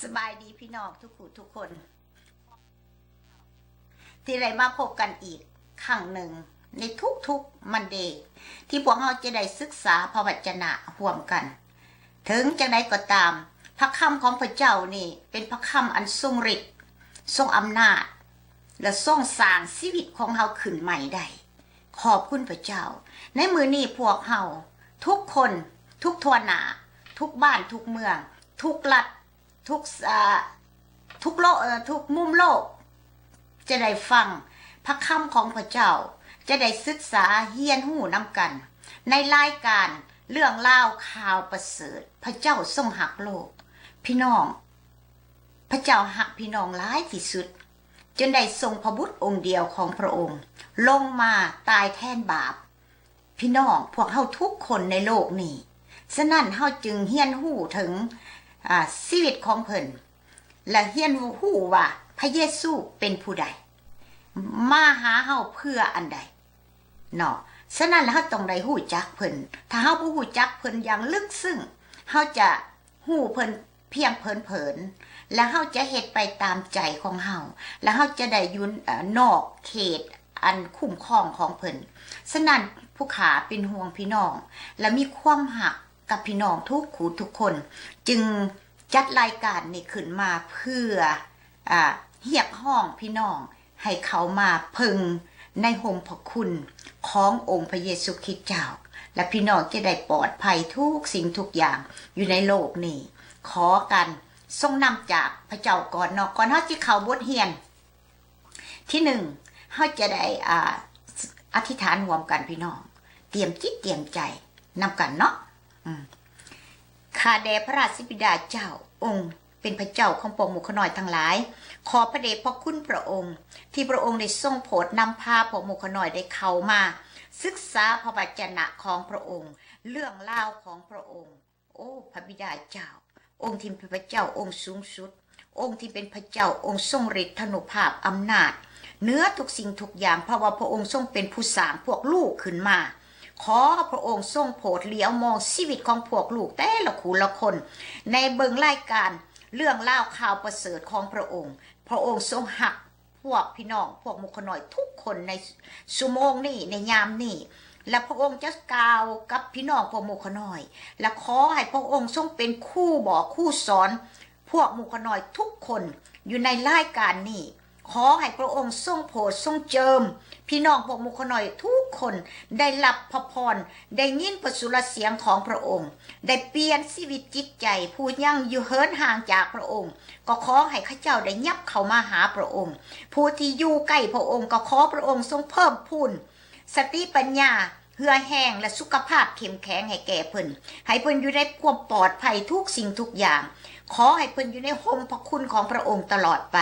ສະບາຍດີພີ່ນ້ອງທຸກຜູ້ທຸກຄົນ ທີ່ໄດ້ມາພົບກັນອີກຄັ້ງໜຶ່ງໃນທຸກໆ Monday ທີ່ພວກເຮົາຈະໄດ້ສຶກສາພະວະຈະນະຮ່ວມກັນ. ເຖິງຈັ່ງໃດກໍຕາມ, ພະຄຳຂອງພະເຈົ້ານີ້ເປັນພະຄຳອັນຊົງລິດ, ຊົງອຳນາດ ແລະ ຊົງສ້າງຊີວິດຂອງເຮົາຂຶ້ນໃໝ່ໄດ້. ຂອບຄຸນພະເຈົ້າ. ໃນມື້ນີ້ພວກເຮົາທຸກຄົນ, ທຸກທົ່ວໜ້າ, ທຸກບ້ານ, ທຸກເມືອງ, ທຸກລັດ, ທຸກ ເອີ ທຸກໂລກ, ເອີ ທຸກມຸມໂລກ ຈະໄດ້ຟັງພະຄຳຂອງພະເຈົ້າ, ຈະໄດ້ສຶກສາຮຽນຮູ້ນຳກັນ ໃນລາຍການເລື່ອງລາວຂ່າວປະເສີດ. ພະເຈົ້າຊົງຮັກໂລກ. ພີ່ນ້ອງ, ພະເຈົ້າຮັກພີ່ນ້ອງຫຼາຍທີ່ສຸດ, ຈົນໄດ້ສົ່ງພະບຸດອົງດຽວຂອງພະອົງລົງມາຕາຍແທນບາບ ພີ່ນ້ອງພວກເຮົາທຸກຄົນໃນໂລກນີ້. ສະນັ້ນເຮົາຈຶ່ງຮຽນຮູ້ເຖິງ ອາ ຊີວິດຂອງເພິ່ນ ແລະ ຮຽນຮູ້ວ່າພະເຢຊູເປັນຜູ້ໃດ, ມາຫາເຮົາເພື່ອອັນໃດເນາະ. ສະນັ້ນເຮົາຕ້ອງໄດ້ຮູ້ຈັກເພິ່ນ. ຖ້າເຮົາບໍ່ຮູ້ຈັກເພິ່ນຢ່າງເລິກເຊິ່ງ, ເຮົາຈະ ຮູ້ເພິ່ນພຽງເຜິນໆ ແລະ ເຮົາຈະເຮັດໄປຕາມໃຈຂອງເຮົາ ແລະ ເຮົາຈະໄດ້ຢູ່ ເອີ ນອກເຂດອັນຄຸ້ມຄອງຂອງເພິ່ນ. ສະນັ້ນ ຜູ້ຂ້າເປັນຫ່ວງພີ່ນ້ອງ ແລະ ມີຄວາມຮັກກັບພີ່ນ້ອງທຸກຜູ້ທຸກຄົນ, ຈຶ່ງຈັດລາຍການນີ້ຂຶ້ນມາເພື່ອ ອາ ຮຽກຮ້ອງພີ່ນ້ອງ ໃຫ້ເຂົ້າມາເພິ່ງໃນຮົ່ມພະຄຸນຂອງອົງພະເຢຊູຄຣິດເຈົ້າ ແລະ ພີ່ນ້ອງຈະໄດ້ປອດໄພທຸກສິ່ງທຸກຢ່າງຢູ່ໃນໂລກນີ້. ຂໍການຊົງນຳຈາກພະເຈົ້າກ່ອນເນາະ. ກ່ອນເຮົາຊິເຂົ້າບົດຮຽນທີໜຶ່ງ, ເຮົາຈະໄດ້ ອາ ອະທິຖານຮ່ວມກັນ ພີ່ນ້ອງ. ຕຽມຈິດຕຽມໃຈນຳກັນເນາະ. ອືມ. ຂ້າແດ່ພະລາຊະບິດາເຈົ້າ, ອົງເປັນພະເຈົ້າຂອງພວກໝູ່ຂ້ານ້ອຍທັງຫຼາຍ, ຂອບພະເດດພະຄຸນພະອົງ ທີ່ພະອົງໄດ້ຊົງໂປດນຳພາພວກໝູ່ຂ້ານ້ອຍໄດ້ເຂົ້າມາສຶກສາພະວະຈະນະຂອງພະອົງ, ເລື່ອງລາວຂອງພະອົງ. ໂອ້ ພະບິດາເຈົ້າ, ອົງທີ່ເປັນພະເຈົ້າອົງສູງສຸດ, ອົງທີ່ເປັນພະເຈົ້າອົງຊົງລິດທານຸພາບອຳນາດເໜືອທຸກສິ່ງທຸກຢ່າງ, ເພາະວ່າພະອົງຊົງເປັນຜູ້ສ້າງພວກລູກຂຶ້ນມາ. ຂໍພະອົງຊົງໂຜດຫຼຽວມອງຊີວິດຂອງພວກລູກແຕ່ລະຄູ່ລະຄົນ ໃນເບິ່ງລາຍການເລື່ອງລາວຂ່າວປະເສີດຂອງພະອົງ. ພະອົງຊົງຮັກພວກພີ່ນ້ອງ, ພວກໝູ່ຂ້ານ້ອຍທຸກຄົນໃນຊົ່ວໂມງນີ້, ໃນຍາມນີ້, ແລະ ພະອົງຈະກ່າວກັບພີ່ນ້ອງພວກໝູ່ຂ້ານ້ອຍ, ແລະ ຂໍໃຫ້ພະອົງຊົງເປັນຄູບອກຄູສອນ ພວກໝູ່ຂ້ານ້ອຍທຸກຄົນຢູ່ໃນລາຍການນີ້. ຂໍໃຫ້ພະອົງຊົງໂຜດຊົງເຈິມ ພີ່ນ້ອງພວກໝູ່ຂ້ານ້ອຍທຸກຄົນໄດ້ຮັບພະພອນ, ໄດ້ຍິນພະສຸລະສຽງຂອງພະອົງ, ໄດ້ປ່ຽນຊີວິດຈິດໃຈ. ຜູ້ຍັງຢູ່ເຫີນຫ່າງຈາກພະອົງ ກໍຂໍໃຫ້ເຂົາເຈົ້າໄດ້ຫຍັບເຂົ້າມາຫາພະອົງ. ຜູ້ທີ່ຢູ່ໃກ້ພະອົງ ກໍຂໍພະອົງຊົງເພີ່ມພູນ ສະຕິປັນຍາ, ເຫື່ອແຮງ ແລະ ສຸຂະພາບເຂັ້ມແຂງໃຫ້ແກ່ເພິ່ນ, ໃຫ້ເພິ່ນຢູ່ໃນຄວາມປອດໄພທຸກສິ່ງທຸກຢ່າງ. ຂໍໃຫ້ເພິ່ນຢູ່ໃນຮົ່ມພະຄຸນຂອງພະອົງຕະຫຼອດໄປ,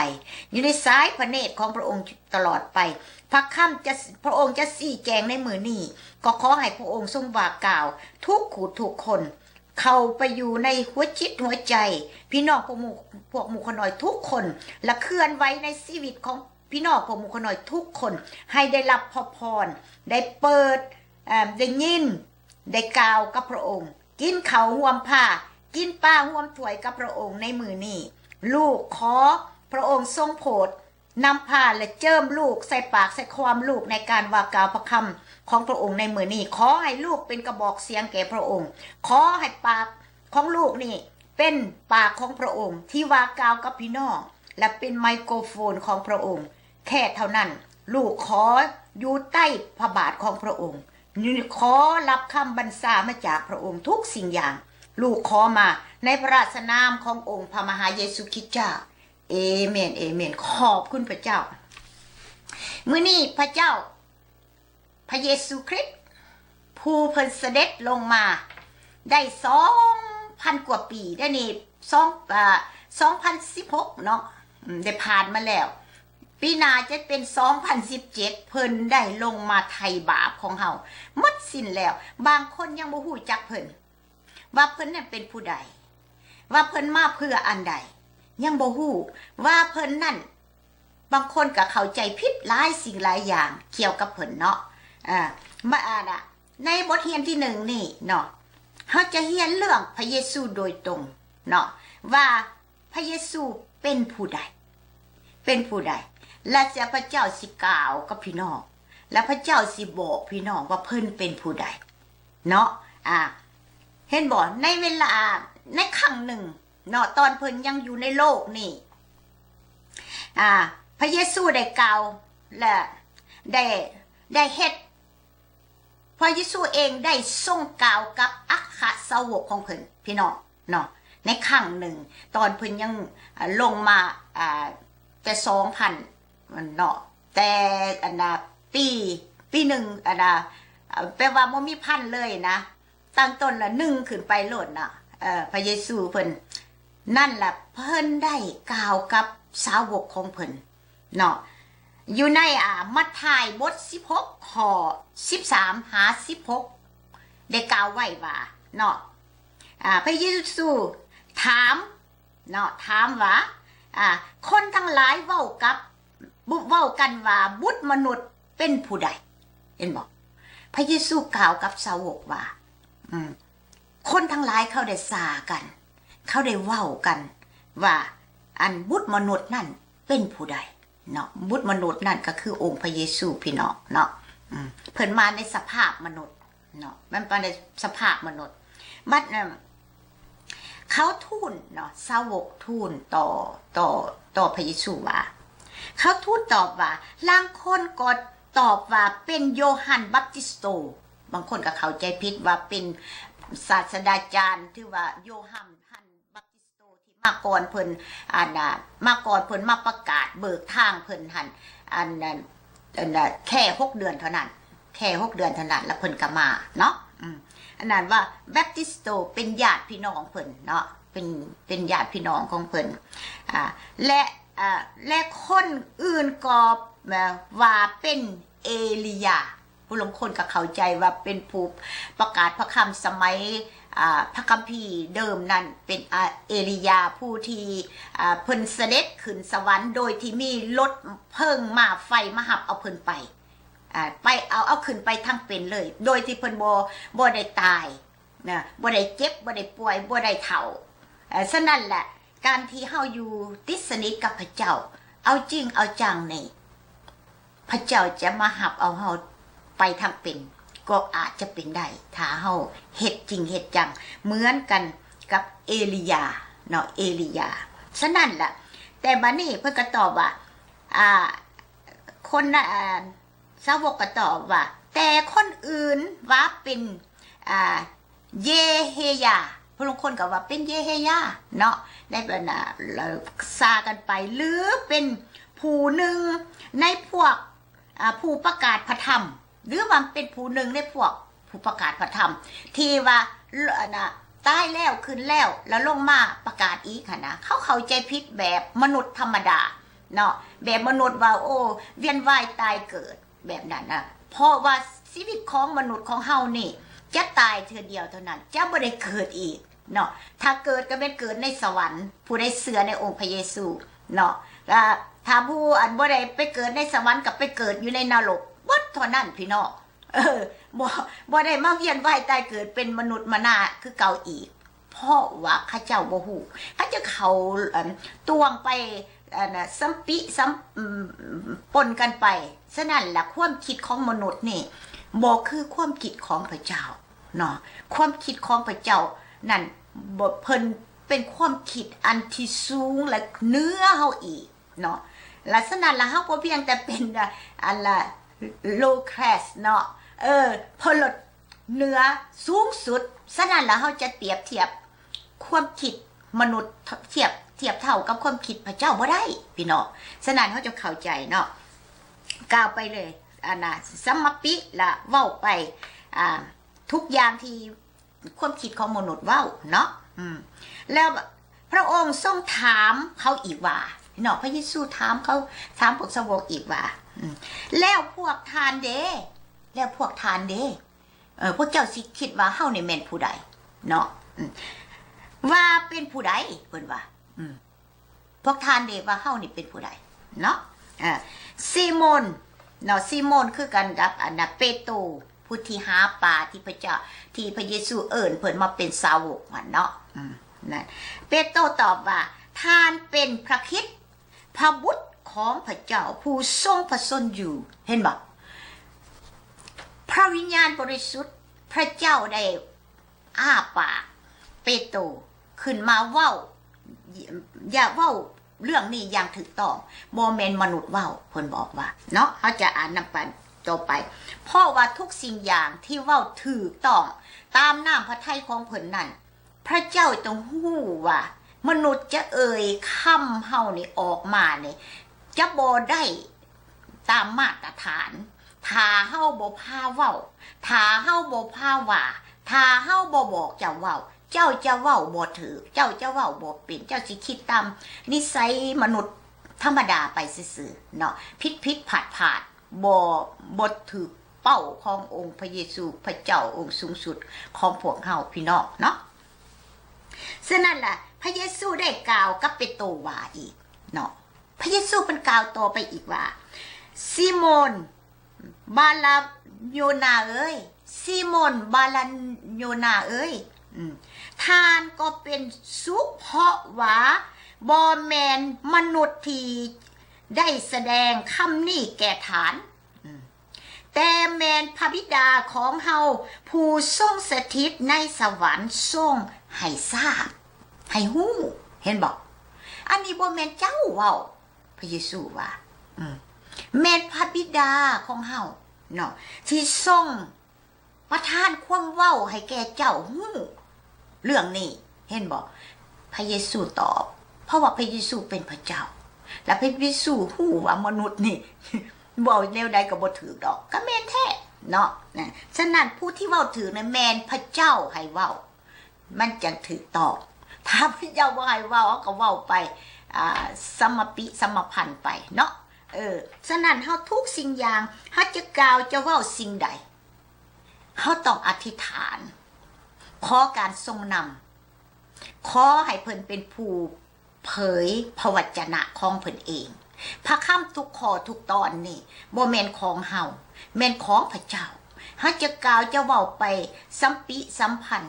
ຢູ່ໃນສາຍພະເນດຂອງພະອົງຕະຫຼອດໄປ. ພະຄຳຈະ ພະອົງຈະຊີ້ແຈງໃນມື້ນີ້, ກໍຂໍໃຫ້ພະອົງຊົງວ່າກ່າວທຸກຜູ້ທຸກຄົນ ເຂົ້າໄປຢູ່ໃນຫົວຈິດຫົວໃຈພີ່ນ້ອງພວກໝູ່ ພວກໝູ່ຂ້ານ້ອຍທຸກຄົນ ແລະ ເຄື່ອນໄຫວໃນຊີວິດຂອງ ພີ່ນ້ອງພວກໝູ່ຂ້ານ້ອຍທຸກຄົນ ໃຫ້ໄດ້ຮັບພະພອນ, ໄດ້ເປີດ, ເອີ່ມ, ໄດ້ຍິນ, ໄດ້ກ່າວກັບພະອົງ, ກິນເຂົ້າຮ່ວມພາ, ກິນປາຮ່ວມຖ້ວຍກັບພະອົງໃນມື້ນີ້. ລູກຂໍພະອົງຊົງໂຜດນຳພາ ແລະ ເຈິມລູກໃສ່ປາກໃສ່ຄຳລູກໃນການວ່າກ່າວພະຄຳຂອງພະອົງໃນມື້ນີ້. ຂໍໃຫ້ລູກເປັນກະບອກສຽງແກ່ພະອົງ. ຂໍໃຫ້ປາກຂອງລູກນີ້ເປັນປາກຂອງພະອົງທີ່ວ່າກ່າວກັບພີ່ນ້ອງ ແລະ ເປັນໄມໂຄຣໂຟນຂອງພະອົງແຄ່ເທົ່ານັ້ນ. ລູກຂໍຢູ່ໃຕ້ພະບາດຂອງພະອົງ, ຂໍຮັບຄຳບັນຊາມາຈາກພະອົງທຸກສິ່ງຢ່າງ. ລູກຂໍມາໃນພະລາຊະນາມຂອງອົງພະມະຫາເຢຊູຄຣິດເຈົ້າ. ເອເມນ, ເອເມນ. ຂອບຄຸນພະເຈົ້າ. ມື້ນີ້ພະເຈົ້າ ພະເຢຊູຄຣິດ ຜູ້ເພິ່ນສະເດັດລົງມາໄດ້ສອງພັນກວ່າປີ, ດຽວນີ້ສອງ ອາ ສອງພັນສິບຫົກເນາະ, ອືມ ໄດ້ຜ່ານມາແລ້ວ. ປີໜ້າຈະເປັນສອງພັນສິບເຈັດ ເພິ່ນໄດ້ລົງມາໄຖ່ບາບຂອງເຮົາໝົດສິ້ນແລ້ວ. ບາງຄົນຍັງບໍ່ຮູ້ຈັກເພິ່ນ ວ່າເພິ່ນນັ້ນເປັນຜູ້ໃດ, ວ່າເພິ່ນມາເພື່ອອັນໃດ, ຍັງບໍ່ຮູ້ວ່າເພິ່ນນັ້ນ ບາງຄົນກໍເຂົ້າໃຈຜິດຫຼາຍສິ່ງຫຼາຍຢ່າງກ່ຽວກັບເພິ່ນເນາະ. ເອີ ມາ ອາ ໃນບົດຮຽນທີໜຶ່ງນີ້ເນາະ, ເຮົາຈະຮຽນເລື່ອງພະເຢຊູໂດຍຕົງເນາະ, ວ່າ ພະເຢຊູເປັນຜູ້ໃດ? ເປັນຜູ້ໃດ? ແລະ ພະເຈົ້າຊິກ່າວກັບພີ່ນ້ອງ ແລະ ພະເຈົ້າຊິບອກພີ່ນ້ອງວ່າເພິ່ນເປັນຜູ້ໃດເນາະ. ອາ ເຫັນບໍ່? ໃນເວລາ ໃນຄັ້ງໜຶ່ງເນາະ ຕອນເພິ່ນຍັງຢູ່ໃນໂລກນີ້ ອາ ພະເຢຊູໄດ້ກ່າວ ແລະ ໄດ້ ໄດ້ເຮັດ ພະເຢຊູເອງໄດ້ຊົງກ່າວກັບອັກຄະສາວົກຂອງເພິ່ນ ພີ່ນ້ອງເນາະ ໃນຄັ້ງໜຶ່ງ ຕອນເພິ່ນຍັງ ອາ ລົງມາ ອາ ແຕ່ສອງພັນເນາະ ແຕ່ອັນນ່າ ປີ ປີໜຶ່ງ ອັນນ່າ ແປວ່າບໍ່ມີພັນເລີຍນະ ຕັ້ງຕົ້ນລະໜຶ່ງຂຶ້ນໄປໂລດນະ ເອີ ພະເຢຊູເພິ່ນ ນັ້ນລະເພິ່ນໄດ້ກ່າວກັບສາວົກຂອງເພິ່ນເນາະ ຢູ່ໃນ ອາ ມັດທາຍບົດສິບຫົກ ຂໍ້ສິບສາມຫາສິບຫົກ ໄດ້ກ່າວໄວ້ວ່າເນາະ ອາ ພະເຢຊູຖາມເນາະ ຖາມວ່າ ອາ ຄົນທັງຫຼາຍເວົ້າກັບ ບຸ ເວົ້າກັນວ່າບຸດມະນຸດເປັນຜູ້ໃດ? ເຫັນບໍ່? ພະເຢຊູກ່າວກັບສາວົກວ່າ ອືມ ຄົນທັງຫຼາຍເຂົາໄດ້ສາກັນ ເຂົາໄດ້ເວົ້າກັນວ່າ ອັນບຸດມະນຸດນັ້ນເປັນຜູ້ໃດເນາະ? ບຸດມະນຸດນັ້ນກໍຄືອົງພະເຢຊູ ພີ່ນ້ອງເນາະ ອືມ ເພິ່ນມາໃນສະພາບມະນຸດ ເນາະ ມັນປານໃດສະພາບມະນຸດ ບັດນັ້ນເຂົາທູນເນາະ ສາວົກທູນຕໍ່ ຕໍ່ ຕໍ່ພະເຢຊູວ່າ ເຂົາທູນຕອບວ່າ ລາງຄົນກໍຕອບວ່າເປັນໂຢຮັນບັບຕິສໂຕ ບາງຄົນກໍເຂົ້າໃຈຜິດວ່າເປັນສາດສະດາຈານ ຖືວ່າໂຢຮັນ ບັບຕິສໂຕທີ່ມາກ່ອນເພິ່ນ ອັນນ່າ ມາກ່ອນເພິ່ນມາປະກາດເບີກທາງເພິ່ນຫັ້ນ ອັນນັ້ນ ອັນນ່າ ແຄ່ຫົກເດືອນເທົ່ານັ້ນ ແຄ່ຫົກເດືອນເທົ່ານັ້ນ ແລ້ວເພິ່ນກໍມາເນາະ ອືມ ອັນນັ້ນວ່າບັບຕິສໂຕເປັນຍາດພີ່ນ້ອງເພິ່ນເນາະ ເປັນ ເປັນຍາດພີ່ນ້ອງຂອງເພິ່ນ ອາ ແລະ ອາ ແລະ ຄົນອື່ນກໍ ເອີ ວ່າເປັນເອລີຢາ ຜູ້ລາງຄົນກໍເຂົ້າໃຈວ່າເປັນຜູ້ປະກາດພະຄຳສະໄໝ ອາ ພະຄຳພີເດີມນັ້ນ ເປັນ ອາ ເອລີຢາຜູ້ທີ່ ອາ ເພິ່ນສະເດັດຂຶ້ນສະຫວັນໂດຍທີ່ມີລົດເພີງມ້າໄຟມາຮັບເອົາເພິ່ນໄປ ອາ ໄປເອົາ ເອົາຂຶ້ນໄປທັງເປັນເລີຍ ໂດຍທີ່ເພິ່ນບໍ່ ບໍ່ໄດ້ຕາຍນະ ບໍ່ໄດ້ເຈັບ ບໍ່ໄດ້ປ່ວຍ ບໍ່ໄດ້ເຖົ້າ ເອີ ສະນັ້ນແຫຼະ ການທີ່ເຮົາຢູ່ຕິດສະໜິດກັບພະເຈົ້າ ເອົາຈິງເອົາຈັງນີ້ ພະເຈົ້າຈະມາຮັບເອົາເຮົາໄປທັງເປັນ ກໍອາດຈະເປັນໄດ້ ຖ້າເຮົາເຮັດຈິງເຮັດຈັງ ເໝືອນກັນກັບເອລີຢາເນາະ ເອລີຢາ. ສະນັ້ນລະ ແຕ່ບາດນີ້ເພິ່ນກໍຕອບວ່າ ອາ ຄົນນະ ອາ ສາວົກກໍຕອບວ່າ ແຕ່ຄົນອື່ນວ່າເປັນ ອາ ເຢເຮຍາ ຜູ້ລາງຄົນກໍວ່າເປັນເຢເຮຍາເນາະ ໃນບັນດາ ສາກັນໄປ ຫຼື ເປັນຜູ້ໜຶ່ງໃນພວກ ອາ ຜູ້ປະກາດພະທຳ ຫຼືວ່າເປັນຜູ້ໜຶ່ງໃນພວກຜູ້ປະກາດພະທຳ ທີ່ວ່າ ອັນນ່າ ຕາຍແລ້ວຂຶ້ນແລ້ວ ແລ້ວລົງມາປະກາດອີກຫັ້ນນະ ເຂົາເຂົ້າໃຈຜິດແບບມະນຸດທຳມະດາເນາະ ແບບມະນຸດວ່າ ໂອ້ ວຽນວ່າຍຕາຍເກີດ ແບບນັ້ນນະ ເພາະວ່າຊີວິດຂອງມະນຸດຂອງເຮົານີ້ ຈະຕາຍເທື່ອດຽວເທົ່ານັ້ນ ຈະບໍ່ໄດ້ເກີດອີກເນາະ ຖ້າເກີດກໍແມ່ນເກີດໃນສະຫວັນ ຜູ້ໃດເຊື່ອໃນອົງພະເຢຊູເນາະ ລະຖ້າຜູ້ອັນບໍ່ໄດ້ໄປເກີດໃນສະຫວັນ ກໍໄປເກີດຢູ່ໃນນະລົກເບິດເທົ່ານັ້ນ ພີ່ນ້ອງ ເອີ ບໍ່ ບໍ່ໄດ້ມາວຽນວ່າຍຕາຍເກີດເປັນມະນຸດມະນາຄືເກົ່າອີກ. ເພາະວ່າເຂົາເຈົ້າບໍ່ຮູ້ ເຂົາເຈົ້າເຂົ້າ ອັນ ຕ່ວງໄປ ອັນ ສຳປິ ສຳ ອືມ ປົນກັນໄປ. ສະນັ້ນລະ ຄວາມຄິດຂອງມະນຸດນີ້ບໍ່ຄືຄວາມຄິດຂອງພະເຈົ້າເນາະ ຄວາມຄິດຂອງພະເຈົ້ານັ້ນ ບໍ່ ເພິ່ນເປັນຄວາມຄິດອັນທີ່ສູງ ແລະ ເໜືອເຮົາອີກ ເນາະ ລະສະນັ້ນລະ ເຮົາກໍພຽງແຕ່ເປັນ ອາ ອັນລະ low class ເນາະ ເອີ ເພິ່ນລະເໜືອສູງສຸດ. ສະນັ້ນລະ ເຮົາຈະປຽບທຽບຄວາມຄິດມະນຸດ ທ- ທຽບ ທຽບເທົ່າກັບຄວາມຄິດພະເຈົ້າບໍ່ໄດ້ ພີ່ນ້ອງ. ສະນັ້ນເຮົາຈະເຂົ້າໃຈເນາະ ກ່າວໄປເລີຍ ອັນນະ ສຳມະປິ ລະເວົ້າໄປ ອາ ທຸກຢ່າງທີ່ ຄວາມຄິດຂອງມະນຸດເວົ້າເນາະ ອືມ ແລ້ວພະອົງຊົງຖາມເຂົາອີກວ່າ ເນາະ ພະເຢຊູຖາມເຂົາ ຖາມພວກສາວົກອີກວ່າ ອືມ ແລ້ວພວກທ່ານເດ? ແລ້ວພວກທ່ານເດ? ເອີ ພວກເຈົ້າຊິຄິດວ່າເຮົານີ້ແມ່ນຜູ້ໃດ? ເນາະ ອືມ ວ່າເປັນຜູ້ໃດ? ເພິ່ນວ່າ ອືມ ພວກທ່ານເດ ວ່າເຮົານີ້ເປັນຜູ້ໃດເນາະ? ເອີ ຊີໂມນເນາະ ຊີໂມນຄືກັນກັບອັນນະ ເປໂຕ ຜູ້ທີ່ຫາປາ ທີ່ພະເຈົ້າ ທີ່ພະເຢຊູເອີ້ນເພິ່ນມາເປັນສາວົກຫັ້ນເນາະ ອືມ ນັ້ນ ເປໂຕຕອບວ່າ ທ່ານເປັນພະຄຣິດ ພະບຸດຂອງພະເຈົ້າ ຜູ້ຊົງພະຊົນຢູ່. ເຫັນບໍ່? ພະວິນຍານບໍລິສຸດ ພະເຈົ້າໄດ້ອ້າປາກເປໂຕຂຶ້ນມາເວົ້າ, ຢ່າເວົ້າເລື່ອງນີ້ຢ່າງຖືກຕ້ອງ, ບໍ່ແມ່ນມະນຸດເວົ້າ, ເພິ່ນບອກວ່າເນາະ. ເຮົາຈະອ່ານນຳກັນຕໍ່ໄປ. ເພາະວ່າທຸກສິ່ງຢ່າງທີ່ເວົ້າຖືກຕ້ອງຕາມນ້ຳພະໄທຂອງເພິ່ນນັ້ນ, ພະເຈົ້າຕ້ອງຮູ້ວ່າມະນຸດຈະເອີ່ຍຄຳເຮົານີ້ອອກມານີ້ ຈະບໍ່ໄດ້ຕາມມາດຕະຖານ ຖ້າເຮົາບໍ່ພາເວົ້າ, ຖ້າເຮົາບໍ່ພາວ່າ, ຖ້າເຮົາບໍ່ບອກເຈົ້າເວົ້າ, ເຈົ້າຈະເວົ້າບໍ່ຖືກ, ເຈົ້າຈະເວົ້າບໍ່ເປັນ, ເຈົ້າຊິຄິດຕາມນິໄສມະນຸດທຳມະດາໄປຊື່ໆເນາະ, ຜິດໆພາດໆ, ບໍ່, ບໍ່ຖືກເປົ້າຂອງອົງພະເຢຊູ ພະເຈົ້າອົງສູງສຸດຂອງພວກເຮົາ ພີ່ນ້ອງເນາະ. ສະນັ້ນລະ ພະເຢຊູໄດ້ກ່າວກັບເປໂຕວ່າອີກເນາະ, ພະເຢຊູເພິ່ນກ່າວຕໍ່ໄປອີກວ່າ, ຊີໂມນບາລາໂຍນາເອີຍ, ຊີໂມນບາລາໂຍນາເອີຍ, ອາ, ທ່ານກໍເປັນສຸກ ເພາະວ່າບໍ່ແມ່ນມະນຸດທີ່ໄດ້ສະແດງຄຳນີ້ແກ່ທ່ານ, ແຕ່ແມ່ນພະບິດາຂອງເຮົາຜູ້ຊົງສະຖິດໃນສະຫວັນຊົງໃຫ້ຊາບ, ໃຫ້ຮູ້. ເຫັນບໍ່? ອັນນີ້ບໍ່ແມ່ນເຈົ້າເວົ້າ, ພະເຢຊູວ່າ, ອາ, ແມ່ນພະບິດາຂອງເຮົາເນາະ ທີ່ຊົງປະທານຄວາມເວົ້າໃຫ້ແກ່ເຈົ້າຮູ້ເລື່ອງນີ້. ເຫັນບໍ່? ພະເຢຊູຕອບ, ເພາະວ່າພະເຢຊູເປັນພະເຈົ້າ ແລະ ພະເຢຊູຮູ້ວ່າມະນຸດນີ້ເວົ້າແນວໃດກໍບໍ່ຖືກດອກ, ກໍແມ່ນແທ້ເນາະ. ສະນັ້ນຜູ້ທີ່ເວົ້າຖືກນັ້ນແມ່ນພະເຈົ້າໃຫ້ເວົ້າ, ມັນຈັ່ງຖືກຕ້ອງ. ຖ້າພະເຈົ້າບໍ່ໃຫ້ເວົ້າ, ເຮົາກໍເວົ້າໄປ, ອາ, ສຳມະປິສຳມະພັນໄປເນາະ. ເອີ, ສະນັ້ນເຮົາທຸກສິ່ງຢ່າງ, ເຮົາຈະກ່າວຈະເວົ້າສິ່ງໃດ, ເຮົາຕ້ອງອະທິຖານ ຂໍການຊົງນຳ, ຂໍໃຫ້ເພິ່ນເປັນຜູ້ເຜີຍພະວັດຈະນະຂອງເພິ່ນເອງ. ພະຄຳທຸກຂໍ້ທຸກຕອນນີ້ບໍ່ແມ່ນຂອງເຮົາ, ແມ່ນຂອງພະເຈົ້າ. ເຮົາຈະກ່າວຈະເວົ້າໄປສຳປິສຳພັນ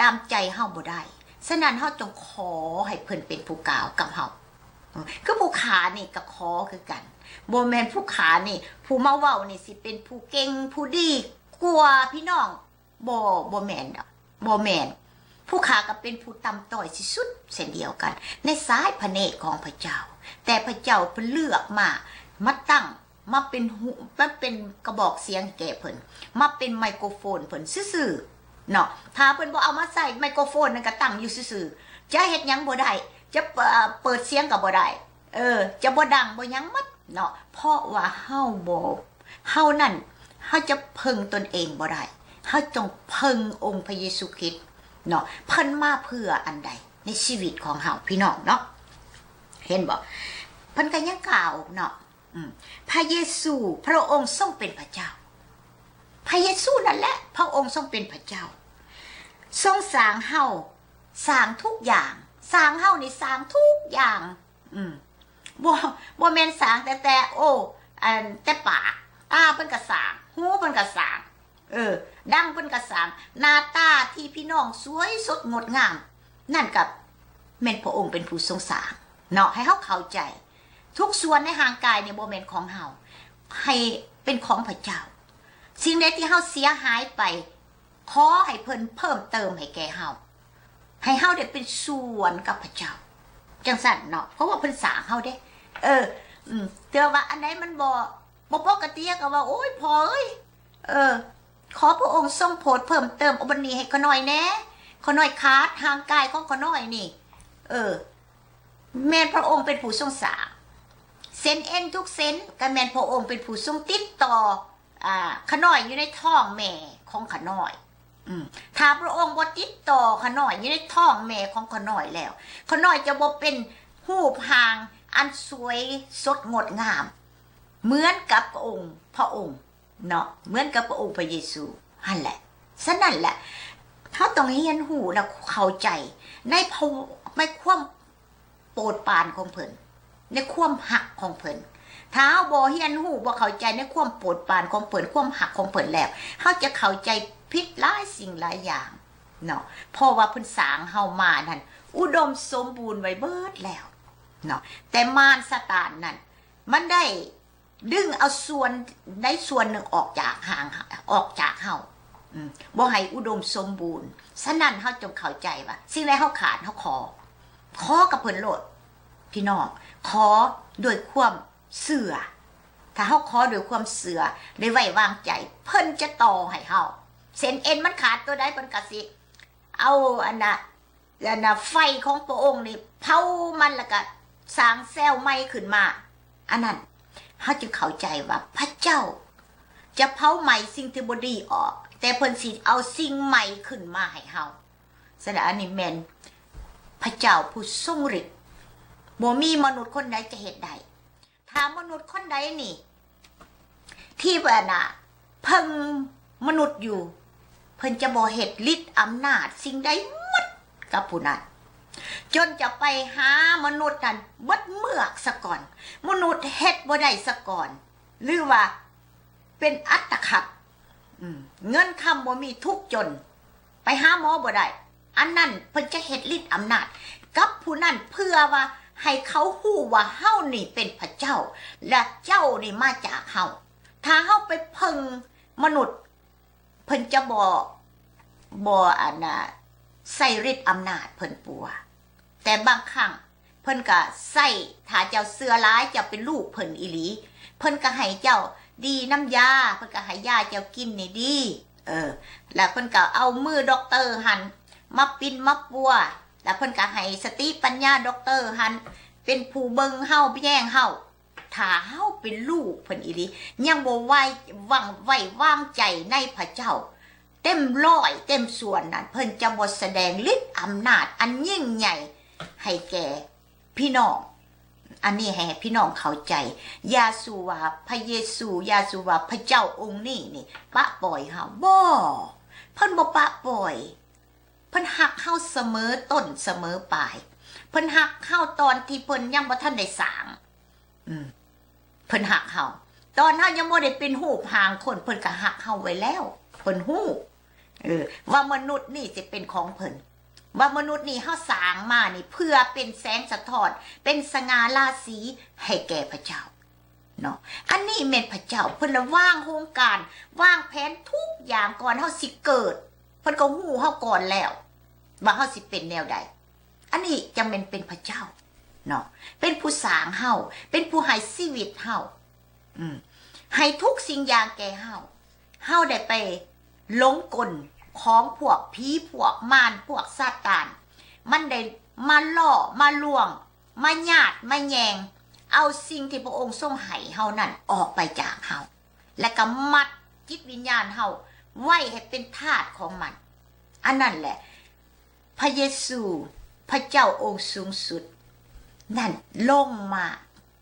ຕາມໃຈເຮົາບໍ່ໄດ້. ສະນັ້ນເຮົາຈົ່ງຂໍໃຫ້ເພິ່ນເປັນຜູ້ກ່າວກັບເຮົາ. ຄືຜູ້ຂ້ານີ້ກໍຂໍຄືກັນ, ບໍ່ແມ່ນຜູ້ຂ້ານີ້, ຜູ້ມາເວົ້ານີ້ຊິເປັນຜູ້ເກັ່ງ, ຜູ້ດີກວ່າ, ພີ່ນ້ອງ. ບໍ່, ບໍ່ແມ່ນດອກ, ບໍ່ແມ່ນ. ຜູ້ຂ້າກໍເປັນຜູ້ຕ່ຳຕ້ອຍທີ່ສຸດເຊັ່ນດຽວກັນ ໃນສາຍພະເນກຂອງພະເຈົ້າ, ແຕ່ພະເຈົ້າເພິ່ນເລືອກມາ, ມາຕັ້ງ, ມາເປັນຫູ, ມາເປັນກະບອກສຽງໃຫ້ແກ່ເພິ່ນ, ມາເປັນໄມໂຄຣໂຟນເພິ່ນຊື່ໆເນາະ. ຖ້າເພິ່ນບໍ່ເອົາມາໃສ່, ໄມໂຄຣໂຟນນັ້ນກໍຕັ້ງຢູ່ຊື່ໆ, ຈະເຮັດຫຍັງບໍ່ໄດ້, ຈະ, ເປີດສຽງກໍບໍ່ໄດ້, ເອີ, ຈະບໍ່ດັງບໍ່ຫຍັງໝົດເນາະ, ເພາະວ່າເຮົາບໍ່ ເຮົານັ້ນ, ເຮົາຈະເພິ່ງຕົນເອງບໍ່ໄດ້. ເຮົາຈົ່ງເພິ່ງອົງພະເຢຊູຄຣິດເນາະ. ເພິ່ນມາເພື່ອອັນໃດໃນຊີວິດຂອງເຮົາ ພີ່ນ້ອງເນາະ? ເຫັນບໍ່? ເພິ່ນກໍຍັງກ່າວເນາະ, ອາ, ພະເຢຊູ ພະອົງຊົງເປັນພະເຈົ້າ. ພະເຢຊູນັ້ນແຫຼະ ພະອົງຊົງເປັນພະເຈົ້າ, ຊົງສ້າງເຮົາ, ສ້າງທຸກຢ່າງ, ສ້າງເຮົານີ້, ສ້າງທຸກຢ່າງ. ອືມ, ບໍ່, ບໍ່ແມ່ນສ້າງແຕ່, ແຕ່, ໂອ້, ອັນ, ແຕ່ປາກ, ຕາເພິ່ນກໍສ້າງ, ຫູເພິ່ນກໍສ້າງ, ເອີ, ດັງເພິ່ນກໍສ້າງ, ໜ້າຕາທີ່ພີ່ນ້ອງສວຍສົດງົດງາມ, ນັ້ນກໍແມ່ນພະອົງເປັນຜູ້ຊົງສ້າງເນາະ. ໃຫ້ເຮົາເຂົ້າໃຈ, ທຸກສ່ວນໃນຮ່າງກາຍນີ້ບໍ່ແມ່ນຂອງເຮົາ, ໃຫ້ເປັນຂອງພະເຈົ້າ. ສິ່ງໃດທີ່ເຮົາເສຍຫາຍໄປ, ຂໍໃຫ້ເພິ່ນເພີ່ມເຕີມໃຫ້ແກ່ເຮົາ, ໃຫ້ເຮົາໄດ້ເປັນສ່ວນກັບພະເຈົ້າ, ຈັ່ງຊັ້ນເນາະ, ເພາະວ່າເພິ່ນສ້າງເຮົາເດ້. ເອີ, ອືມ, ເທື່ອວ່າອັນໃດມັນບໍ່, ບໍ່ປົກກະຕິ ກໍວ່າ, ໂອ້ຍ, ພໍ່ເອີຍ, ເອີ, ຂໍພະອົງຊົງໂຜດເພີ່ມເຕີມ, ເອົາອັນນີ້ໃຫ້ຂ້ານ້ອຍແດ່, ຂ້ານ້ອຍຂາດ, ຮ່າງກາຍຂອງຂ້ານ້ອຍນີ້, ເອີ, ແມ່ນພະອົງເປັນຜູ້ຊົງສ້າງ. ເສັ້ນເອັນທຸກເສັ້ນ ກໍແມ່ນພະອົງເປັນຜູ້ຊົງຕິດຕໍ່, ອາ, ຂ້ານ້ອຍຢູ່ໃນທ້ອງແມ່ຂອງຂ້ານ້ອຍ. ອືມ, ຖ້າພະອົງບໍ່ຕິດຕໍ່ຂ້ານ້ອຍຢູ່ໃນທ້ອງແມ່ຂອງຂ້ານ້ອຍແລ້ວ, ຂ້ານ້ອຍຈະບໍ່ເປັນຮູບຮ່າງອັນສວຍສົດງົດງາມ ເໝືອນກັບພະອົງ, ພະອົງເນາະ, ເໝືອນກັບພະອົງພະເຢຊູຫັ້ນແຫຼະ. ສະນັ້ນແຫຼະ, ເຮົາຕ້ອງຮຽນຮູ້ ແລະ ເຂົ້າໃຈໃນພະ, ໃນຄວາມ ໂປດປານຂອງເພິ່ນ, ໃນຄວາມຮັກຂອງເພິ່ນ. ຖ້າເຮົາບໍ່ຮຽນຮູ້, ບໍ່ເຂົ້າໃຈໃນຄວາມໂປດປານຂອງເພິ່ນ, ຄວາມຮັກຂອງເພິ່ນແລ້ວ, ເຮົາຈະເຂົ້າໃຈຜິດຫຼາຍສິ່ງຫຼາຍຢ່າງ. ເນາະ ເພາະວ່າເພິ່ນສ້າງເຮົາມານັ້ນອຸດົມສົມບູນໄວ້ເບິດແລ້ວເນາະ ແຕ່ມານຊາຕານນັ້ນ ມັນໄດ້ດຶງເອົາສ່ວນໃດສ່ວນໜຶ່ງອອກຈາກຮ່າງ ອອກຈາກເຮົາ ອືມ ບໍ່ໃຫ້ອຸດົມສົມບູນ. ສະນັ້ນເຮົາຈົ່ງເຂົ້າໃຈວ່າ ສິ່ງໃດເຮົາຂາດ ເຮົາຂໍ ຂໍກັບເພິ່ນໂລດ ພີ່ນ້ອງ ຂໍດ້ວຍຄວາມເຊື່ອ. ຖ້າເຮົາຂໍດ້ວຍຄວາມເຊື່ອ ແລະ ໄວ້ວາງໃຈ ເພິ່ນຈະຕໍ່ໃຫ້ເຮົາ. ເສັ້ນເອັນມັນຂາດຕົວໃດ ເພິ່ນກໍຊິເອົາອັນນະ ອັນນະ ໄຟຂອງພະອົງນີ້ເຜົາມັນ ແລ້ວກໍສ້າງເຊວໃໝ່ຂຶ້ນມາ. ອັນນັ້ນ ເຮົາຈຶ່ງເຂົ້າໃຈວ່າພະເຈົ້າຈະເຜົາໄໝ້ສິ່ງທີ່ບໍ່ດີອອກ, ແຕ່ເພິ່ນຊິເອົາສິ່ງໃໝ່ຂຶ້ນມາໃຫ້ເຮົາ. ສະນັ້ນ ອັນນີ້ແມ່ນພະເຈົ້າຜູ້ຊົງລິດ, ບໍ່ມີມະນຸດຄົນໃດຈະເຮັດໄດ້. ຖ້າມະນຸດຄົນໃດນີ້ ທີ່ວ່ານະ ເພິ່ງມະນຸດຢູ່, ເພິ່ນຈະບໍ່ເຮັດລິດອຳນາດສິ່ງໃດໝົດກັບຜູ້ນັ້ນ, ຈົນຈະໄປຫາມະນຸດນັ້ນເບິດເມືອກສາກ່ອນ, ມະນຸດເຮັດບໍ່ໄດ້ສາກ່ອນ, ຫຼືວ່າເປັນອັດຕະຂັດ, ອືມ ເງິນຄຳບໍ່ມີ, ທຸກຈົນ, ໄປຫາໝໍບໍ່ໄດ້, ອັນນັ້ນເພິ່ນຈະເຮັດລິດອຳນາດກັບຜູ້ນັ້ນ ເພື່ອວ່າໃຫ້ເຂົາຮູ້ວ່າເຮົານີ້ເປັນພະເຈົ້າ ແລະ ເຈົ້ານີ້ມາຈາກເຮົາ. ຖ້າເຮົາໄປເພິ່ງມະນຸດ, ເພິ່ນຈະບໍ່ ບໍ່ ອັນນະ ໃຊ້ລິດອຳນາດເພິ່ນປົວ. ແຕ່ບາງຄັ້ງເພິ່ນກໍໃຊ້, ຖ້າເຈົ້າເຊື່ອຫຼາຍ, ເຈົ້າເປັນລູກເພິ່ນອີ່ຫຼີ, ເພິ່ນກໍໃຫ້ເຈົ້າດີນຳຢາ, ເພິ່ນກໍໃຫ້ຢາເຈົ້າກິນນີ້ດີ, ເອີ ແລ້ວເພິ່ນກໍເອົາມືດັອກເຕີຫັ້ນມາປິ່ນມາປົວ, ແລ້ວເພິ່ນກໍໃຫ້ສະຕິປັນຍາດັອກເຕີຫັ້ນເປັນຜູ້ເບິ່ງເຮົາ, ແຍງເຮົາ. ຖ້າເຮົາເປັນລູກເພິ່ນອີ່ຫຼີ, ຍັງບໍ່ໄວ້ວາງ, ໄວ້ວາງໃຈໃນພະເຈົ້າເຕັມຮ້ອຍເຕັມສ່ວນນັ້ນ, ເພິ່ນຈະບໍ່ສະແດງລິດອຳນາດອັນຍິ່ງໃຫຍ່ໃຫ້ແກ່ພີ່ນ້ອງ. ອັນນີ້ໃຫ້ພີ່ນ້ອງເຂົ້າໃຈ. ຢ່າສູ່ວ່າພະເຢຊູ, ຢ່າສູ່ວ່າພະເຈົ້າອົງນີ້ນີ້ປະປ່ອຍເຮົາ. ບໍ່, ເພິ່ນບໍ່ປະປ່ອຍ. ເພິ່ນຮັກເຮົາສະເໝີຕົ້ນສະເໝີປາຍ. ເພິ່ນຮັກເຮົາຕອນທີ່ເພິ່ນຍັງບໍ່ທັນໄດ້ສ້າງ. ອືມ ເພິ່ນຮັກເຮົາ ຕອນເຮົາຍັງບໍ່ໄດ້ເປັນຮູບຮ່າງຄົນ, ເພິ່ນກໍຮັກເຮົາໄວ້ແລ້ວ. ເພິ່ນຮູ້, ເອີ ວ່າມະນຸດນີ້ຊິເປັນຂອງເພິ່ນ, ວ່າມະນຸດນີ້ເຮົາສ້າງມານີ້ເພື່ອເປັນແສງສະທ້ອນ, ເປັນສະຫງ່າລາສີໃຫ້ແກ່ພະເຈົ້າເນາະ. ອັນນີ້ແມ່ນພະເຈົ້າ, ເພິ່ນລະວາງໂຮງການ, ວາງແຜນທຸກຢ່າງກ່ອນເຮົາຊິເກີດ. ເພິ່ນກໍຮູ້ເຮົາກ່ອນແລ້ວວ່າເຮົາຊິເປັນແນວໃດ. ອັນນີ້ຈັ່ງແມ່ນເປັນພະເຈົ້າເນາະ, ເປັນຜູ້ສ້າງເຮົາ, ເປັນຜູ້ໃຫ້ຊີວິດເຮົາ, ອືມ ໃຫ້ທຸກສິ່ງຢ່າງແກ່ເຮົາ. ເຮົາໄດ້ໄປຫຼົງກົນຂອງພວກຜີ, ພວກມານ, ພວກຊາຕານ. ມັນໄດ້ມາຫຼໍ້ມາລວງ, ມາຍາດມາແຍ່ງເອົາສິ່ງທີ່ພະອົງຊົງໃຫ້ເຮົານັ້ນອອກໄປຈາກເຮົາ, ແລະກໍມັດຈິດວິນຍານເຮົາໄວ້ໃຫ້ເປັນທາດຂອງມັນ. ອັນນັ້ນແຫຼະ ພະເຢຊູ, ພະເຈົ້າອົງສູງສຸດນັ້ນລົງມາ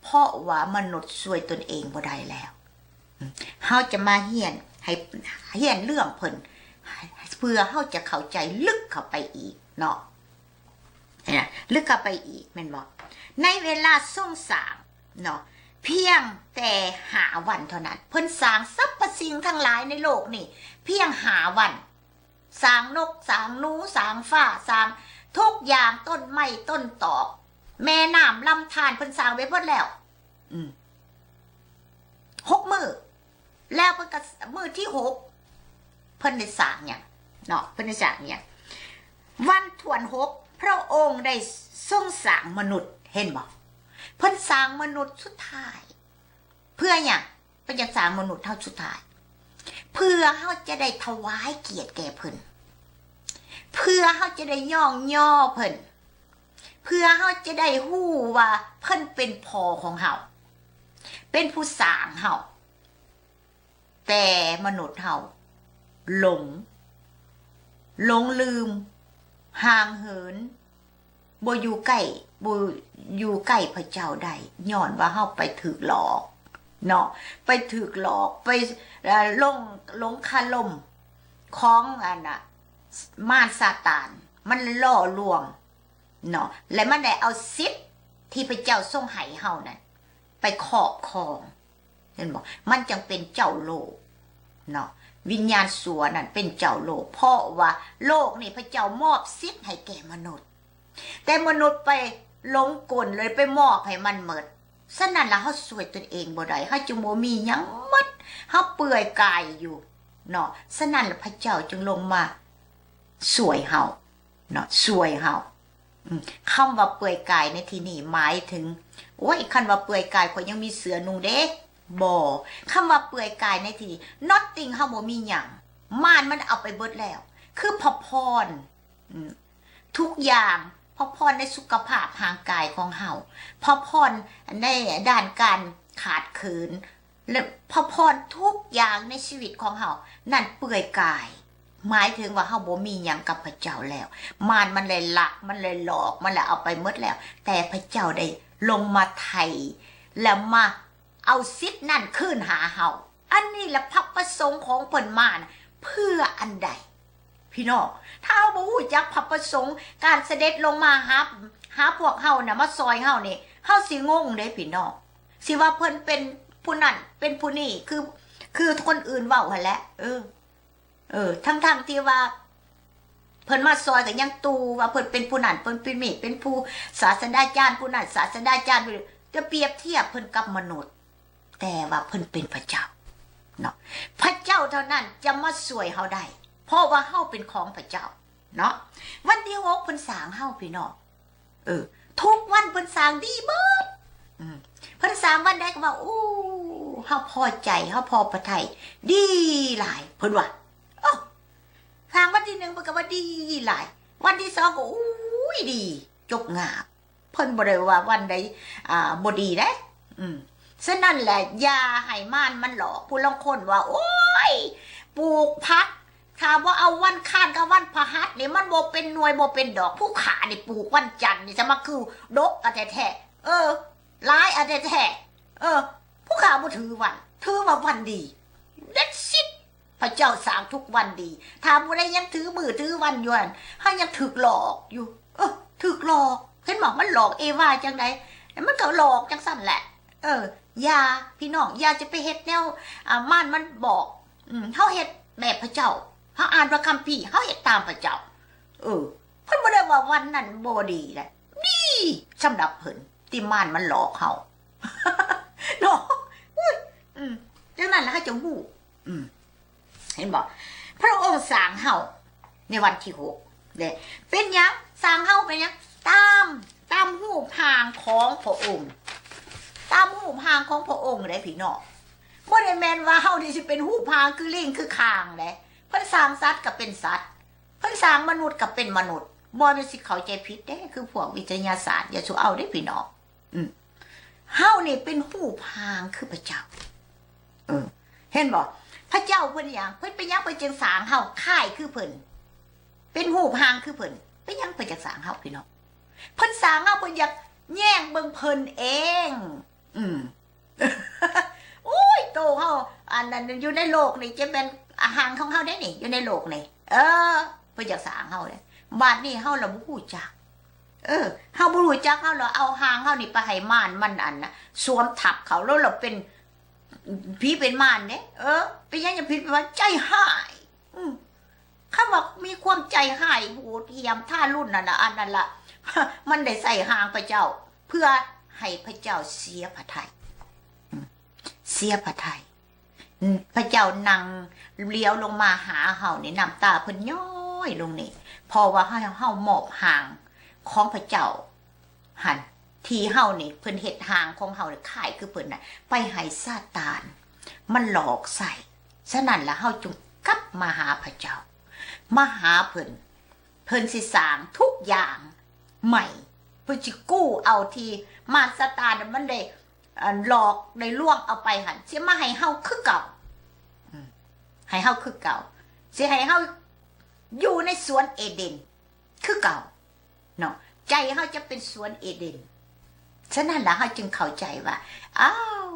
ເພາະວ່າມະນຸດຊ່ວຍຕົນເອງບໍ່ໄດ້ແລ້ວ. ເຮົາຈະມາຮຽນ, ໃຫ້ຮຽນເລື່ອງເພິ່ນ ເພື່ອເຮົາຈະເຂົ້າໃຈເລິກເຂົ້າໄປອີກເນາະ, ເຫັນນະ ເລິກເຂົ້າໄປອີກແມ່ນບໍ່? ໃນເວລາຊົງສ້າງເນາະ ພຽງແຕ່ຫ້າວັນເທົ່ານັ້ນ ເພິ່ນສ້າງສັບພະສິ່ງທັງຫຼາຍໃນໂລກນີ້ພຽງຫ້າວັນ. ສ້າງນົກ, ສ້າງໜູ, ສ້າງຟ້າ, ສ້າງທຸກຢ່າງ, ຕົ້ນໄມ້, ຕົ້ນຕອກ, ແມ່ນ້ຳ, ລຳທານ, ເພິ່ນສ້າງໄວ້ເບິດແລ້ວ. ອືມ ຫົກມື້. ແລ້ວເພິ່ນກໍ ມື້ທີຫົກ ເພິ່ນໄດ້ສ້າງຫຍັງເນາະ? ເພິ່ນໄດ້ສ້າງຫຍັງ? ວັນຖ້ວນຫົກ ພະອົງໄດ້ຊົງສ້າງມະນຸດ, ເຫັນບໍ່? ເພິ່ນສ້າງມະນຸດສຸດທ້າຍ. ເພື່ອຫຍັງ? ເພິ່ນຈະສ້າງມະນຸດເຮົາສຸດທ້າຍ ເພື່ອເຮົາຈະໄດ້ຖວາຍກຽດແກ່ເພິ່ນ, ເພື່ອເຮົາຈະໄດ້ຍ້ອງຍໍເພິ່ນ, ເພື່ອເຮົາຈະໄດ້ຮູ້ວ່າເພິ່ນເປັນພໍ່ຂອງເຮົາ, ເປັນຜູ້ສ້າງເຮົາ. ແຕ່ມະນຸດເຮົາຫຼົງ, ຫຼົງລືມ, ຫ່າງເຫີນ, ບໍ່ຢູ່ໃກ້, ບໍ່ຢູ່ໃກ້ພະເຈົ້າໄດ້ ຍ້ອນວ່າເຮົາໄປຖືກຫຼອກເນາະ, ໄປຖືກຫຼອກ, ໄປ ເອີ ຫຼົງ, ຫຼົງຄາລົມຂອງອັນນະ ມານຊາຕານ, ມັນຫຼໍ່ລວງເນາະ ແລະ ມັນໄດ້ເອົາສິດທີ່ພະເຈົ້າຊົງໃຫ້ເຮົານັ້ນໄປຄອບຄອງ. ເຫັນບໍ່? ມັນຈັ່ງເປັນເຈົ້າໂລກເນາະ, ວິນຍານຊົ່ວນັ້ນເປັນເຈົ້າໂລກ ເພາະວ່າໂລກນີ້ພະເຈົ້າມອບສິດໃຫ້ແກ່ມະນຸດ ແຕ່ມະນຸດໄປຫຼົງກົນ ເລີຍໄປມອບໃຫ້ມັນໝົດ. ສະນັ້ນລະເຮົາຊ່ວຍຕົນເອງບໍ່ໄດ້ ເຮົາຈຶ່ງບໍ່ມີຫຍັງໝົດ ເຮົາເປື່ອຍກາຍຢູ່ເນາະ. ສະນັ້ນລະພະເຈົ້າຈຶ່ງລົງມາຊ່ວຍເຮົາເນາະ ຊ່ວຍເຮົາ. ອາ ຄຳວ່າເປື່ອຍກາຍໃນທີ່ນີ້ໝາຍເຖິງ ໂອ້ຍ ຄັນວ່າເປື່ອຍກາຍ ຂ້ອຍຍັງມີເສື້ອນຸ່ງເດ້ ບໍ່. ຄຳວ່າເປື່ອຍກາຍໃນທີ່ນີ້ nothing ເຮົາບໍ່ມີຫຍັງ ມານມັນເອົາໄປເບິດແລ້ວ ຄືພະພອນ ອາ ທຸກຢ່າງ ພະພອນໃນສຸຂະພາບຮ່າງກາຍຂອງເຮົາ ພະພອນໃນດ້ານການຂາດເຂີນ ແລະ ພະພອນທຸກຢ່າງໃນຊີວິດຂອງເຮົານັ້ນເປື່ອຍກາຍ ໝາຍເຖິງວ່າເຮົາບໍ່ມີຫຍັງກັບພະເຈົ້າແລ້ວ ມານມັນໄດ້ລັກ ມັນໄດ້ຫຼອກ ມັນໄດ້ເອົາໄປໝົດແລ້ວ ແຕ່ພະເຈົ້າໄດ້ລົງມາໄຖ່ ແລະ ມາເອົາສິດນັ້ນຄືນຫາເຮົາ. ອັນນີ້ລະພະປະສົງຂອງເພິ່ນມານະ ເພື່ອອັນໃດ? ພີ່ນ້ອງ ຖ້າເຮົາບໍ່ຮູ້ຈັກພະປະສົງ ການສະເດັດລົງມາຫາ ຫາພວກເຮົານະ ມາຊ່ອຍເຮົານີ້ ເຮົາຊິງົງເດ້ພີ່ນ້ອງ ຊິວ່າເພິ່ນເປັນຜູ້ນັ້ນເປັນຜູ້ນີ້ ຄື ຄືຄົນອື່ນເວົ້າຫັ້ນແຫຼະ ເອີ ເອີ ທັງໆທີ່ວ່າເພິ່ນມາຊ່ອຍກໍຍັງຕູ່ວ່າເພິ່ນເປັນຜູ້ນັ້ນ ເພິ່ນເປັນນີ້ ເປັນຜູ້ສາດສະດາຈານຜູ້ນັ້ນ ສາດສະດາຈານຜູ້ນີ້ ຈະປຽບທຽບເພິ່ນກັບມະນຸດ ແຕ່ວ່າເພິ່ນເປັນພະເຈົ້າເນາະ ພະເຈົ້າເທົ່ານັ້ນຈະມາຊ່ວຍເຮົາໄດ້ ເພາະວ່າເຮົາເປັນຂອງພະເຈົ້າເນາະ. ວັນທີຫົກເພິ່ນສ້າງເຮົາ ພີ່ນ້ອງ ເອີ ທຸກວັນເພິ່ນສ້າງດີເບິດ ອືມ ເພິ່ນສ້າງວັນໃດກໍວ່າ ໂອ້ ເຮົາພໍໃຈ ເຮົາພໍພະໄທ ດີຫຼາຍ ເພິ່ນວ່າ ໂອ້ ສ້າງວັນທີໜຶ່ງເພິ່ນກໍວ່າດີຫຼາຍ ວັນທີສອງກໍ ໂອ້ຍ ດີຈົບງາມ ເພິ່ນບໍ່ໄດ້ວ່າວັນໃດ ອ່າ ບໍ່ດີເດ້ ອືມ ສະນັ້ນແຫຼະ ຢ່າໃຫ້ມານມັນຫຼອກ. ຜູ້ລາງຄົນວ່າ ໂອ້ຍ ປູກຜັກ ຖ້າບໍ່ເອົາວັນຄານກັບວັນພະຫັດນີ້ ມັນບໍ່ເປັນໜ່ວຍ ບໍ່ເປັນດອກ. ຜູ້ຂ້ານີ້ປູກວັນຈັນນີ້ ສະມາຄືດົກອະແທ້ໆ ເອີ ຫຼາຍອະແທ້ໆ ເອີ ຜູ້ຂ້າບໍ່ຖືວັນ ຖືວ່າວັນດີ that's it. ພະເຈົ້າສ້າງທຸກວັນດີ ຖ້າຜູ້ໃດຍັງຖືມື້ຖືວັນຢູ່ຫັ້ນ ເຮົາຍັງຖືກຫຼອກຢູ່ ເອີ ຖືກຫຼອກ ເຫັນບໍ່? ມັນຫຼອກເອວາຈັ່ງໃດ ມັນກໍຫຼອກຈັ່ງຊັ້ນແຫຼະ ເອີ ຢ່າ ພີ່ນ້ອງ ຢ່າຈະໄປເຮັດແນວ ອ່າ ມານມັນບອກ ອືມ ເຮົາເຮັດແບບພະເຈົ້າ ເຮົາອ່ານພະຄຳພີ ເຮົາເຮັດຕາມພະເຈົ້າ ເອີ ເພິ່ນບໍ່ໄດ້ວ່າວັນນັ້ນບໍ່ດີເດ້ ດີສຳລັບເພິ່ນ ທີ່ມານມັນຫຼອກເຮົາ ເນາະ ອຸ້ຍ ອືມ ຈັ່ງນັ້ນລະເຮົາຈະຮູ້ ອືມ ເຫັນບໍ່? ພະອົງສ້າງເຮົາໃນວັນທີຫົກເດ້ ເປັນຫຍັງ? ສ້າງເຮົາເປັນຫຍັງ? ຕາມ ຕາມຮູບຮ່າງຂອງພະອົງ ຕາມຮູບຮ່າງຂອງພະອົງເດ້ພີ່ນ້ອງ ບໍ່ໄດ້ແມ່ນວ່າເຮົານີ້ຊິເປັນຮູບຮ່າງຄືລີງຄືຄາງເດ້ ເພິ່ນສ້າງສັດກໍເປັນສັດ ເພິ່ນສ້າງມະນຸດກໍເປັນມະນຸດ ບໍ່ແມ່ນຊິເຂົ້າໃຈຜິດເດ້ ຄືພວກວິທະຍາສາດ ຢ່າສູ່ເອົາເດ້ພີ່ນ້ອງ ອືມ ເຮົານີ້ເປັນຮູບຮ່າງຄືພະເຈົ້າ ເອີ ເຫັນບໍ່? ພະເຈົ້າເພິ່ນຫຍັງ? ເພິ່ນເປັນຫຍັງເພິ່ນຈຶ່ງສ້າງເຮົາຄ້າຍຄືເພິ່ນ? ເປັນຮູບຮ່າງຄືເພິ່ນ ເປັນຫຍັງເພິ່ນຈັ່ງສ້າງເຮົາ ພີ່ນ້ອງ? ເພິ່ນສ້າງເຮົາ ເພິ່ນຢາກແຍງເບິ່ງເພິ່ນເອງ ອືມ ໂອ້ຍ ໂຕເຮົາ ອັນນັ້ນ ຢູ່ໃນໂລກນີ້ ຈະແມ່ນຮ່າງຂອງເຮົາເດ້ນີ້ ຢູ່ໃນໂລກນີ້ ເອີ ເພິ່ນຢາກສ້າງເຮົາເດ້ ບາດນີ້ເຮົາລະບໍ່ຮູ້ຈັກ ເອີ ເຮົາບໍ່ຮູ້ຈັກ ເຮົາລະເອົາຮ່າງເຮົານີ້ໄປໃຫ້ມານມັນ ອັນນະ ສວມທັບເຂົາ ແລ້ວລະເປັນຜີເປັນມານເດ້ ເອີ ເປັນຫຍັງຈັ່ງຜີເປັນມານ? ໃຈຮ້າຍ ອືມ ຄຳວ່າມີຄວາມໃຈຮ້າຍ ໂຫດຫ້ຽມທາລຸນນັ້ນນະ ອັນນັ້ນລະ ມັນໄດ້ໃຊ້ຮ່າງພະເຈົ້າ ເພື່ອໃຫ້ພະເຈົ້າເສຍພະໄທ ອືມ ເສຍພະໄທ ອືມ ພະເຈົ້ານັ່ງຫຼຽວລົງມາຫາເຮົານີ້ ນ້ຳຕາເພິ່ນຍ້ອຍລົງນີ້ ເພາະວ່າເຮົາ ເຮົາມອບຮ່າງຂອງພະເຈົ້າຫັ້ນ ທີ່ເຮົານີ້ ເພິ່ນເຮັດຮ່າງຂອງເຮົານີ້ຄ້າຍຄືເພິ່ນນະ ໄປໃຫ້ຊາຕານມັນຫຼອກໃຊ້. ສະນັ້ນລະ ເຮົາຈົ່ງກັບມາຫາພະເຈົ້າ ມາຫາເພິ່ນ ເພິ່ນຊິສ້າງທຸກຢ່າງໃໝ່ ເພິ່ນຊິກູ້ເອົາທີ່ມານຊາຕານມັນໄດ້ ອັນ ຫຼອກໄດ້ລວງເອົາໄປຫັ້ນ ຊິມາໃຫ້ເຮົາຄືເກົ່າ ອືມ ໃຫ້ເຮົາຄືເກົ່າ ຊິໃຫ້ເຮົາຢູ່ໃນສວນເອເດນຄືເກົ່າເນາະ ໃຈເຮົາຈະເປັນສວນເອເດນ. ສະນັ້ນລະ ເຮົາຈຶ່ງເຂົ້າໃຈວ່າ ອ້າວ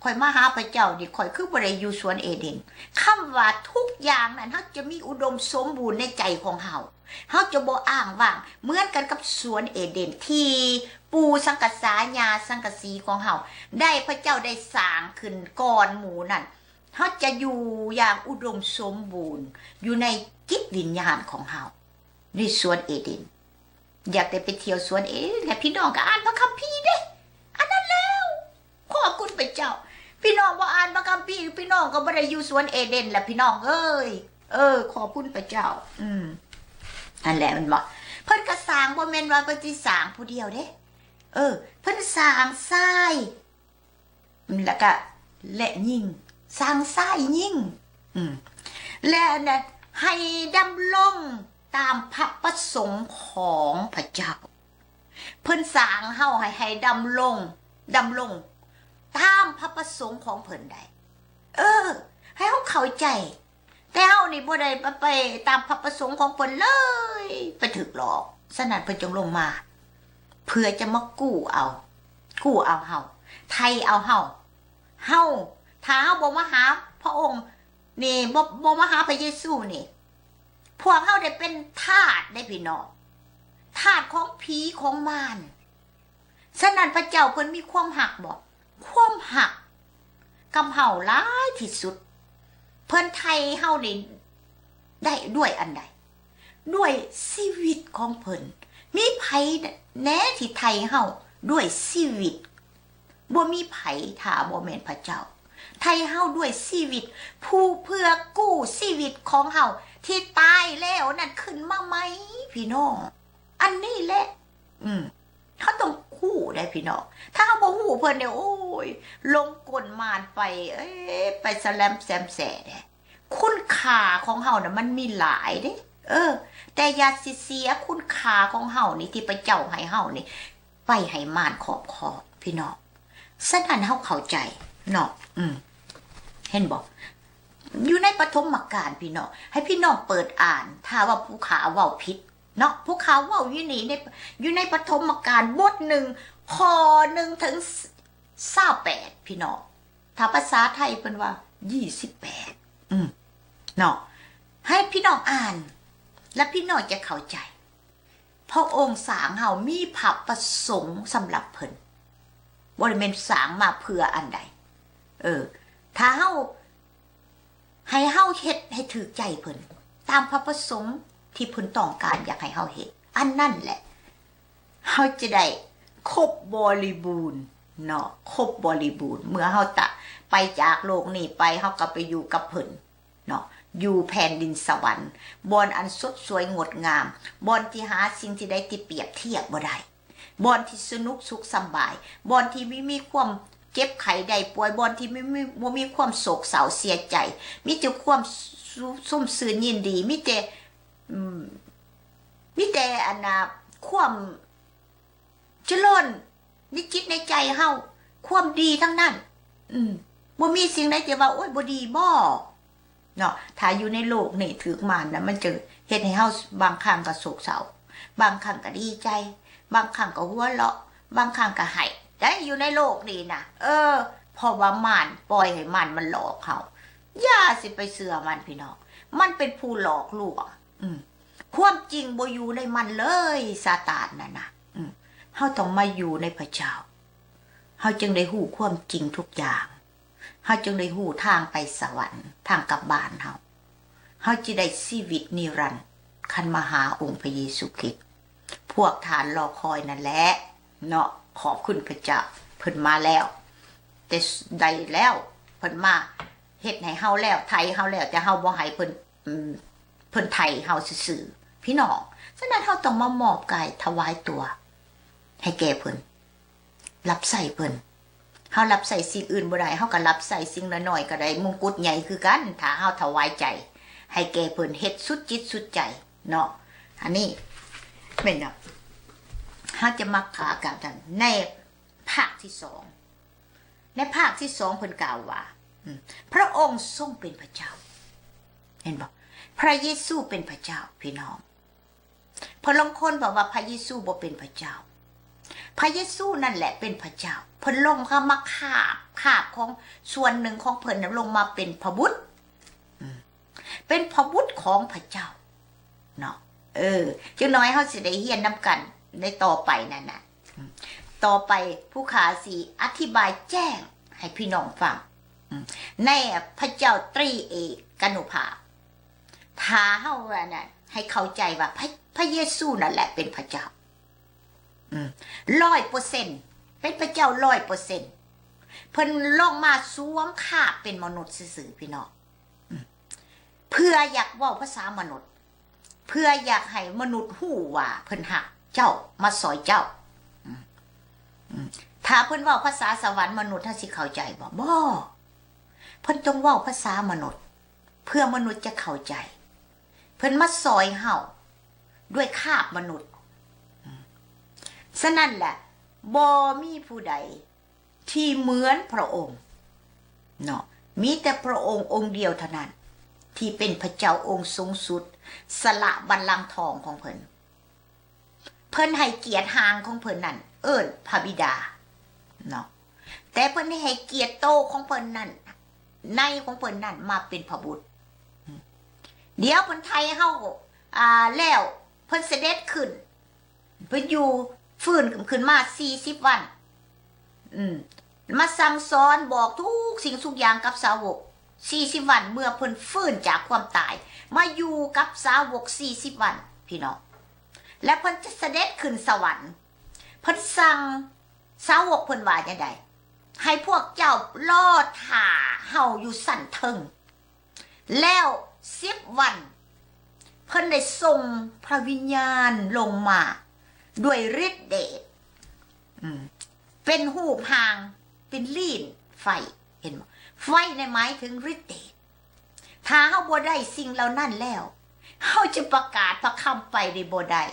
ຂ້ອຍມາຫາພະເຈົ້ານີ້ ຂ້ອຍຄືບໍ່ໄດ້ຢູ່ສວນເອເດນ. ຄຳວ່າທຸກຢ່າງນັ້ນ ເຮົາຈະມີອຸດົມສົມບູນໃນໃຈຂອງເຮົາ ເຮົາຈະບໍ່ອ້າງວ້າງ ເໝືອນກັນກັບສວນເອເດນທີ່ ປູ່ສັງກະສາ ຍ່າສັງກະສີຂອງເຮົາ ໄດ້ ພະເຈົ້າໄດ້ສ້າງຂຶ້ນກ່ອນໝູ່ນັ້ນ ເຮົາຈະຢູ່ຢ່າງອຸດົມສົມບູນຢູ່ໃນຈິດວິນຍານຂອງເຮົາ ໃນສວນເອເດນ. ຢາກໄດ້ໄປທ່ຽວສວນເອເດນ ແລ້ວພີ່ນ້ອງກໍອ່ານພະຄຳພີເດ້ ອັນນັ້ນແລ້ວ ຂອບຄຸນພະເຈົ້າ. ພີ່ນ້ອງບໍ່ອ່ານພະຄຳພີ ພີ່ນ້ອງກໍບໍ່ໄດ້ຢູ່ສວນເອເດນລະ ພີ່ນ້ອງເອີຍ. ເອີ ຂອບຄຸນພະເຈົ້າ. ອືມ ອັນແຫຼະ ແມ່ນບໍ່? ເພິ່ນກໍສ້າງ ບໍ່ແມ່ນວ່າເພິ່ນຊິສ້າງຜູ້ດຽວເດ້. ເອີ ເພິ່ນສ້າງຊາຍ ແລ້ວກະ ແລະຍິງ ສ້າງຊາຍຍິງ ອືມ ແລະໃຫ້ດຳລົງຕາມພະປະສົງຂອງພະເຈົ້າ. ເພິ່ນສ້າງເຮົາໃຫ້ ໃຫ້ດຳລົງ ດຳລົງຕາມພະປະສົງຂອງເພິ່ນໄດ້. ເອີ ໃຫ້ເຮົາເຂົ້າໃຈ ແຕ່ເຮົານີ້ບໍ່ໄດ້ໄປຕາມພະປະສົງຂອງເພິ່ນເລີຍ ໄປຖືກຫຼອກ. ສະນັ້ນເພິ່ນຈຶ່ງລົງມາ ເພື່ອຈະມາກູ້ເອົາ ກູ້ເອົາເຮົາ ໄຖ່ເອົາເຮົາ. ເຮົາ ຖ້າເຮົາບໍ່ມາຫາພະອົງນີ້ ບໍ່ ບໍ່ມາຫາພະເຢຊູນີ້ ພວກເຮົາໄດ້ເປັນທາດເດ້ພີ່ນ້ອງ ທາດຂອງຜີຂອງມານ. ສະນັ້ນພະເຈົ້າເພິ່ນມີຄວາມຮັກບໍ່? ຄວາມຮັກກັບເຮົາຫຼາຍທີ່ສຸດ. ເພິ່ນໄຖ່ເຮົານີ້ໄດ້ດ້ວຍອັນໃດ? ດ້ວຍຊີວິດຂອງເພິ່ນ. ມີໃຜແດ່ທີ່ໄຖ່ເຮົາດ້ວຍຊີວິດ? ບໍ່ມີໃຜ ຖ້າບໍ່ແມ່ນພະເຈົ້າ. ໄຖ່ເຮົາດ້ວຍຊີວິດ ຜູ້ເພື່ອກູ້ຊີວິດຂອງເຮົາທີ່ຕາຍແລ້ວນັ້ນຂຶ້ນມາໃໝ່ ພີ່ນ້ອງ. ອັນນີ້ແຫຼະ ອືມ ເຮົາຕ້ອງຮູ້ໄດ໋ພີ່ນ້ອງ. ຖ້າເຮົາບໍ່ຮູ້ເພິ່ນນີ້ ໂອ້ຍ ລົງກົ້ນມານໄປ ເອີ ໄປສະແລມແຊມແຊເດ້. ຄຸນຄ່າຂອງເຮົານະມັນມີຫຼາຍເດ້ ເອີ ແຕ່ຢ່າຊິເສຍຄຸນຄ່າຂອງເຮົານີ້ ທີ່ພະເຈົ້າໃຫ້ເຮົານີ້ ໄປໃຫ້ມານຄອບຄອງ ພີ່ນ້ອງ. ສະນັ້ນເຮົາເຂົ້າໃຈເນາະ ອືມ ເຫັນບໍ່? ຢູ່ໃນປະຖົມມະການ ພີ່ນ້ອງ ໃຫ້ພີ່ນ້ອງເປີດອ່ານ ຖ້າວ່າຜູ້ຂ້າເວົ້າຜິດເນາະ ຜູ້ຂ້າເວົ້າຢູ່ນີ້ ໃນ ຢູ່ໃນປະຖົມມະການບົດໜຶ່ງ ຂໍ້ໜຶ່ງເຖິງຊາວແປດ ພີ່ນ້ອງ. ຖ້າພາສາໄທເພິ່ນວ່າ ຊາວແປດ ອືມ ເນາະ ໃຫ້ພີ່ນ້ອງອ່ານ ແລະພີ່ນ້ອງຈະເຂົ້າໃຈ. ພະອົງສ້າງເຮົາມີພະປະສົງສຳລັບເພິ່ນ ບໍ່ໄດ້ແມ່ນສ້າງມາເພື່ອອັນໃດ. ເອີ ຖ້າເຮົາ ໃຫ້ເຮົາເຮັດໃຫ້ຖືກໃຈເພິ່ນ ຕາມພະປະສົງທີ່ເພິ່ນຕ້ອງການຢາກໃຫ້ເຮົາເຮັດ ອັນນັ້ນແຫຼະ ເຮົາຈະໄດ້ຄົບບໍລິບູນເນາະ ຄົບບໍລິບູນ. ເມື່ອເຮົາຕະ ໄປຈາກໂລກນີ້ໄປ ເຮົາກໍໄປຢູ່ກັບເພິ່ນເນາະ ຢູ່ແຜ່ນດິນສະຫວັນ ບ່ອນອັນສົດສວຍງົດງາມ ບ່ອນທີ່ຫາສິ່ງທີ່ໃດທີ່ປຽບທຽບບໍ່ໄດ້ ບ່ອນທີ່ສະໜຸກສຸກສຳບາຍ ບ່ອນທີ່ບໍ່ມີຄວາມເຈັບໄຂ້ໄດ້ປ່ວຍ ບ່ອນທີ່ບໍ່ມີ ບໍ່ມີຄວາມໂສກເສົ້າເສຍໃຈ ມີແຕ່ຄວາມຊຸ່ມຊື່ນຍິນດີ ມີແຕ່ ອືມ ມີແຕ່ອັນນ່າ ຄວາມຈະເລີນໃນຈິດໃນໃຈເຮົາ ຄວາມດີທັງນັ້ນ ອືມ ບໍ່ມີສິ່ງໃດທີ່ວ່າ ໂອ້ຍ ບໍ່ດີບໍ ເນາະ. ຖ້າຢູ່ໃນໂລກນີ້ຖືກມານນະ ມັນຈະເຮັດໃຫ້ເຮົາ ບາງຄັ້ງກໍໂສກເສົ້າ ບາງຄັ້ງກໍດີໃຈ ບາງຄັ້ງກໍຫົວເລາະ ບາງຄັ້ງກໍໄຫ້ໄດ້ ຢູ່ໃນໂລກນີ້ນະ ເອີ ເພາະວ່າມານ ປ່ອຍໃຫ້ມານມັນຫຼອກເຮົາ. ຢ່າຊິໄປເຊື່ອມັນ ພີ່ນ້ອງ ມັນເປັນຜູ້ຫຼອກລວງ ອືມ ຄວາມຈິງບໍ່ຢູ່ໃນມັນເລີຍ ຊາຕານນັ້ນນະ ອືມ ເຮົາຕ້ອງມາຢູ່ໃນພະເຈົ້າ ເຮົາຈຶ່ງໄດ້ຮູ້ຄວາມຈິງທຸກຢ່າງ ເຮົາຈຶ່ງໄດ້ຮູ້ທາງໄປສະຫວັນ ທາງກັບບ້ານເຮົາ ເຮົາຈະໄດ້ຊີວິດນິລັນ ຄັນມາຫາອົງພະເຢຊູຄຣິດ ພວກທ່ານລໍຄອຍນັ້ນແຫຼະເນາະ. ຂອບຄຸນພະເຈົ້າ ເພິ່ນມາແລ້ວ ແຕ່ ໄດ້ແລ້ວ ເພິ່ນມາເຮັດໃຫ້ເຮົາແລ້ວ ໄຖ່ເຮົາແລ້ວ ແຕ່ເຮົາບໍ່ໃຫ້ເພິ່ນ ອືມ ເພິ່ນໄຖ່ເຮົາຊື່ໆ ພີ່ນ້ອງ. ສະນັ້ນເຮົາຕ້ອງມາມອບກາຍຖວາຍຕົວໃຫ້ແກ່ເພິ່ນ ຮັບໃຊ້ເພິ່ນ. ເຮົາຮັບໃຊ້ສິ່ງອື່ນບໍ່ໄດ້ ເຮົາກໍຮັບໃຊ້ສິ່ງນ້ອຍໆກໍໄດ້ ມົງກຸດໃຫຍ່ຄືກັນ ຖ້າເຮົາຖວາຍໃຈໃຫ້ແກ່ເພິ່ນ ເຮັດສຸດຈິດສຸດໃຈເນາະ. ອັນນີ້ແມ່ນເນາະ ເຮົາຈະມາຂາກັນໃນພາກທີສອງ ໃນພາກທີສອງເພິ່ນກ່າວວ່າ ອືມ ພະອົງຊົງເປັນພະເຈົ້າ ເຫັນບໍ່? ພະເຢຊູເປັນພະເຈົ້າ ພີ່ນ້ອງ. ເພິ່ນລາງຄົນບອກວ່າພະເຢຊູບໍ່ເປັນພະເຈົ້າ ພະເຢຊູນັ້ນແຫຼະເປັນພະເຈົ້າ. ເພິ່ນລົງເຂົ້າມາຄາບ ຄາບຂອງສ່ວນໜຶ່ງຂອງເພິ່ນນະ ລົງມາເປັນພະບຸດ ອືມ ເປັນພະບຸດຂອງພະເຈົ້າເນາະ. ເອີ ຈັກໜ້ອຍເຮົາຊິໄດ້ຮຽນນຳກັນໃນຕໍ່ໄປນັ້ນນະ. ອືມ ຕໍ່ໄປຜູ້ຂ້າຊິອະທິບາຍແຈ້ງໃຫ້ພີ່ນ້ອງຟັງ ໃນພະເຈົ້າຕຣີເອການຸພາບ. ຖ້າເຮົາອັນນັ້ນ ໃຫ້ເຂົ້າໃຈວ່າພະ ພະເຢຊູນັ້ນແຫຼະເປັນພະເຈົ້າ ອືມ ຮ້ອຍເປີເຊັນ ເປັນພະເຈົ້າຮ້ອຍເປີເຊັນ. ເພິ່ນລົງມາສວມຄາບເປັນມະນຸດຊື່ໆ ພີ່ນ້ອງ ອືມ ເພື່ອຢາກເວົ້າພາສາມະນຸດ ເພື່ອຢາກໃຫ້ມະນຸດຮູ້ວ່າເພິ່ນຮັກເຈົ້າ ມາຊ່ອຍເຈົ້າ. ອືມ ອືມ ຖ້າເພິ່ນເວົ້າພາສາສະຫວັນ ມະນຸດເຮົາຊິເຂົ້າໃຈບໍ່? ບໍ່. ເພິ່ນຕ້ອງເວົ້າພາສາມະນຸດ ເພື່ອມະນຸດຈະເຂົ້າໃຈ. ເພິ່ນມາຊ່ອຍເຮົາດ້ວຍຄາບມະນຸດ. ອືມ ສະນັ້ນແຫຼະ ບໍ່ມີຜູ້ໃດ ທີ່ເໝືອນພະອົງເນາະ, ມີແຕ່ພະອົງອົງດຽວເທົ່ານັ້ນ ທີ່ເປັນພະເຈົ້າອົງສູງສຸດ ສະຫຼະບັນລັງທອງຂອງເພິ່ນ. ເພິ່ນໃຫ້ກຽດຮ່າງຂອງເພິ່ນນັ້ນເອີ້ນພະບິດາເນາະ, ແຕ່ເພິ່ນໃຫ້ກຽດໂຕຂອງເພິ່ນນັ້ນ ໃນຂອງເພິ່ນນັ້ນມາເປັນພະບຸດ. ດຽວເພິ່ນໄຖ່ເຮົາ ອາ ແລ້ວ ເພິ່ນສະເດັດຂຶ້ນ ເພິ່ນຢູ່ ຟື້ນຂຶ້ນມາສີ່ສິບວັນ ອືມ ມາສັ່ງສອນບອກທຸກສິ່ງທຸກຢ່າງກັບສາວົກສີ່ສິບວັນ. ເມື່ອເພິ່ນຟື້ນຈາກຄວາມຕາຍ ມາຢູ່ກັບສາວົກສີ່ສິບວັນ ພີ່ນ້ອງ, ແລະ ເພິ່ນຈະສະເດັດຂຶ້ນສະຫວັນ. ເພິ່ນສັ່ງສາວົກເພິ່ນວ່າຈັ່ງໃດ? ໃຫ້ພວກເຈົ້າລໍຖ້າເຮົາຢູ່ຊັ້ນເທິງ. ແລ້ວສິບວັນ ເພິ່ນໄດ້ສົ່ງພະວິນຍານລົງມາດ້ວຍລິດເດດ ອືມ ເປັນຮູບຮ່າງ ເປັນລີ້ນໄຟ. ເຫັນບໍ່? ໄຟນີ້ໝາຍເຖິງລິດເດດ. ຖ້າເຮົາບໍ່ໄດ້ສິ່ງເຫຼົ່ານັ້ນແລ້ວ ເຮົາຈະປະກາດພະຄຳໄປໄດ້ບໍ່ໄດ້.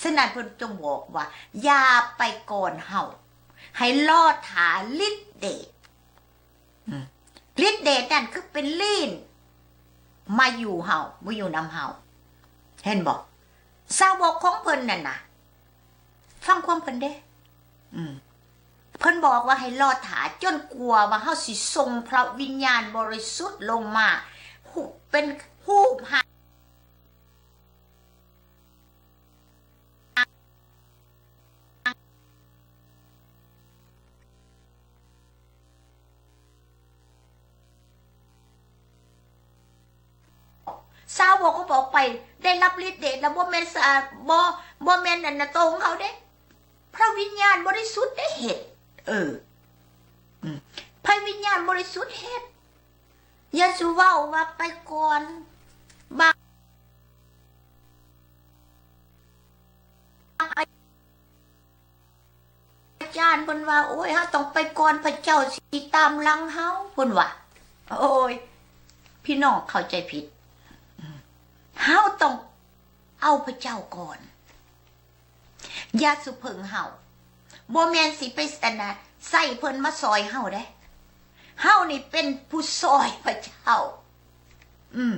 ສະນັ້ນເພິ່ນຈຶ່ງບອກວ່າ ຢ່າໄປກ່ອນເຮົາ, ໃຫ້ລໍຖ້າລິດເດດ. ອືມ ລິດເດດນັ້ນຄືເປັນລີ້ນມາຢູ່ເຮົາ, ມາຢູ່ນຳເຮົາ. ເຫັນບໍ່? ສາວົກຂອງເພິ່ນນັ້ນນະ ຟັງຄວາມເພິ່ນເດ້. ອືມ ເພິ່ນບອກວ່າໃຫ້ລໍຖ້າ ຈົນກວ່າວ່າເຮົາຊິສົ່ງພະວິນຍານບໍລິສຸດລົງມາ ຮູບ ເປັນຮູບຮ່າງ ສາວົກຂອງພະເຈົ້າໄປໄດ້ຮັບລິດເດດ ແລ້ວບໍ່ແມ່ນສາ ບໍ່ ບໍ່ແມ່ນອັນນະ ໂຕຂອງເຂົາເດ້. ພະວິນຍານບໍລິສຸດໄດ້ເຮັດ. ເອີ ອືມ ພະວິນຍານບໍລິສຸດເຮັດ. ເຢຊູເວົ້າວ່າໄປກ່ອນ ບາງອາຈານເພິ່ນວ່າ ໂອ້ຍ ເຮົາຕ້ອງໄປກ່ອນ ພະເຈົ້າຊິຕາມຫຼັງເຮົາ ເພິ່ນວ່າ. ໂອ້ຍ ພີ່ນ້ອງເຂົ້າໃຈຜິດ. ເຮົາຕ້ອງເອົາພະເຈົ້າກ່ອນ. ຢ່າສູ່ເພິ່ງເຮົາ. ບໍ່ແມ່ນຊິໄປ ອັນນະ ໃຊ້ເພິ່ນມາຊ່ອຍເຮົາເດ້. ເຮົານີ້ເປັນຜູ້ຊ່ອຍພະເຈົ້າ. ອືມ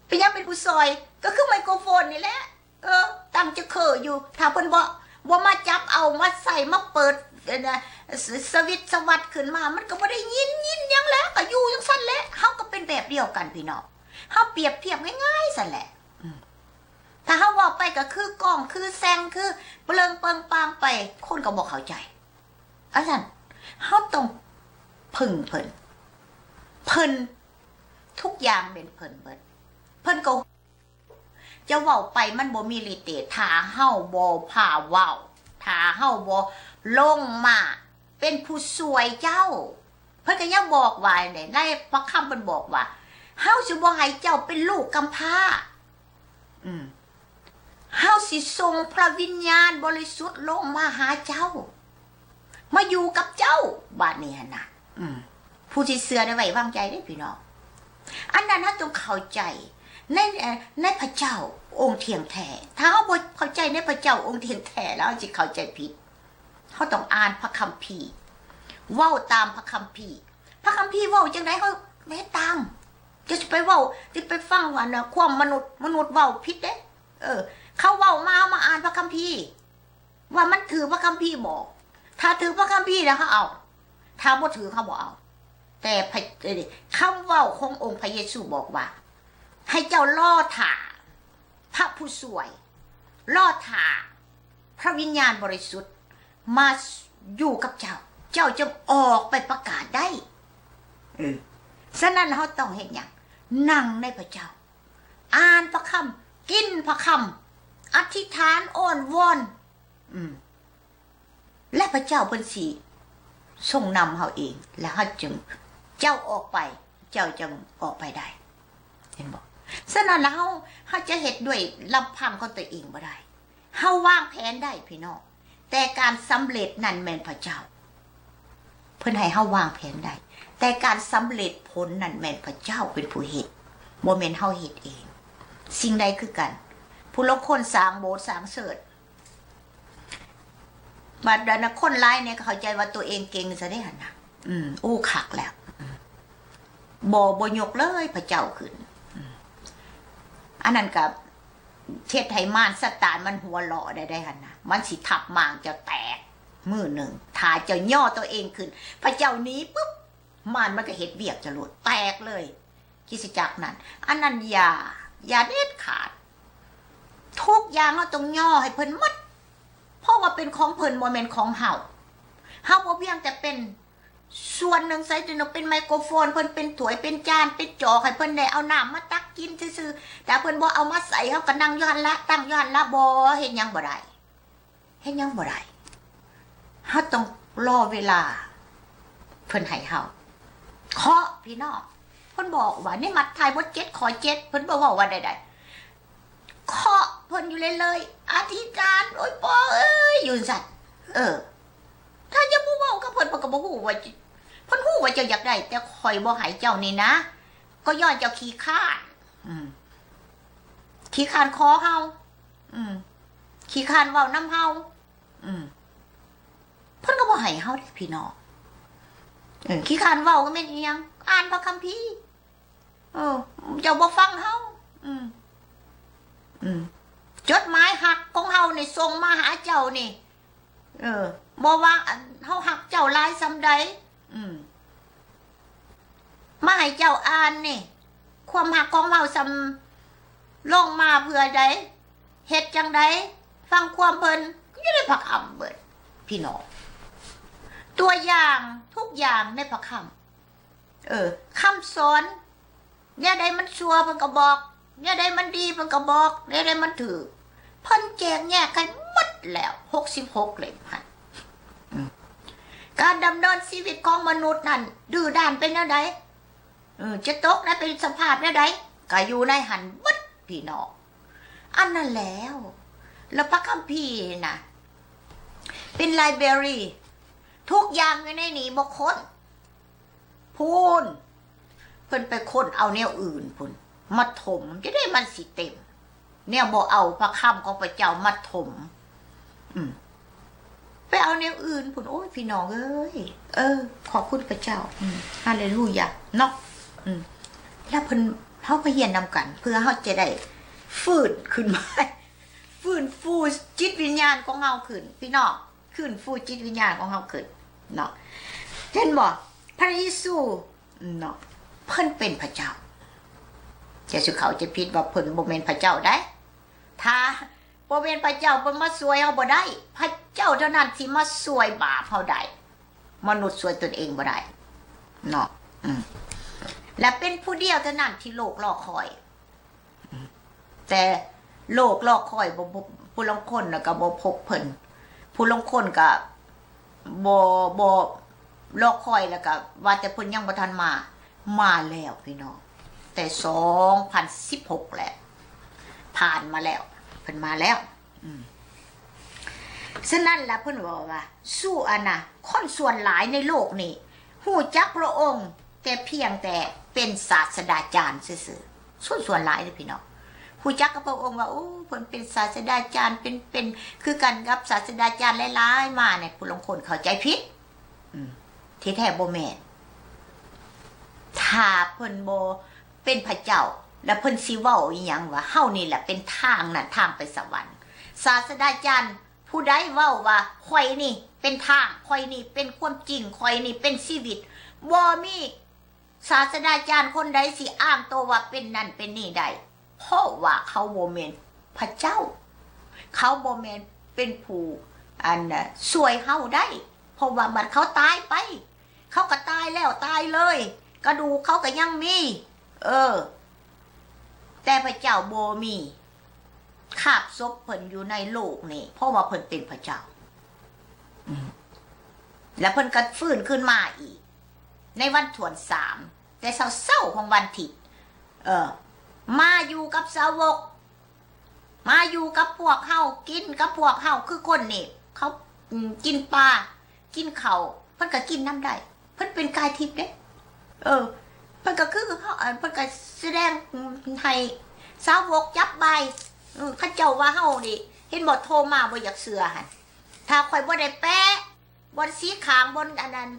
ເປັນຫຍັງເປັນຜູ້ຊ່ອຍ? ກໍຄືໄມໂຄຣໂຟນນີ້ແຫຼະ. ເອີ ຕັ້ງຈັກເຄີຢູ່. ຖ້າເພິ່ນບໍ່ ບໍ່ມາຈັບເອົາ ມາໃສ່ ມາເປີດ ອັນນະ ສະ ສະວິດສະຫວັດຂຶ້ນມາ ມັນກໍບໍ່ໄດ້ຍິນ ຍິນຫຍັງແຫຼະ ກໍຢູ່ຈັ່ງຊັ້ນແຫຼະ. ເຮົາກໍເປັນແບບດຽວກັນ ພີ່ນ້ອງ. ເຮົາປຽບທຽບງ່າຍໆຊັ້ນແຫຼະ. ອືມ ຖ້າເຮົາເວົ້າໄປກໍຄືກ້ອງ ຄືແຊງ ຄືປະເລິງເປິງປາງໄປ ຄົນກໍບໍ່ເຂົ້າໃຈ. ອັນນັ້ນ ເຮົາຕ້ອງເພິ່ງເພິ່ນ. ເພິ່ນ ທຸກຢ່າງແມ່ນເພິ່ນເບິດ. ເພິ່ນກໍ ຈະເວົ້າໄປມັນບໍ່ມີລິດເດດ ຖ້າເຮົາບໍ່ພາເວົ້າ, ຖ້າເຮົາບໍ່ລົງມາເປັນຜູ້ຊ່ວຍເຈົ້າ. ເພິ່ນກໍຍັງບອກວ່າໃດ ໃນພະຄຳເພິ່ນບອກວ່າ ເຮົາຊິບໍ່ໃຫ້ເຈົ້າເປັນລູກກຳພ້າ. ອືມ ເຮົາຊິສົ່ງພະວິນຍານບໍລິສຸດລົງມາຫາເຈົ້າ. ມາຢູ່ກັບເຈົ້າບາດນີ້ຫັ້ນນະ. ອືມ ຜູ້ທີ່ເຊື່ອໄດ້ໄວ້ວາງໃຈເດ້ພີ່ນ້ອງ. ອັນນັ້ນເຮົາຕ້ອງເຂົ້າໃຈໃນ ເອີ ໃນພະເຈົ້າອົງທ່ຽງແທ້. ຖ້າເຮົາບໍ່ເຂົ້າໃຈໃນພະເຈົ້າອົງທ່ຽງແທ້ແລ້ວ ເຮົາຊິເຂົ້າໃຈຜິດ. ເຮົາຕ້ອງອ່ານພະຄຳພີ, ເວົ້າຕາມພະຄຳພີ. ພະຄຳພີເວົ້າຈັ່ງໃດ ເຮົາເຮັດຕາມ. ຢ່າຊິໄປເວົ້າ, ຢ່າໄປຟັງອັນນະ ຄວາມມະນຸດ, ມະນຸດເວົ້າຜິດເດ້. ເອີ ເຂົາເວົ້າມາ, ເຮົາມາອ່ານພະຄຳພີ. ວ່າມັນຖືກພະຄຳພີບໍ່? ຖ້າຖືກພະຄຳພີແລ້ວເຮົາເອົາ, ຖ້າບໍ່ຖືກເຮົາບໍ່ເອົາ. ແຕ່ພະ ເອີ ຄຳເວົ້າຂອງອົງພະເຢຊູບອກວ່າ ໃຫ້ເຈົ້າລໍຖ້າພະຜູ້ຊ່ວຍ, ລໍຖ້າພະວິນຍານບໍລິສຸດມາຢູ່ກັບເຈົ້າ, ເຈົ້າຈຶ່ງອອກໄປປະກາດໄດ້. ເອີ ສະນັ້ນເຮົາຕ້ອງເຮັດຫຍັງ? ນັ່ງໃນພະເຈົ້າ, ອ່ານພະຄຳ, ກິນພະຄຳ, ອະທິຖານ, ອ້ອນວອນ, ອືມ ແລະ ພະເຈົ້າເພິ່ນຊິຊົງນຳເຮົາເອງ ແລະ ເຮົາຈຶ່ງ ເຈົ້າອອກໄປ ເຈົ້າຈຶ່ງອອກໄປໄດ້ ເຫັນບໍ່? ສະນັ້ນລະເຮົາ ເຮົາຈະເຮັດດ້ວຍລຳພັງຂອງຕົວເອງບໍ່ໄດ້. ເຮົາວາງແຜນໄດ້ພີ່ນ້ອງ, ແຕ່ການສຳເລັດນັ້ນແມ່ນພະເຈົ້າ. ເພິ່ນໃຫ້ເຮົາວາງແຜນໄດ້, ແຕ່ການສຳເລັດຜົນນັ້ນແມ່ນພະເຈົ້າເປັນຜູ້ເຮັດ, ບໍ່ແມ່ນເຮົາເຮັດເອງ. ສິ່ງໃດຄືກັນ, ຜູ້ລາງຄົນສ້າງໂບດສ້າງເສີດ, ບາດນັ້ນນະ ຄົນຫຼາຍນີ້ກໍເຂົ້າໃຈວ່າຕົວເອງເກັ່ງຊະເດ້ຫັ້ນນະ. ອືມ ໂອ້ ຄັກແລ້ວ. ອືມ ບໍ່ ບໍ່ຍົກເລີຍພະເຈົ້າຂຶ້ນ. ອືມ ອັນນັ້ນກໍເຮັດໃຫ້ມານຊາຕານມັນຫົວເລາະໄດ້ ໄດ້ຫັ້ນນະ. ມັນຊິທັບມ້າງເຈົ້າແຕກມື້ໜຶ່ງ ຖ້າເຈົ້າຍໍຕົວເອງຂຶ້ນ. ພະເຈົ້າໜີປຶບ ມ່ານມັນກໍເຮັດວຽກຈະໂລດ ແຕກເລີຍ ຄຣິສຕະຈັກນັ້ນ. ອັນນັ້ນຢ່າ ຢ່າເດັດຂາດ. ທຸກຢ່າງເຮົາຕ້ອງຍໍໃຫ້ເພິ່ນໝົດ, ເພາະວ່າເປັນຂອງເພິ່ນ ບໍ່ແມ່ນຂອງເຮົາ. ເຮົາບໍ່ພຽງແຕ່ເປັນສ່ວນໜຶ່ງໃສ່ ເປັນໄມໂຄຣໂຟນເພິ່ນ, ເປັນຖ້ວຍ ເປັນຈານ ເປັນຈອກ ໃຫ້ເພິ່ນໄດ້ເອົານ້ຳມາຕັກກິນຊື່ໆ, ແຕ່ເພິ່ນບໍ່ເອົາມາໃສ່ ເຮົາກໍນັ່ງຢູ່ຫັ້ນລະ ຕັ້ງຢູ່ຫັ້ນລະ. ບໍ່ ເຮັດຫຍັງບໍ່ໄດ້. ເຮັດຫຍັງບໍ່ໄດ້. ເຮົາຕ້ອງລໍເວລາເພິ່ນໃຫ້ເຮົາ. ເຄາະ ພີ່ນ້ອງ, ເພິ່ນບອກວ່າໃນມັດທາຍບົດເຈັດ ຂໍ້ເຈັດ ເພິ່ນບໍ່ເວົ້າວ່າໃດໆ. ເຄາະເພິ່ນຢູ່ເລື້ອຍໆ, ອະທິຖານ, ໂອ້ຍ ພໍ່ເອີຍ ຢູ່ຊັ້ນ. ເອີ ຖ້າເຈົ້າບໍ່ເວົ້າກັບເພິ່ນ ເພິ່ນກໍບໍ່ຮູ້ວ່າ ເພິ່ນຮູ້ວ່າເຈົ້າຢາກໄດ້, ແຕ່ຂ້ອຍບໍ່ໃຫ້ເຈົ້ານີ້ນະ ກໍຍ້ອນເຈົ້າຂີ້ຄ້ານ. ອືມ ຂີ້ຄ້ານຂໍເຮົາ. ອືມ ຂີ້ຄ້ານເວົ້ານຳເຮົາ. ອືມ ເພິ່ນກໍບໍ່ໃຫ້ເຮົາເດ້ພີ່ນ້ອງ. ເອີ ຂີ້ຄ້ານເວົ້າກໍແມ່ນອີ່ຫຍັງ? ອ່ານພະຄຳພີ. ເອີ ເຈົ້າບໍ່ຟັງເຮົາ. ອືມ ອືມ ຈົດໝາຍຮັກຂອງເຮົານີ້ ສົ່ງມາຫາເຈົ້ານີ້. ເອີ ບໍ່ວ່າ ອັນ ເຮົາຮັກເຈົ້າຫຼາຍສ່ຳໃດ. ອືມ ມາໃຫ້ເຈົ້າອ່ານນີ້ ຄວາມຮັກຂອງເຮົາສ່ຳລົງມາເພື່ອໃດ? ເຮັດຈັ່ງໃດ? ຟັງຄວາມເພິ່ນ ຢູ່ໃນພະຄຳເບິດ ພີ່ນ້ອງ. ຕົວຢ່າງທຸກຢ່າງໃນພະຄຳ. ເອີ ຄຳສອນ ແນວໃດມັນຊົ່ວເພິ່ນກໍບອກ, ແນວໃດມັນດີເພິ່ນກໍບອກ, ແນວໃດມັນຖືກ ເພິ່ນແຈກແຍກໃຫ້ໝົດແລ້ວ ຫົກສິບຫົກເຫຼັ້ມຫັ້ນ. ອືມ ການດຳເນີນຊີວິດຂອງມະນຸດນັ້ນ ດື້ດ້ານເປັນແນວໃດ? ເອີ ຈະຕົກໃນເປັນສະພາບແນວໃດ? ກໍຢູ່ໃນຫັ້ນເບິດ ພີ່ນ້ອງ. ອັນນັ້ນແລ້ວ ແລ້ວພະຄຳພີນະ ເປັນໄລບຣາຣີ ທຸກຢ່າງຢູ່ໃນນີ້ ບໍ່ຄົ້ນ. ພຸ້ນ ເພິ່ນໄປຄົ້ນເອົາແນວອື່ນພຸ້ນມາຖົມ ຈະໄດ້ມັນຊິເຕັມ, ແນວບໍ່ເອົາພະຄຳຂອງພະເຈົ້າມາຖົມ. ອືມ ໄປເອົາແນວອື່ນພຸ້ນ. ໂອ້ຍ ພີ່ນ້ອງເອີຍ ເອີ ຂອບຄຸນພະເຈົ້າ. ອືມ ຮາເລລູຢາເນາະ. ອືມ ແລ້ວເພິ່ນ ເຮົາມາຮຽນນຳກັນ ເພື່ອເຮົາຈະໄດ້ຟື້ນຂຶ້ນມາ ຟື້ນຟູຈິດວິນຍານຂອງເຮົາຂຶ້ນ ພີ່ນ້ອງ. ຟື້ນຟູຈິດວິນຍານຂອງເຮົາຂຶ້ນເນາະ. ເຫັນບໍ່? ພະເຢຊູເນາະ ເພິ່ນເປັນພະເຈົ້າ. ຢ່າສູ່ເຂົ້າໃຈຜິດວ່າເພິ່ນບໍ່ແມ່ນພະເຈົ້າໃດ. ຖ້າບໍ່ແມ່ນພະເຈົ້າ ເພິ່ນມາຊ່ວຍເຮົາບໍ່ໄດ້. ພະເຈົ້າເທົ່ານັ້ນທີ່ມາຊ່ວຍບາບເຮົາໄດ້. ມະນຸດຊ່ວຍຕົນເອງບໍ່ໄດ້ເນາະ. ອືມ ແລະ ເປັນຜູ້ດຽວເທົ່ານັ້ນທີ່ໂລກລໍຄອຍ. ແຕ່ໂລກລໍຄອຍ ບໍ່ ຜູ້ລາງຄົນນະກໍບໍ່ພົບເພິ່ນ, ຜູ້ລາງຄົນກໍບໍ່ ບໍ່ລໍຄອຍ ແລ້ວກໍວ່າແຕ່ເພິ່ນຍັງບໍ່ທັນມາ. ມາແລ້ວພີ່ນ້ອງ ແຕ່ສອງພັນສິບຫົກແລ້ວ ຜ່ານມາແລ້ວ ເພິ່ນມາແລ້ວ. ອືມ ສະນັ້ນລະເພິ່ນເວົ້າວ່າ ສູ່ອັນນະ ຄົນສ່ວນຫຼາຍໃນໂລກນີ້ຮູ້ຈັກພະອົງ ແຕ່ພຽງແຕ່ເປັນສາດສະດາຈານຊື່ໆ. ຊົນສ່ວນຫຼາຍເດ້ພີ່ນ້ອງ ຮູ້ຈັກກັບພະອົງວ່າ ໂອ້ ເພິ່ນເປັນສາດສະດາຈານ ເປັນ ເປັນຄືກັນກັບສາດສະດາຈານຫຼາຍໆມານີ້. ຜູ້ລາງຄົນເຂົ້າໃຈຜິດ ອືມ ທີ່ແທ້ບໍ່ແມ່ນ. ຖ້າເພິ່ນບໍ່ເປັນພະເຈົ້າ ແລ້ວເພິ່ນຊິເວົ້າອີ່ຫຍັງວ່າ ເຮົານີ້ແຫຼະເປັນທາງນັ້ນ ທາງໄປສະຫວັນ? ສາດສະດາຈານ ຜູ້ໃດເວົ້າວ່າ ຂ້ອຍນີ້ເປັນທາງ, ຂ້ອຍນີ້ເປັນຄວາມຈິງ, ຂ້ອຍນີ້ເປັນຊີວິດ, ບໍ່ມີສາດສະດາຈານຄົນໃດຊິອ້າງໂຕວ່າເປັນນັ້ນເປັນນີ້ໄດ້, ເພາະວ່າເຂົາບໍ່ແມ່ນພະເຈົ້າ, ເຂົາບໍ່ແມ່ນເປັນຜູ້ ອັນ ຊ່ວຍເຮົາໄດ້, ເພາະວ່າບັດເຂົາຕາຍໄປ, ເຂົາກໍຕາຍແລ້ວຕາຍເລີຍ, ກະດູກເຂົາກະຍັງມີ ເອີ ແຕ່ພະເຈົ້າບໍ່ມີຄາບສົບເພິ່ນຢູ່ໃນໂລກນີ້ ເພາະວ່າເພິ່ນເປັນພະເຈົ້າ. ອືມ ແລະເພິ່ນກະຟື້ນຄືນມາອີກ ໃນວັນຖ້ວນສາມ ແຕ່ເຊົ້າໆຂອງວັນທິດ ເອີ ມາຢູ່ກັບສາວົກ ມາຢູ່ກັບພວກເຮົາ ກິນກັບພວກເຮົາ ຄືຄົນນີ້ ເຂົາ ອືມ ກິນປາ ກິນເຂົ້າ ເພິ່ນກະກິນນຳໄດ້ ເພິ່ນເປັນກາຍທິບເດ້. ເອີ ເພິ່ນກະຄືເຮົາ ເພິ່ນກະສະແດງໃຫ້ສາວົກຈັບບາຍ. ເອີ ເຂົາເຈົ້າວ່າເຮົານີ້ ເຫັນບໍ່ ໂທມາບໍ່ຢາກເຊື່ອຫັ້ນ ຖ້າຂ້ອຍບໍ່ໄດ້ແປະ ບ່ອນສີຂ້າງ ບ່ອນອັນນັ້ນ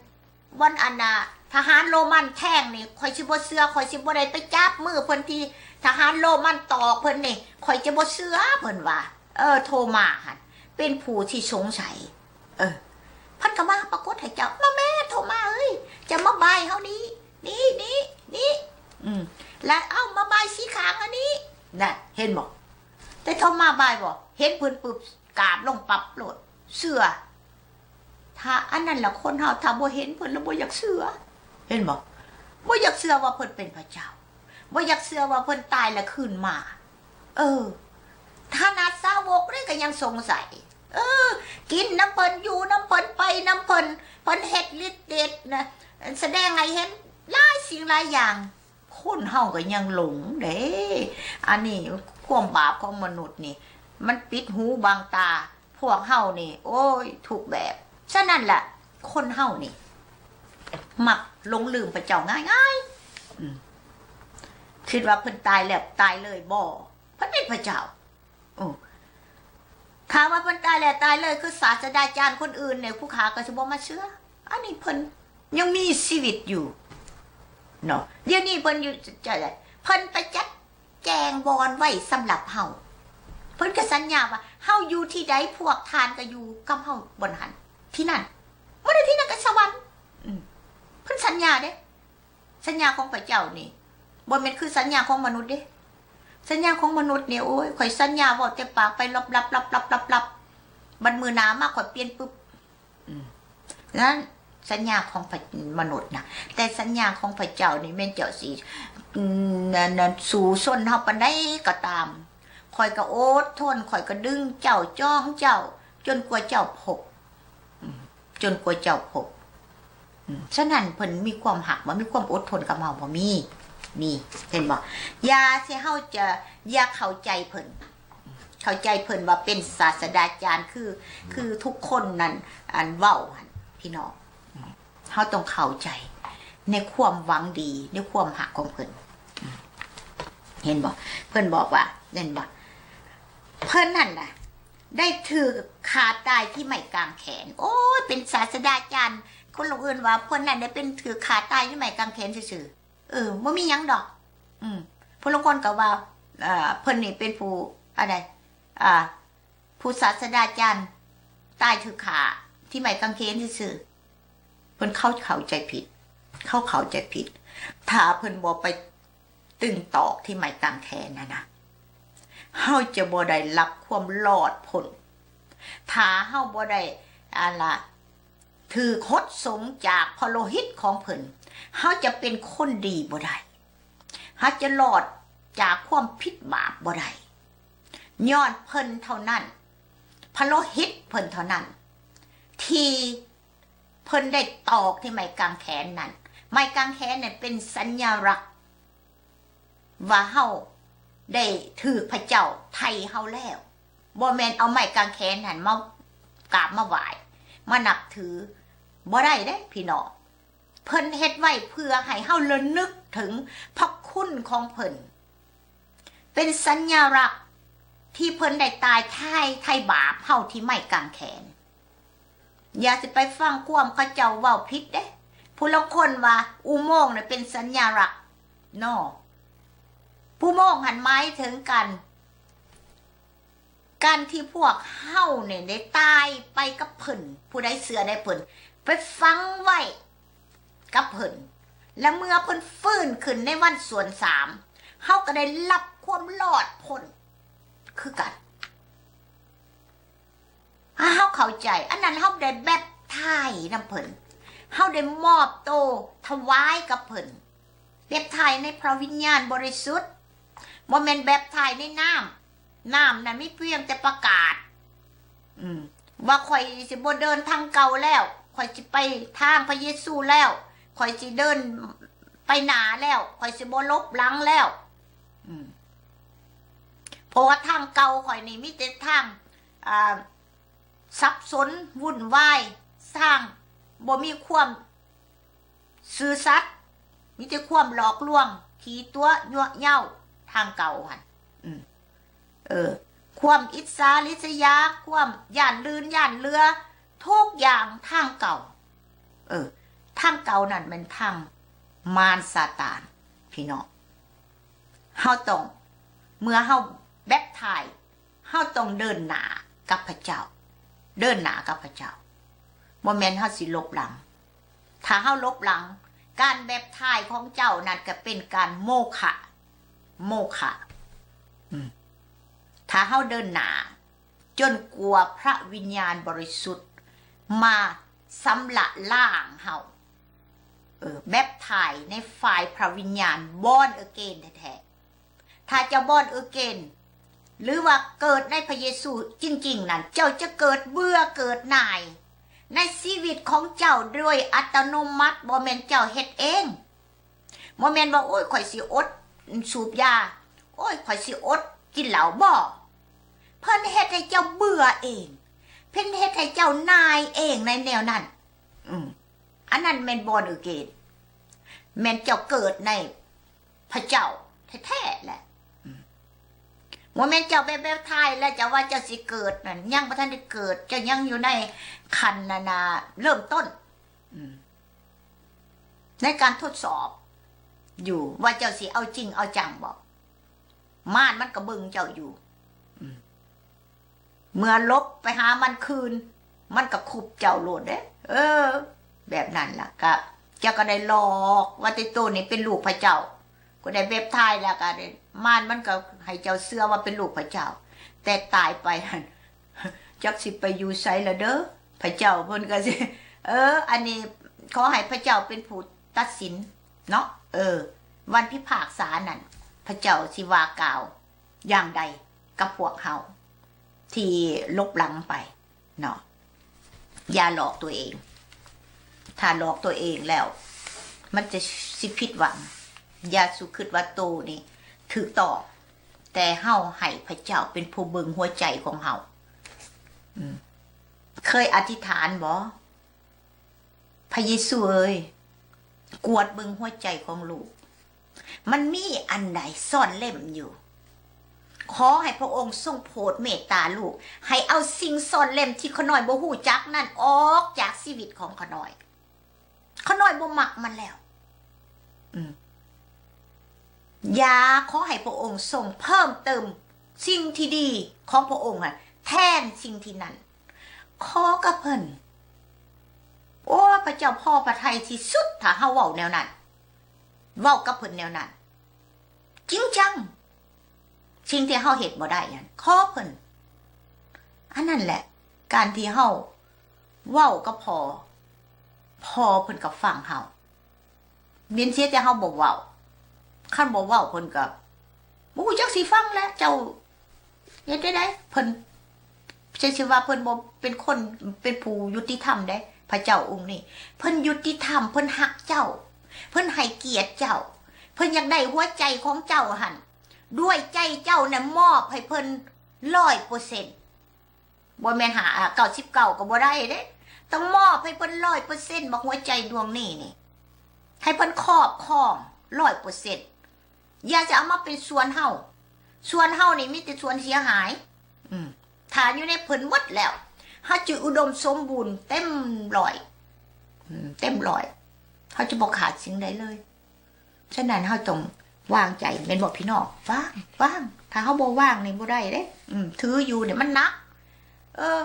ບ່ອນອັນນ່າ ທະຫານໂຣມັນແທງນີ້ ຂ້ອຍຊິບໍ່ເຊື່ອ ຂ້ອຍຊິບໍ່ໄດ້ໄປຈັບມືເພິ່ນທີ່ທະຫານໂຣມັນຕອກເພິ່ນນີ້ ຂ້ອຍຈະບໍ່ເຊື່ອ ເພິ່ນວ່າ. ເອີ ໂທມາຫັ້ນເປັນຜູ້ທີ່ສົງໄສ. ເອີ ເພິ່ນກະມາປາກົດໃຫ້ເຈົ້າ ມາແມ່ ໂທມາເອີຍ ເຈົ້າມາບາຍເຮົານີ້ ນີ້ ນີ້ ນີ້ ອືມ ແລະເອົາມາບາຍສີຂ້າງອັນນີ້ ນັ້ນ ເຫັນບໍ່? ແຕ່ໂທມາບາຍບໍ່ ເຫັນເພິ່ນປຶບ ກາບລົງປັບໂລດ ເຊື່ອ. ຖ້າອັນນັ້ນລະຄົນເຮົາ ຖ້າບໍ່ເຫັນເພິ່ນລະບໍ່ຢາກເຊື່ອ ເຫັນບໍ່? ບໍ່ຢາກເຊື່ອວ່າເພິ່ນເປັນພະເຈົ້າ ບໍ່ຢາກເຊື່ອວ່າເພິ່ນຕາຍລະຄືນມາ. ເອີ ຂະໜາດສາວົກເດ້ກະຍັງສົງໄສ. ເອີ ກິນນຳເພິ່ນ ຢູ່ນຳເພິ່ນ ໄປນຳເພິ່ນ ເພິ່ນເຮັດລິດເດດນະ ສະແດງໃຫ້ເຫັນຫຼາຍສິ່ງຫຼາຍຢ່າງ. ຄົນເຮົາກະຍັງຫຼົງເດ້ ອັນນີ້ຄວາມບາບຂອງມະນຸດນີ້ ມັນປິດຫູບັງຕາພວກເຮົານີ້ ໂອ້ຍ ທຸກແບບ. ສະນັ້ນລະ ຄົນເຮົານີ້ມັກຫຼົງລືມພະເຈົ້າງ່າຍໆ ອືມ ຄິດວ່າເພິ່ນຕາຍແລ້ວຕາຍເລີຍ ບໍ່ ເພິ່ນເປັນພະເຈົ້າ. ໂອ້ ຖ້າວ່າເພິ່ນຕາຍແລ້ວຕາຍເລີຍ ຄືສາດສະດາຈານຄົນອື່ນນີ້ ຜູ້ຂ້າກະຊິບໍ່ມາເຊື່ອ. ອັນນີ້ເພິ່ນຍັງມີຊີວິດຢູ່ເນາະ ດຽວນີ້ເພິ່ນຢູ່ໃຈໃດ ເພິ່ນໄປຈັດແຈງບ່ອນໄວ້ສຳລັບເຮົາ. ເພິ່ນກະສັນຍາວ່າ ເຮົາຢູ່ທີ່ໃດ ພວກທ່ານກະຢູ່ກັບເຮົາບ່ອນຫັ້ນ ທີ່ນັ້ນ ບໍ່ໄດ້ ທີ່ນັ້ນກະສະຫວັນ. ອືມ ເພິ່ນສັນຍາເດ້. ສັນຍາຂອງພະເຈົ້ານີ້ ບໍ່ແມ່ນຄືສັນຍາຂອງມະນຸດເດ້. ສັນຍາຂອງມະນຸດນີ້ ໂອ້ຍ ຂ້ອຍສັນຍາເວົ້າແຕ່ປາກໄປ ລັບໆໆໆ ບັດມື້ໜ້າມາຂ້ອຍປ່ຽນປຶບ. ອືມ ນັ້ນສັນຍາຂອງ ມະນຸດນະ ແຕ່ສັນຍາຂອງພະເຈົ້ານີ້ ແມ່ນເຈົ້າຊິ ອືມ ສູ້ຊົນເຮົາປານໃດກະຕາມ ຂ້ອຍກະອົດທົນ ຂ້ອຍກະດຶງເຈົ້າ ຈ້ອງເຈົ້າ ຈົນກວ່າເຈົ້າພົບ ອືມ ຈົນກວ່າເຈົ້າພົບ. ອືມ ສະນັ້ນເພິ່ນມີຄວາມຮັກບໍ່ ມີຄວາມອົດທົນກັບເຮົາບໍ່ ມີ ມີ ເຫັນບໍ່? ຢ່າຊິ ເຮົາຈະ ຢ່າເຂົ້າໃຈເພິ່ນ ເຂົ້າໃຈເພິ່ນວ່າເປັນສາດສະດາຈານ ຄື ຄືທຸກຄົນນັ້ນ ອັນເວົ້າຫັ້ນ ພີ່ນ້ອງ. ເຮົາຕ້ອງເຂົ້າໃຈໃນຄວາມຫວັງດີ ໃນຄວາມຮັກຂອງເພິ່ນ. ເຫັນບໍ່? ເພິ່ນບອກວ່າ ເຫັນບໍ່? ເພິ່ນນັ້ນນະ ໄດ້ຖືກຂ້າຕາຍທີ່ໄມ້ກາງແຂນ. ໂອ້ຍ ເປັນສາດສະດາຈານ ຄົນລາງອື່ນວ່າເພິ່ນນັ້ນໄດ້ເປັນຖືກຂ້າຕາຍທີ່ໄມ້ກາງແຂນຊື່ໆ. ເອີ ບໍ່ມີຫຍັງດອກ. ອືມ ຜູ້ລາງຄົນກະວ່າ ເອີ ເພິ່ນນີ້ເປັນຜູ້ ອັນໃດ ອ່າ ຜູ້ສາດສະດາຈານຕາຍຖືກຂ້າທີ່ໄມ້ກາງເຂນຊື່ໆ. ເພິ່ນ ເຂົາເຂົ້າໃຈຜິດ ເຂົາເຂົ້າໃຈຜິດ. ຖ້າເພິ່ນບໍ່ໄປຕຶງຕອກທີ່ໄມ້ກາງແຂນຫັ້ນນະ ເຮົາຈະບໍ່ໄດ້ຮັບຄວາມລອດພົ້ນ. ຖ້າເຮົາບໍ່ໄດ້ ອັນລະ ຖືກຫົດສົງຈາກພະໂລຫິດຂອງເພິ່ນ ເຮົາຈະເປັນຄົນດີບໍ່ໄດ້. ເຮົາຈະລອດຈາກຄວາມຜິດບາບບໍ່ໄດ້ ຍ້ອນເພິ່ນເທົ່ານັ້ນ ພະໂລຫິດເພິ່ນເທົ່ານັ້ນ ທີ່ເພິ່ນໄດ້ຕອກທີ່ໄມ້ກາງແຂນນັ້ນ. ໄມ້ກາງແຂນນັ້ນເປັນສັນຍາລັກວ່າເຮົາໄດ້ຖືກພະເຈົ້າໄຖ່ເຮົາແລ້ວ. ບໍ່ແມ່ນເອົາໄມ້ກາງແຂນຫັ້ນມາກາບມາໄຫວ້ ມານັບຖື ບໍ່ໄດ້ເດ້ພີ່ນ້ອງ. ເພິ່ນເຮັດໄວ້ເພື່ອໃຫ້ເຮົາລະນຶກເຖິງພະຄຸນຂອງເພິ່ນ. ເປັນສັນຍາລັກທີ່ເພິ່ນໄດ້ຕາຍໄຖ່ ໄຖ່ບາບເຮົາທີ່ໄມ້ກາງແຂນ. ຢ່າຊິໄປຟັງຄວາມເຂົາເຈົ້າເວົ້າຜິດເດ້. ຜູ້ລາງຄົນວ່າອຸໂມງນະເປັນສັນຍາລັກເນາະ. ອຸໂມງຫັ້ນໝາຍເຖິງການ ການທີ່ພວກເຮົານີ້ໄດ້ຕາຍໄປກັບເພິ່ນ, ຜູ້ໃດເຊື່ອໃນເພິ່ນ ໄປຝັງໄວ້ກັບເພິ່ນ ແລະ ເມື່ອເພິ່ນຟື້ນຂຶ້ນໃນວັນສ່ວນສາມ ເຮົາກໍໄດ້ຮັບຄວາມລອດພົ້ນຄືກັນ. ຖ້າເຮົາເຂົ້າໃຈອັນນັ້ນ ເຮົາໄດ້ແບັບທາຍນຳເພິ່ນ, ເຮົາໄດ້ມອບໂຕຖວາຍກັບເພິ່ນ. ແບບຖ່າຍໃນພະວິນຍານບໍລິສຸດ, ບໍ່ແມ່ນແບບຖ່າຍໃນນ້ຳ. ນ້ຳນັ້ນມີພຽງແຕ່ປະກາດ ອືມ ວ່າຂ້ອຍຊິບໍ່ເດີນທາງເກົ່າແລ້ວ, ຂ້ອຍຊິໄປທາງພະເຢຊູແລ້ວ, ຂ້ອຍຊິເດີນໄປໜ້າແລ້ວ, ຂ້ອຍຊິບໍ່ຫຼົບຫຼັງແລ້ວ. ອືມ ເພາະວ່າທາງເກົ່າຂ້ອຍນີ້ມີແຕ່ທາງ ອ່າ ສັບສົນວຸ່ນວາຍ, ທາງບໍ່ມີຄວາມຊື່ສັດ, ມີແຕ່ຄວາມຫຼອກລວງ, ຂີ້ຕົວະ ຍົວະເຍີ້າ, ທາງເກົ່າຫັ້ນ. ອືມ ເອີ ຄວາມອິດສາລິດສະຍາ, ຄວາມຢ້ານລື່ນຢ້ານເຫຼືອ, ທຸກຢ່າງທາງເກົ່າ. ເອີ ທາງເກົ່ານັ້ນແມ່ນທາງມານຊາຕານ ພີ່ນ້ອງ. ເຮົາຕ້ອງ ເມື່ອເຮົາແບບຖ່າຍ, ເຮົາຕ້ອງເດີນໜ້າກັບພະເຈົ້າ, ເດີນໜ້າກັບພະເຈົ້າ, ບໍ່ແມ່ນເຮົາຊິຫຼົບຫຼັງ. ຖ້າເຮົາຫຼົບຫຼັງ, ການແບບຖ່າຍຂອງເຈົ້ານັ້ນກໍເປັນການໂມຄະ, ໂມຄະ. ອືມ ຖ້າເຮົາເດີນໜ້າ ຈົນກວ່າພະວິນຍານບໍລິສຸດມາຊຳລະລ້າງເຮົາ. ເອີ ແບບຖ່າຍໃນຝ່າຍພະວິນຍານ born again ແທ້ໆ. ຖ້າເຈົ້າ born again ຫຼືວ່າເກີດໃນພະເຢຊູຈິງໆນັ້ນ, ເຈົ້າຈະເກີດເບື່ອເກີດໜ່າຍໃນຊີວິດຂອງເຈົ້າໂດຍອັດຕະໂນມັດ, ບໍ່ແມ່ນເຈົ້າເຮັດເອງ. ບໍ່ແມ່ນວ່າ ໂອ້ຍ ຂ້ອຍຊິອົດສູບຢາ, ໂອ້ຍ ຂ້ອຍຊິອົດກິນເຫຼົ້າ. ບໍ່, ເພິ່ນເຮັດໃຫ້ເຈົ້າເບື່ອເອງ, ເພິ່ນເຮັດໃຫ້ເຈົ້າໜ່າຍເອງໃນແນວນັ້ນ. ອືມ ອັນນັ້ນແມ່ນ born again, ແມ່ນເຈົ້າເກີດໃນພະເຈົ້າແທ້ໆແຫຼະ. ອືມ ບໍ່ແມ່ນເຈົ້າແບບ ແບບຖ່າຍແລ້ວເຈົ້າວ່າເຈົ້າຊິເກີດນັ້ນ, ຍັງບໍ່ທັນໄດ້ເກີດ, ເຈົ້າຍັງຢູ່ໃນຂັ້ນນັ້ນນະ ເລີ່ມຕົ້ນ. ອືມ ໃນການທົດສອບຢູ່ວ່າເຈົ້າຊິເອົາຈິງເອົາຈັງບໍ່, ມານມັນກໍເບິ່ງເຈົ້າຢູ່. ອືມ ເມື່ອຫຼົບໄປຫາມັນຄືນ, ມັນກໍຄຸບເຈົ້າໂລດເດ້. ເອີ ແບບນັ້ນລະ, ກະເຈົ້າກໍໄດ້ຫຼອກວ່າແຕ່ໂຕນີ້ເປັນລູກພະເຈົ້າ, ກໍໄດ້ແບບຖ່າຍແລ້ວກໍໄດ້, ມານມັນກໍໃຫ້ເຈົ້າເຊື່ອວ່າເປັນລູກພະເຈົ້າ, ແຕ່ຕາຍໄປຫັ້ນ ຈັກຊິໄປຢູ່ໃສລະເດີ. ພະເຈົ້າເພິ່ນກໍຊິ ເອີ ອັນນີ້ຂໍໃຫ້ພະເຈົ້າເປັນຜູ້ຕັດສິນເນາະ. ເອີ ວັນພິພາກສານັ້ນ ພະເຈົ້າຊິວ່າກ່າວຢ່າງໃດກັບພວກເຮົາທີ່ຫຼົບຫຼັງໄປເນາະ. ຢ່າຫຼອກຕົວເອງ. ຖ້າຫຼອກຕົວເອງແລ້ວ ມັນຈະ ຊິຜິດຫວັງ. ຢ່າສູ່ຄິດວ່າໂຕນີ້ຖືກຕ້ອງ, ແຕ່ເຮົາໃຫ້ພະເຈົ້າເປັນຜູ້ເບິ່ງຫົວໃຈຂອງເຮົາ. ອືມ ເຄີຍອະທິຖານບໍ່? ພະເຢຊູເອີຍ, ກວດເບິ່ງຫົວໃຈຂອງລູກ, ມັນມີອັນໃດຊ່ອນເລັ້ມຢູ່? ຂໍໃຫ້ພະອົງຊົງໂຜດເມດຕາລູກ, ໃຫ້ເອົາສິ່ງຊ່ອນເລັ້ມທີ່ຂະນ້ອຍບໍ່ຮູ້ຈັກນັ້ນອອກຈາກຊີວິດຂອງຂະນ້ອຍ. ຂະນ້ອຍບໍ່ມັກມັນແລ້ວ. ອືມ ຢ່າ, ຂໍໃຫ້ພະອົງຊົງເພີ່ມເຕີມສິ່ງທີ່ດີຂອງພະອົງຫັ້ນແທນສິ່ງທີ່ນັ້ນ. ຂໍກັບເພິ່ນ. ໂອ້ ພະເຈົ້າພໍພະໄທທີ່ສຸດ ຖ້າເຮົາເວົ້າແນວນັ້ນ, ເວົ້າກັບເພິ່ນແນວນັ້ນ ຈິງຈັງ. ສິ່ງທີ່ເຮົາເຮັດບໍ່ໄດ້ນັ້ນ ຂໍເພິ່ນ. ອັນນັ້ນແຫຼະ ການທີ່ເຮົາເວົ້າກັບພໍ່, ພໍ່ເພິ່ນກໍຟັງເຮົາ. ເປັນເສຍແຕ່ເຮົາບໍ່ເວົ້າ, ຄັນບໍ່ເວົ້າເພິ່ນກໍບໍ່ຮູ້ຈັກຊິຟັງແຫຼະ. ເຈົ້າເຮັດໄດ້ໃດ? ເພິ່ນ ເຈົ້າຊິວ່າເພິ່ນບໍ່ເປັນຄົນ ເປັນຜູ້ຍຸຕິທຳເດ້. ພະເຈົ້າອົງນີ້ ເພິ່ນຍຸຕິທຳ, ເພິ່ນຮັກເຈົ້າ, ເພິ່ນໃຫ້ກຽດເຈົ້າ, ເພິ່ນຢາກໄດ້ຫົວໃຈຂອງເຈົ້າຫັ້ນ. ດ້ວຍໃຈເຈົ້ານັ້ນມອບໃຫ້ເພິ່ນຮ້ອຍເປີເຊັນ. ບໍ່ແມ່ນຫາ ເກົ້າສິບເກົ້າກໍບໍ່ໄດ້ເດ້. ຕ້ອງມອບໃຫ້ເພິ່ນຮ້ອຍເປີເຊັນ, ບັກຫົວໃຈດວງນີ້ນີ້ ໃຫ້ເພິ່ນຄອບຄອງຮ້ອຍເປີເຊັນ. ຢ່າຈະເອົາມາເປັນສ່ວນເຮົາ. ສ່ວນເຮົານີ້ມີແຕ່ສ່ວນເສຍຫາຍ. ອືມ ຖ້າຢູ່ໃນເພິ່ນໝົດແລ້ວ, ເຮົາຈະອຸດົມສົມບູນເຕັມຮ້ອຍ. ອືມ ເຕັມຮ້ອຍ. ເຮົາຈະບໍ່ຂາດສິ່ງໃດເລີຍ. ສະນັ້ນເຮົາຕ້ອງວາງໃຈ ແມ່ນບໍ່ພີ່ນ້ອງ? ວາງ, ວາງ. ຖ້າເຮົາບໍ່ວາງນີ້ບໍ່ໄດ້ເດ້. ອືມ ຖືຢູ່ນີ້ມັນໜັກ. ເອີ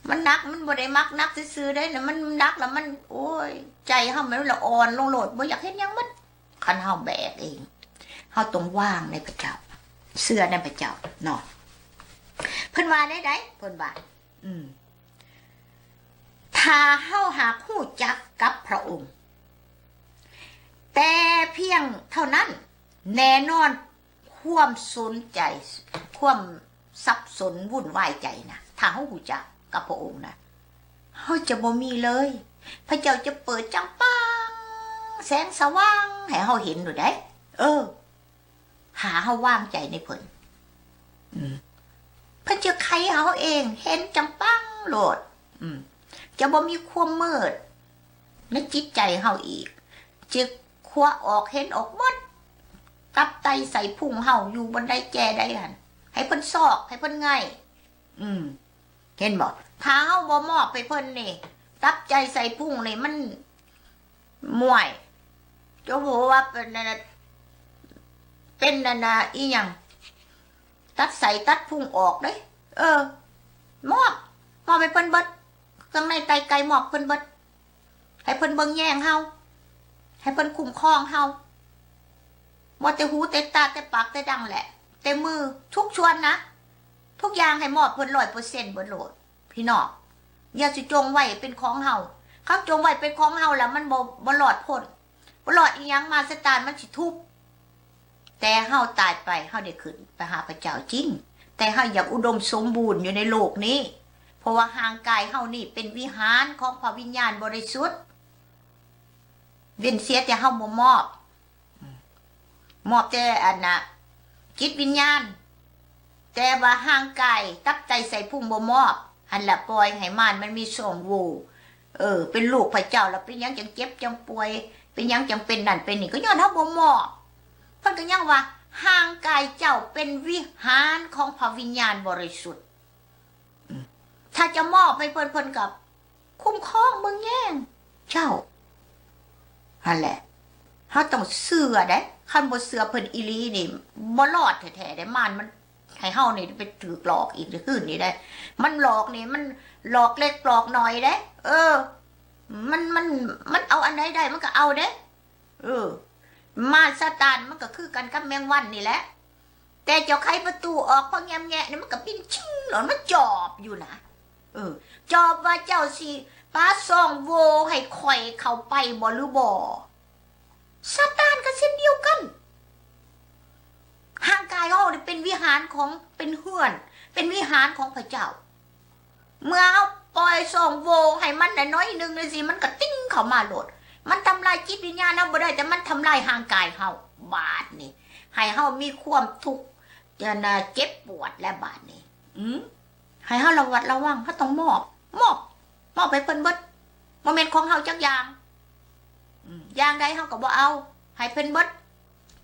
ມັນໜັກ, ມັນບໍ່ໄດ້ມັກໜັກຊື່ໆເດ້. ມັນໜັກແລ້ວມັນ ໂອ້ຍ ໃຈເຮົາມັນລະອ່ອນລົງໂລດ, ບໍ່ຢາກເຮັດຫຍັງໝົດ. ຄັນເຮົາແບກເອງ, ເຮົາຕ້ອງວາງໃນພະເຈົ້າ, ເຊື່ອໃນພະເຈົ້າເນາະ. ເພິ່ນວ່າແນວໃດ? ເພິ່ນວ່າ ອືມ ຖ້າເຮົາຫາກຮູ້ຈັກກັບພະອົງ, ແຕ່ພຽງເທົ່ານັ້ນ ແນ່ນອນ ຄວາມສົນໃຈ ຄວາມສັບສົນວຸ່ນວາຍໃຈນະ ຖ້າເຮົາຮູ້ຈັກກັບພະອົງນະ ເຮົາຈະບໍ່ມີເລີຍ. ພະເຈົ້າຈະເປີດຈັ່ງປັງ ແສງສະຫວ່າງໃຫ້ເຮົາເຫັນໂລດໃດ໋. ເອີ ຖ້າເຮົາວາງໃຈໃນເພິ່ນ ອືມ ເພິ່ນຈະໄຂເຮົາເອງ ເຫັນຈັ່ງປັງໂລດ. ອືມ ຈະບໍ່ມີຄວາມມືດໃນຈິດໃຈເຮົາອີກ ຈະຄວະອອກ ເຫັນອອກໝົດ ຕັບໄຕໄສ້ພຸງເຮົາຢູ່ບ່ອນໃດແຈໃດຫັ້ນ ໃຫ້ເພິ່ນຊອກ ໃຫ້ເພິ່ນໄງ່. ອືມ ເຫັນບໍ່? ຖ້າເຮົາບໍ່ມອບໃຫ້ເພິ່ນນີ້ ຕັບໄຕໄສ້ພຸງນີ້ມັນ ໝວຍ ຈະບໍ່ວ່າເປັນອັນນະ ເປັນອັນນະ ອີຫຍັງ ຕັດໄສ້ຕັດພຸງອອກເດ້. ເອີ ມອບ ມອບໃຫ້ເພິ່ນເບິດ ເຄື່ອງໃນໄຕໄກ່ ມອບເພິ່ນເບິດ ໃຫ້ເພິ່ນເບິ່ງແຍງເຮົາ ໃຫ້ເພິ່ນຄຸ້ມຄອງເຮົາ. ບໍ່ແຕ່ຫູແຕ່ຕາແຕ່ປາກແຕ່ດັງແຫຼະ ແຕ່ມື ທຸກສ່ວນນະ ທຸກຢ່າງໃຫ້ມອບເພິ່ນຮ້ອຍເປີເຊັນເບິດໂລດ ພີ່ນ້ອງ. ຢ່າຊິຈົ່ງໄວ້ເປັນຂອງເຮົາ ຄັນຈົ່ງໄວ້ເປັນຂອງເຮົາແລ້ວ ມັນບໍ່ ບໍ່ລອດພົ້ນ ບໍ່ລອດອີຫຍັງ ມານຊາຕານມັນຊິທຸບ. ແຕ່ເຮົາຕາຍໄປ ເຮົາໄດ້ຂຶ້ນໄປຫາພະເຈົ້າຈິງ ແຕ່ເຮົາຢາກອຸດົມສົມບູນຢູ່ໃນໂລກນີ້ ເພາະວ່າຮ່າງກາຍເຮົານີ້ເປັນວິຫານຂອງພະວິນຍານບໍລິສຸດ ເວັ້ນເສຍແຕ່ເຮົາບໍ່ມອບ ມອບແຕ່ອັນນະ ຈິດວິນຍານ ແຕ່ວ່າຮ່າງກາຍ ຕັບໄຕໄສ້ພຸງບໍ່ມອບ ຫັ້ນລະ ປ່ອຍໃຫ້ມານມັນມີຊ່ອງໂຫວ່. ເອີ ເປັນລູກພະເຈົ້າລະ ເປັນຫຍັງຈັ່ງເຈັບຈັ່ງປ່ວຍ ເປັນຫຍັງຈັ່ງເປັນນັ້ນເປັນນີ້ ກໍຍ້ອນເຮົາບໍ່ມອບ. ເພິ່ນກໍຍັງວ່າ ຮ່າງກາຍເຈົ້າເປັນວິຫານຂອງພະວິນຍານບໍລິສຸດ. ອືມ ຖ້າຈະມອບໃຫ້ເພິ່ນ ເພິ່ນກໍຄຸ້ມຄອງເບິ່ງແຍງເຈົ້າ ຫັ້ນແຫຼະ. ເຮົາຕ້ອງເຊື່ອເດ້ ຄັນບໍ່ເຊື່ອເພິ່ນອີ່ຫຼີນີ້ ບໍ່ລອດແທ້ໆເດ້. ມານມັນໃຫ້ເຮົານີ້ໄປຖືກຫຼອກອີກຄືນນີ້ເດ້ ມັນຫຼອກນີ້ ມັນຫຼອກເລັກຫຼອກໜ້ອຍເດ້. ເອີ ມັນ ມັນ ມັນເອົາອັນໃດໄດ້ ມັນກໍເອົາເດ້. ເອີ ມານຊາຕານມັນກໍຄືກັນກັບແມງວັນນີ້ແຫຼະ ແຕ່ເຈົ້າໄຂປະຕູອອກ ພໍແງມແງະນີ້ ມັນກໍບິນຊິງໂລດ ມາຈອບຢູ່ນະ. ເອີ ຈອບວ່າເຈົ້າຊິປາຊ່ອງໂຫວ່ໃຫ້ຂ້ອຍເຂົ້າໄປບໍ່ ຫຼືບໍ່? ຊາຕານກໍເຊັ່ນດຽວກັນ ຮ່າງກາຍເຮົານີ້ເປັນວິຫານຂອງ ເປັນເຮືອນ ເປັນວິຫານຂອງພະເຈົ້າ. ເມື່ອເຮົາປ່ອຍຊ່ອງໂຫວ່ໃຫ້ມັນໜ້ອຍໜຶ່ງຈັ່ງຊີ້ ມັນກໍຕິ່ງເຂົ້າມາໂລດ. ມັນທຳລາຍຈິດວິນຍານເຮົາບໍ່ໄດ້ ແຕ່ມັນທຳລາຍຮ່າງກາຍເຮົາ. ບາດນີ້ໃຫ້ເຮົາມີຄວາມທຸກ ອັນນະ ເຈັບປວດແລ້ວບາດນີ້. ອືມ ໃຫ້ເຮົາລະມັດລະວັງ ເຮົາຕ້ອງມອບ ມອບ ມອບໃຫ້ເພິ່ນເບິດ ບໍ່ແມ່ນຂອງເຮົາຈັກຢ່າງ. ອືມ ຢ່າງໃດເຮົາກໍບໍ່ເອົາ ໃຫ້ເພິ່ນເບິດ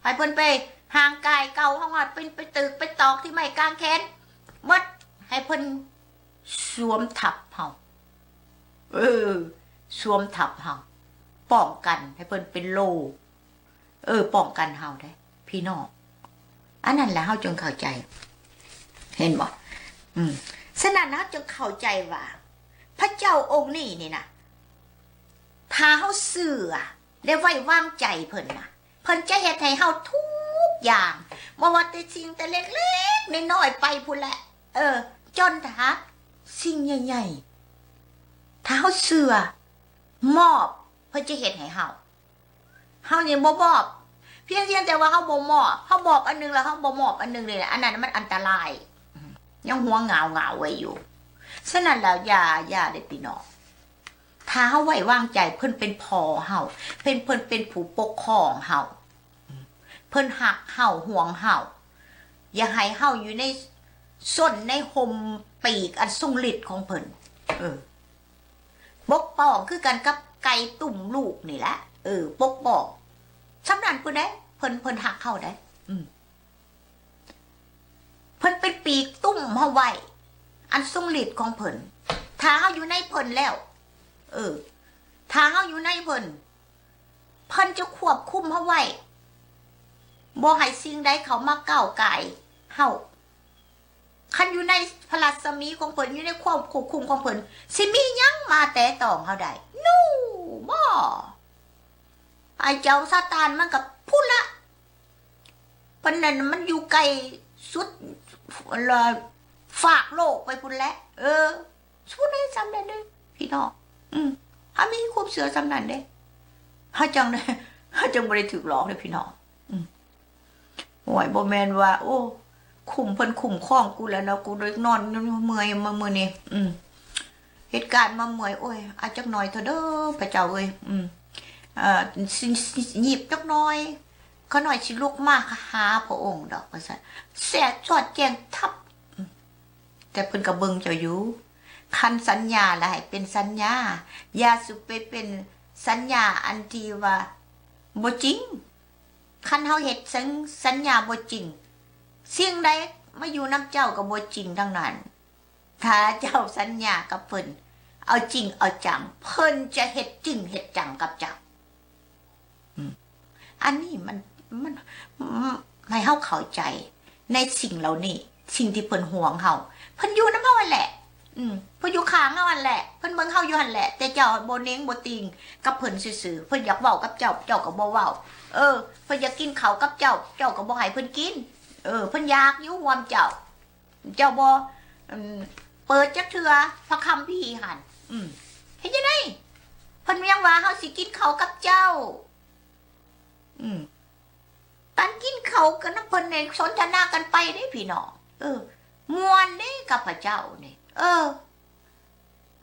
ໃຫ້ເພິ່ນໄປ ຮ່າງກາຍເກົ່າເຮົາ ເຮົາເປັນໄປຕຶກໄປຕອກທີ່ໄມ້ກາງແຂນເບິດ ໃຫ້ເພິ່ນສວມທັບເຮົາ. ເອີ ສວມທັບເຮົາ ປ້ອງກັນໃຫ້ເພິ່ນເປັນໂລ່. ເອີ ປ້ອງກັນເຮົາເດ້ພີ່ນ້ອງ. ອັນນັ້ນແຫຼະເຮົາຈຶ່ງເຂົ້າໃຈ ເຫັນບໍ່? ອືມ ສະນັ້ນເຮົາຈຶ່ງເຂົ້າໃຈວ່າ ພະເຈົ້າອົງນີ້ນີ້ນະ ຖ້າເຮົາເຊື່ອ ແລະ ໄວ້ວາງໃຈເພິ່ນນະ ເພິ່ນຈະເຮັດໃຫ້ເຮົາທຸກຢ່າງ ບໍ່ວ່າແຕ່ສິ່ງແຕ່ເລັກໆນ້ອຍໆໄປພຸ້ນແຫຼະ ເອີ ຈົນຫາສິ່ງໃຫຍ່ໆ ຖ້າເຮົາເຊື່ອ ມອບ ເພິ່ນຈະເຮັດໃຫ້ເຮົາ. ເຮົານີ້ບໍ່ມອບ ພຽງ ພຽງແຕ່ວ່າເຮົາບໍ່ມອບ ເຮົາມອບອັນໜຶ່ງແລ້ວເຮົາບໍ່ມອບອັນໜຶ່ງນີ້ ອັນນັ້ນມັນອັນຕະລາຍ ອືມ ຍັງຫົວງາວໆໄວ້ຢູ່. ສະນັ້ນແລ້ວ ຢ່າ ຢ່າເດ້ພີ່ນ້ອງ ຖ້າເຮົາໄວ້ວາງໃຈ ເພິ່ນເປັນພໍ່ເຮົາ ເພິ່ນ ເພິ່ນເປັນຜູ້ປົກຄອງເຮົາ ເພິ່ນຮັກເຮົາ ຫ່ວງເຮົາ ຢາກໃຫ້ເຮົາຢູ່ໃນ ຊົນໃນຮົ່ມປີກອັນຊົງລິດຂອງເພິ່ນ ເອີ ປົກປ້ອງຄືກັນກັບໄກ່ຕຸ້ມລູກນີ້ແຫຼະ ເອີ ປົກປ້ອງ ຊ່ຳນັ້ນພຸ້ນເດ້ ເພິ່ນ ເພິ່ນຮັກເຮົາເດ້ ອືມ ເພິ່ນເປັນປີກຕຸ້ມເຮົາໄວ້ ອັນຊົງລິດຂອງເພິ່ນ ຖ້າເຮົາຢູ່ໃນເພິ່ນແລ້ວ ເອີ ຖ້າເຮົາຢູ່ໃນເພິ່ນ ເພິ່ນຈະຄວບຄຸມເຮົາໄວ້ ບໍ່ໃຫ້ສິ່ງໃດເຂົ້າມາກ້າວກ່າຍເຮົາ. ຄັນຢູ່ໃນພະລັດສະໝີຂອງເພິ່ນ ຢູ່ໃນຄວາມຄວບຄຸມຂອງເພິ່ນ ຊິມີຫຍັງມາແຕະຕ້ອງເຮົາໄດ້? ໂນ ບໍ່. ໄອ້ເຈົ້າຊາຕານມັນກໍພຸ້ນລະ ເພິ່ນນັ້ນມັນຢູ່ໃກ້ສຸດ ລະ ຟາກໂລກໄປພຸ້ນແຫຼະ ເອີ. ສູ່ໄດ້ຊ່ຳນັ້ນເດ້ພີ່ນ້ອງ ອືມ ເຮົາມີຄວາມເຊື່ອຊ່ຳນັ້ນເດ້ ເຮົາຈັ່ງໄດ້ ເຮົາຈຶ່ງບໍ່ໄດ້ຖືກຫຼອກເດ້ພີ່ນ້ອງ. ອືມ ໂອ້ຍ ບໍ່ແມ່ນວ່າ ໂອ້ ຄຸ້ມ ເພິ່ນຄຸ້ມຄອງກູແລ້ວເນາະ ກູໄດ້ນອນເມື່ອຍມາມື້ນີ້. ອືມ ເຮັດການມາເມື່ອຍ ໂອ້ຍ ອາ ຈັກໜ້ອຍເຖາະເດີ ພະເຈົ້າເອີຍ. ອືມ ເອີ ຊິ ຊິ ຊິຫຍິບຈັກໜ້ອຍ ຂ້ານ້ອຍຊິລຸກມາຫາພະອົງດອກ ວ່າຊັ້ນ. ແຊະສອດແຈ້ງທັບ ແຕ່ເພິ່ນກໍເບິ່ງເຈົ້າຢູ່. ຄັນສັນຍາລະໃຫ້ເປັນສັນຍາ, ຢ່າສຸໄປເປັນສັນຍາອັນທີ່ວ່າບໍ່ຈິງ. ຄັນເຮົາເຮັດສັນ ສັນຍາບໍ່ຈິງ, ສິ່ງໃດມາຢູ່ນຳເຈົ້າກໍບໍ່ຈິງທັງນັ້ນ. ຖ້າເຈົ້າສັນຍາກັບເພິ່ນ ເອົາຈິງເອົາຈັງ, ເພິ່ນຈະເຮັດຈິງເຮັດຈັງກັບເຈົ້າ. ອືມ ອັນນີ້ມັນ ມັນ ອືມ ໃຫ້ເຮົາເຂົ້າໃຈໃນສິ່ງເຫຼົ່ານີ້, ສິ່ງທີ່ເພິ່ນຫ່ວງເຮົາ. ເພິ່ນຢູ່ນຳເຮົາຫັ້ນແຫຼະ. ອືມ ເພິ່ນຢູ່ຂ້າງເຮົາຫັ້ນແຫຼະ, ເພິ່ນເບິ່ງເຮົາຢູ່ຫັ້ນແຫຼະ, ແຕ່ເຈົ້າບໍ່ເໜັງບໍ່ຕິ່ງກັບເພິ່ນຊື່ໆ. ເພິ່ນຢາກເວົ້າກັບເຈົ້າ, ເຈົ້າກໍບໍ່ເວົ້າ. ເອີ ເພິ່ນຢາກກິນເຂົ້າກັບເຈົ້າ, ເຈົ້າກໍບໍ່ໃຫ້ເພິ່ນກິນ. ເອີ ເພິ່ນຢາກຢູ່ຮ່ວມເຈົ້າ. ເຈົ້າບໍ່ ອືມ ເປີດຈັກເທື່ອພະຄຳພີຫັ້ນ. ອືມ ເຮັດຈັ່ງໃດ? ເພິ່ນຍັງວ່າເຮົາຊິກິນເຂົ້າກັບເຈົ້າ. ອືມ ການກິນເຂົ້າກັນນຳເພິ່ນນີ້ ສົນທະນາກັນໄປເດ້ພີ່ນ້ອງ. ເອີ ມ່ວນເດ້ກັບພະເຈົ້ານີ້. ເອີ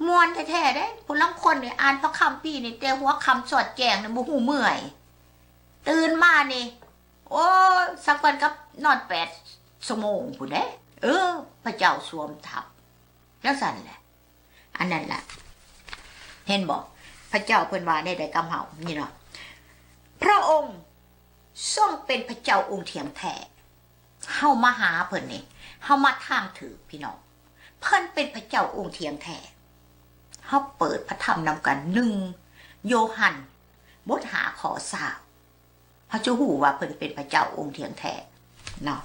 ມ່ວນແທ້ໆເດ້. ຜູ້ລາງຄົນນີ້ອ່ານພະຄຳພີນີ້ ແຕ່ຫົວຄ່ຳຊອດແຈ້ງນີ້ບໍ່ຮູ້ເມື່ອຍ, ຕື່ນມານີ້ ໂອ້ຍ ສ່ຳກັນກັບນອນແປດຊົ່ວໂມງພຸ້ນເດ້. ເອີ ພະເຈົ້າສວມທັບ ຈັ່ງຊັ້ນແຫຼະ. ອັນນັ້ນລະ ເຫັນບໍ່? ພະເຈົ້າເພິ່ນວ່າແນວໃດກັບເຮົານີ້ເນາະ? ພະອົງຊົງເປັນພະເຈົ້າອົງທ່ຽງແທ້. ເຮົາມາຫາເພິ່ນນີ້ ເຮົາມາທາງຖືກພີ່ນ້ອງ. ເພິ່ນເປັນພະເຈົ້າອົງທ່ຽງແທ້. ເຮົາເປີດພະທຳນຳກັນ ໜຶ່ງໂຢຮັນ ບົດຫ້າ ຂໍ້ຊາວ. ເຮົາຈະຮູ້ວ່າເພິ່ນເປັນພະເຈົ້າອົງທ່ຽງແທ້ເນາະ.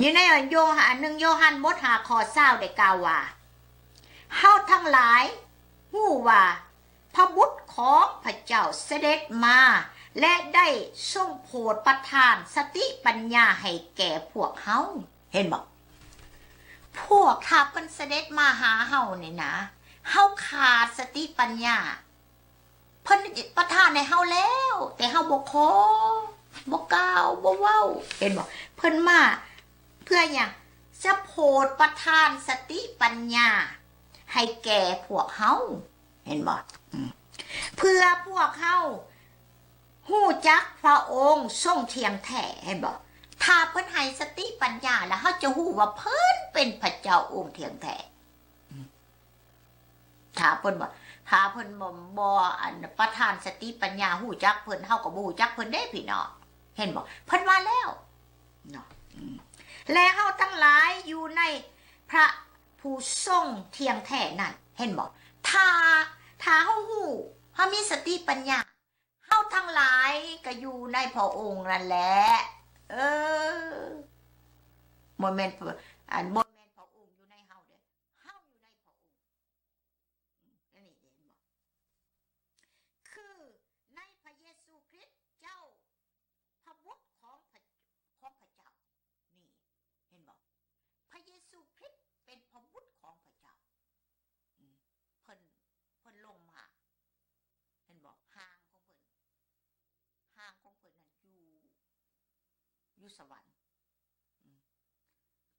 ຢູ່ໃນໂຢຮັນ ໜຶ່ງໂຢຮັນ ບົດຫ້າ ຂໍ້ຊາວ ໄດ້ກ່າວວ່າ, ເຮົາທັງຫຼາຍຮູ້ວ່າ ພະບຸດຂອງພະເຈົ້າສະເດັດມາ ແລະ ໄດ້ຊົງໂປດປະທານສະຕິປັນຍາໃຫ້ແກ່ພວກເຮົາ. ເຫັນບໍ່? ພວກ ຖ້າເພິ່ນສະເດັດມາຫາເຮົານີ້ນະ, ເຮົາຂາດສະຕິປັນຍາ. ເພິ່ນປະທານໃຫ້ເຮົາແລ້ວ, ແຕ່ເຮົາບໍ່ຂໍ, ບໍ່ກ່າວ, ບໍ່ເວົ້າ. ເຫັນບໍ່? ເພິ່ນມາເພື່ອຫຍັງ? ຈະໂປດປະທານສະຕິປັນຍາໃຫ້ແກ່ພວກເຮົາ. ເຫັນບໍ່? ອືມ ເພື່ອພວກເຮົາຮູ້ຈັກພະອົງຊົງທ່ຽງແທ້. ເຫັນບໍ່? ຖ້າເພິ່ນໃຫ້ສະຕິປັນຍາແລ້ວ, ເຮົາຈະຮູ້ວ່າເພິ່ນເປັນພະເຈົ້າອົງທ່ຽງແທ້. ອືມ ຖ້າເພິ່ນບໍ່ ຖ້າເພິ່ນບໍ່ ບໍ່ ອັນ ປະທານສະຕິປັນຍາຮູ້ຈັກເພິ່ນ, ເຮົາກໍບໍ່ຮູ້ຈັກເພິ່ນເດ້ພີ່ນ້ອງ. ເຫັນບໍ່? ເພິ່ນວ່າແລ້ວເນາະ. ອືມ ແລະ ເຮົາທັງຫຼາຍຢູ່ໃນພະຜູ້ຊົງທ່ຽງແທ້ນັ້ນ. ເຫັນບໍ່? ຖ້າ ຖ້າເຮົາຮູ້, ເຮົາມີສະຕິປັນຍາ, ເຮົາທັງຫຼາຍກໍຢູ່ໃນພະອົງນັ້ນແຫຼະ. ເອີ ບໍ່ແມ່ນ ອັນ ບໍ່ແມ່ນພະອົງຢູ່ໃນເຮົາເດ້, ເຮົາຢູ່ໃນພະອົງ. ອືມ ອັນນີ້ເຫັນບໍ່? ຄືໃນພະເຢຊູຄຣິດເຈົ້າ ພະບຸດຂອງພະ ຂອງພະເຈົ້າ. ນີ້ ເຫັນບໍ່? ພະເຢຊູຄຣິດເປັນພະບຸດຂອງພະເຈົ້າ. ອືມ ເພິ່ນ ເພິ່ນລົງມາ. ເຫັນບໍ່? ຮ່າງຂອງເພິ່ນ ຮ່າງຂອງເພິ່ນນັ້ນຢູ່ ຢູ່ສະຫວັນ. ອືມ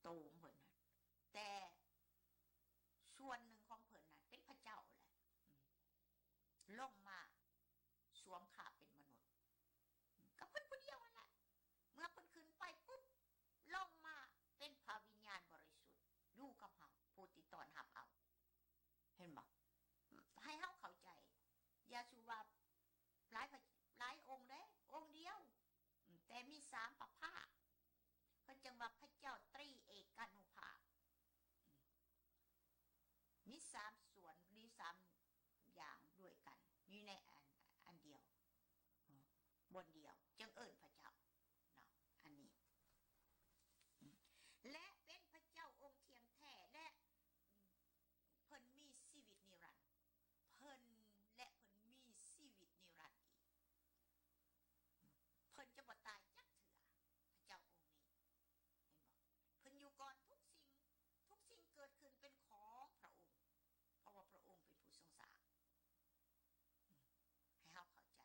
ໂຕຂອງເພິ່ນນັ້ນ ແຕ່ສ່ວນໜຶ່ງຂອງເພິ່ນນັ້ນເປັນພະເຈົ້າແຫຼະ. ອືມ ລົງມາສວມຄາບເປັນມະນຸດ ອືມ ກັບເພິ່ນຜູ້ດຽວຫັ້ນແຫຼະ. ເມື່ອເພິ່ນຂຶ້ນໄປປຸບ ລົງມາເປັນພະວິນຍານບໍລິສຸດ ຢູ່ກັບເຮົາ ຜູ້ທີ່ຕ້ອນຮັບເອົາ. ເຫັນບໍ່? ໃຫ້ເຮົາເຂົ້າໃຈ, ຢ່າສູ່ວ່າຫຼາຍພະ ຫຼາຍອົງເດ້, ອົງດຽວ ອືມ ແຕ່ມີສາມພະພາກ. ເພິ່ນຈຶ່ງວ່າພະເຈົ້າຕຣີເອການຸພາບ. ອືມ ມີສາມສ່ວນ ມີສາມຢ່າງດ້ວຍກັນ ຢູ່ໃນອັນ ອັນດຽວ ບ່ອນດຽວ ຈຶ່ງເອີ້ນພະເຈົ້າເນາະ. ອັນນີ້ ອືມ ແລະ ເປັນພະເຈົ້າອົງທ່ຽງແທ້ ແລະ ອືມ ເພິ່ນມີຊີວິດນິລັນ. ເພິ່ນ ແລະ ເພິ່ນມີຊີວິດນິລັນອີກ. ເພິ່ນຈະບໍ່ຕາຍຈັກເທື່ອ, ພະເຈົ້າອົງນີ້. ເຫັນບໍ່? ເພິ່ນຢູ່ກ່ອນທຸກສິ່ງ, ທຸກສິ່ງເກີດຂຶ້ນເປັນຂອງພະອົງ, ເພາະວ່າພະອົງເປັນຜູ້ຊົງສ້າງ. ໃຫ້ເຮົາເຂົ້າໃຈ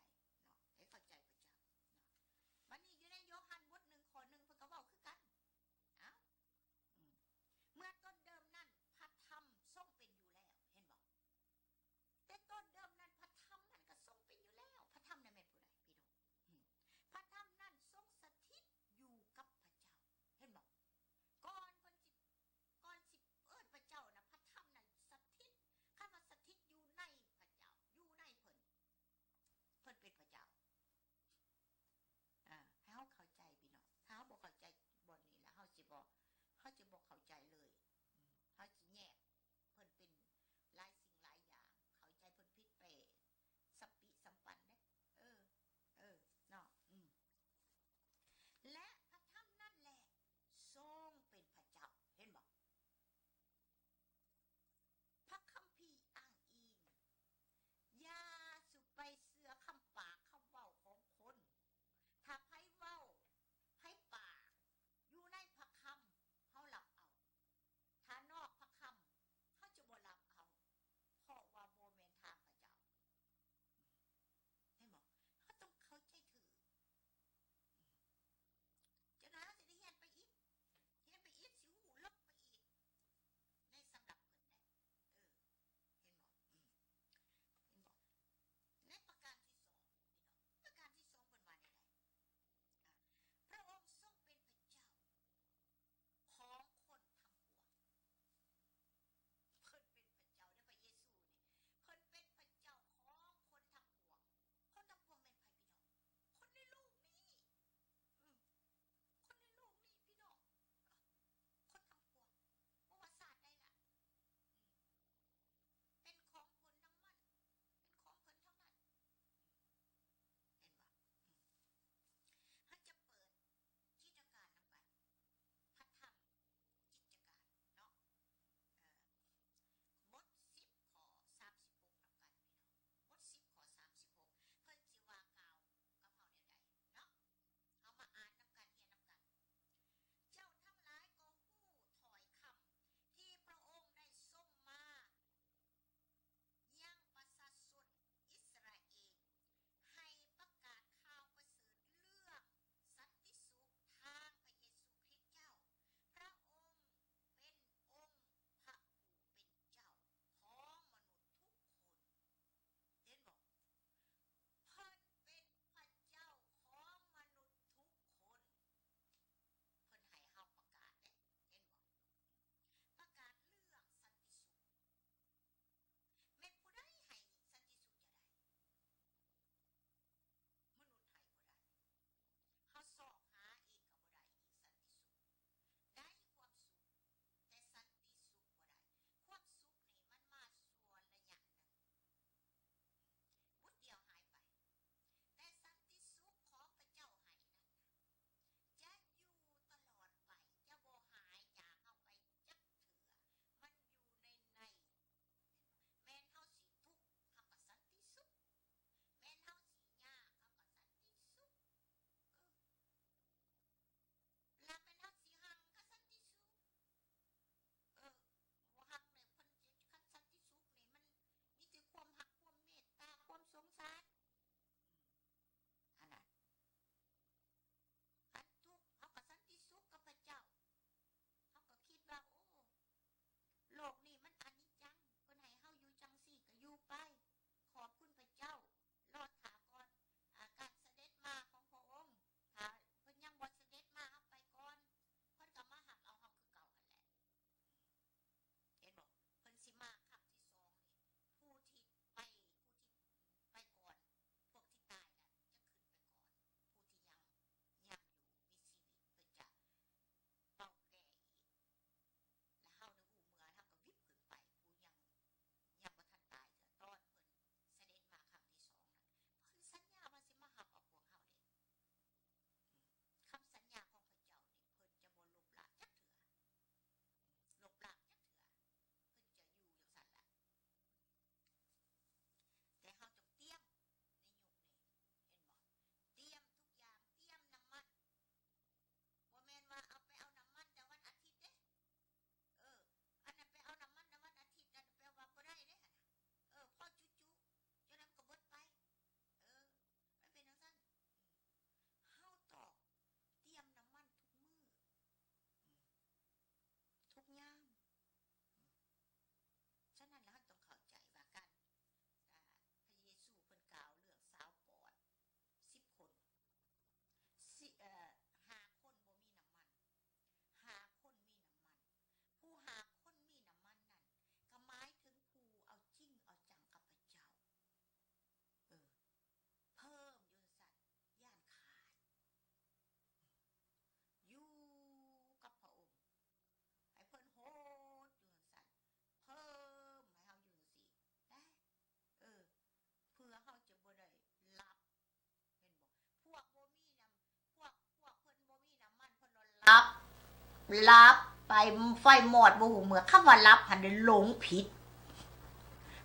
ຫຼັບໄປ ໄຟມອດບໍ່ຮູ້ເມື່ອ. ຄຳວ່າຫຼັບຫັ້ນ ໄດ້ຫຼົງຜິດ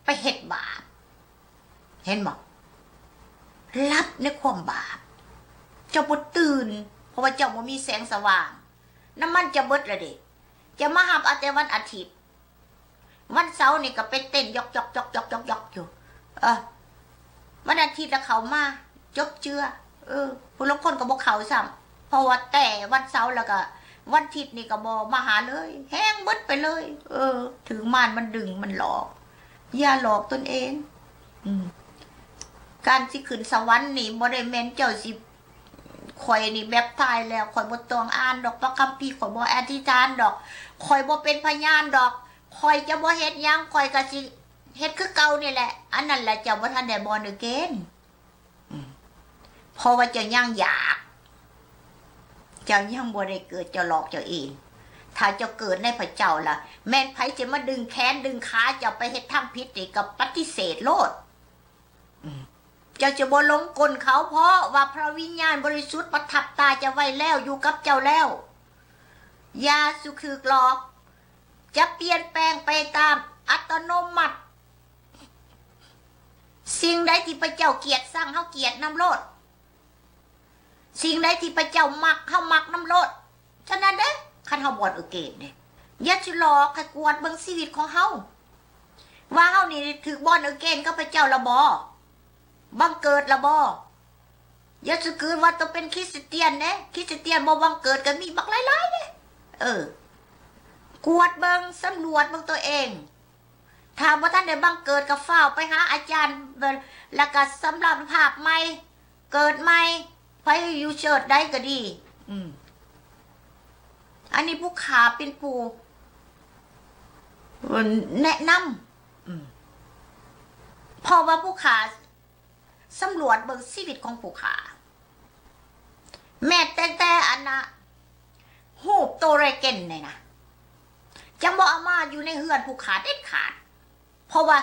ໄປເຮັດບາບ. ເຫັນບໍ່? ຫຼັບໃນຄວາມບາບ. ເຈົ້າບໍ່ຕື່ນ ເພາະວ່າເຈົ້າບໍ່ມີແສງສະຫວ່າງ. ນ້ຳມັນຈະເບິດແລ້ວເດ. ຈະມາຮັບເອົາແຕ່ວັນອາທິດ. ວັນເສົານີ້ກໍໄປເຕັ້ນຢອກໆໆໆໆຢູ່. ເອີ ວັນອາທິດລະເຂົ້າມາ ຈົບເຈື່ອ. ເອີ ຜູ້ລາງຄົນກໍບໍ່ເຂົ້າຊ້ຳ ເພາະວ່າແຕ່ວັນເສົາແລ້ວກໍວັນທິດນີ້ກໍບໍ່ມາຫາເລີຍ ແຮງເບິດໄປເລີຍ. ເອີ ຖືກມານມັນດຶງ ມັນຫຼອກ. ຢ່າຫຼອກຕົນເອງ. ອືມ ການຊິຂຶ້ນສະຫວັນນີ້ບໍ່ໄດ້ແມ່ນເຈົ້າຊິ ຂ້ອຍນີ້ແບບຕາຍແລ້ວ ຂ້ອຍບໍ່ຕ້ອງອ່ານດອກພະຄຳພີ ຂ້ອຍບໍ່ອະທິຖານດອກ ຂ້ອຍບໍ່ເປັນພະຍານດອກ ຂ້ອຍຈະບໍ່ເຮັດຫຍັງ ຂ້ອຍກໍຊິເຮັດຄືເກົ່ານີ້ແຫຼະ. ອັນນັ້ນລະເຈົ້າບໍ່ທັນໄດ້ born again. ອືມ ເພາະວ່າເຈົ້າຍັງຢາກ ເຈົ້າຍັງບໍ່ໄດ້ເກີດ ເຈົ້າຫຼອກເຈົ້າເອງ. ຖ້າເຈົ້າເກີດໃນພະເຈົ້າລະ ແມ່ນໃຜຊິມາດຶງແຂນດຶງຂາເຈົ້າໄປເຮັດທາງຜິດນີ້ ກໍປະຕິເສດໂລດ. ອືມ ເຈົ້າຈະບໍ່ຫຼົງກົນເຂົາ ເພາະວ່າພະວິນຍານບໍລິສຸດປະທັບຕາເຈົ້າໄວ້ແລ້ວ ຢູ່ກັບເຈົ້າແລ້ວ. ຢ່າສຸກຖືກຫຼອກ ຈະປ່ຽນແປງໄປຕາມອັດຕະໂນມັດ. ສິ່ງໃດທີ່ພະເຈົ້າກຽດຊັງ ເຮົາກຽດນຳໂລດ. ສິ່ງໃດທີ່ພະເຈົ້າມັກ ເຮົາມັກນຳໂລດ. ສະນັ້ນເດ້ ຄັນເຮົາ born again ເດ້ ຢ່າຊິຫຼອກ ໃຫ້ກວດເບິ່ງຊີວິດຂອງເຮົາ ວ່າເຮົານີ້ຖືກ born again ກັບພະເຈົ້າລະບໍ່? ບັງເກີດລະບໍ່? ຢ່າຊິຄືວ່າຕ້ອງເປັນຄຣິສຕຽນເດ້ ຄຣິສຕຽນບໍ່ບັງເກີດກໍມີບັກຫຼາຍໆເດ້. ເອີ ກວດເບິ່ງ ສຳຫຼວດເບິ່ງຕົວເອງ. ຖ້າບໍ່ທັນໄດ້ບັງເກີດກໍຟ້າວໄປຫາອາຈານ ແລ້ວກໍສາລະພາບໃໝ່ ເກີດໃໝ່ ໄປຢູ່ເຊີດໃດກໍດີ. ອືມ ອັນນີ້ຜູ້ຂ້າເປັນຜູ້ແນະນຳ. ອືມ ເພາະວ່າຜູ້ຂ້າສຳຫຼວດເບິ່ງຊີວິດຂອງຜູ້ຂ້າ ແມ້ແຕ່ ແຕ່ອັນນະ ຮູບໂຕເຣເກັນນີ້ນະ ຈັ່ງບໍ່ເອົາມາຢູ່ໃນເຮືອນຜູ້ຂ້າເດັດຂາດ. ເພາະວ່າ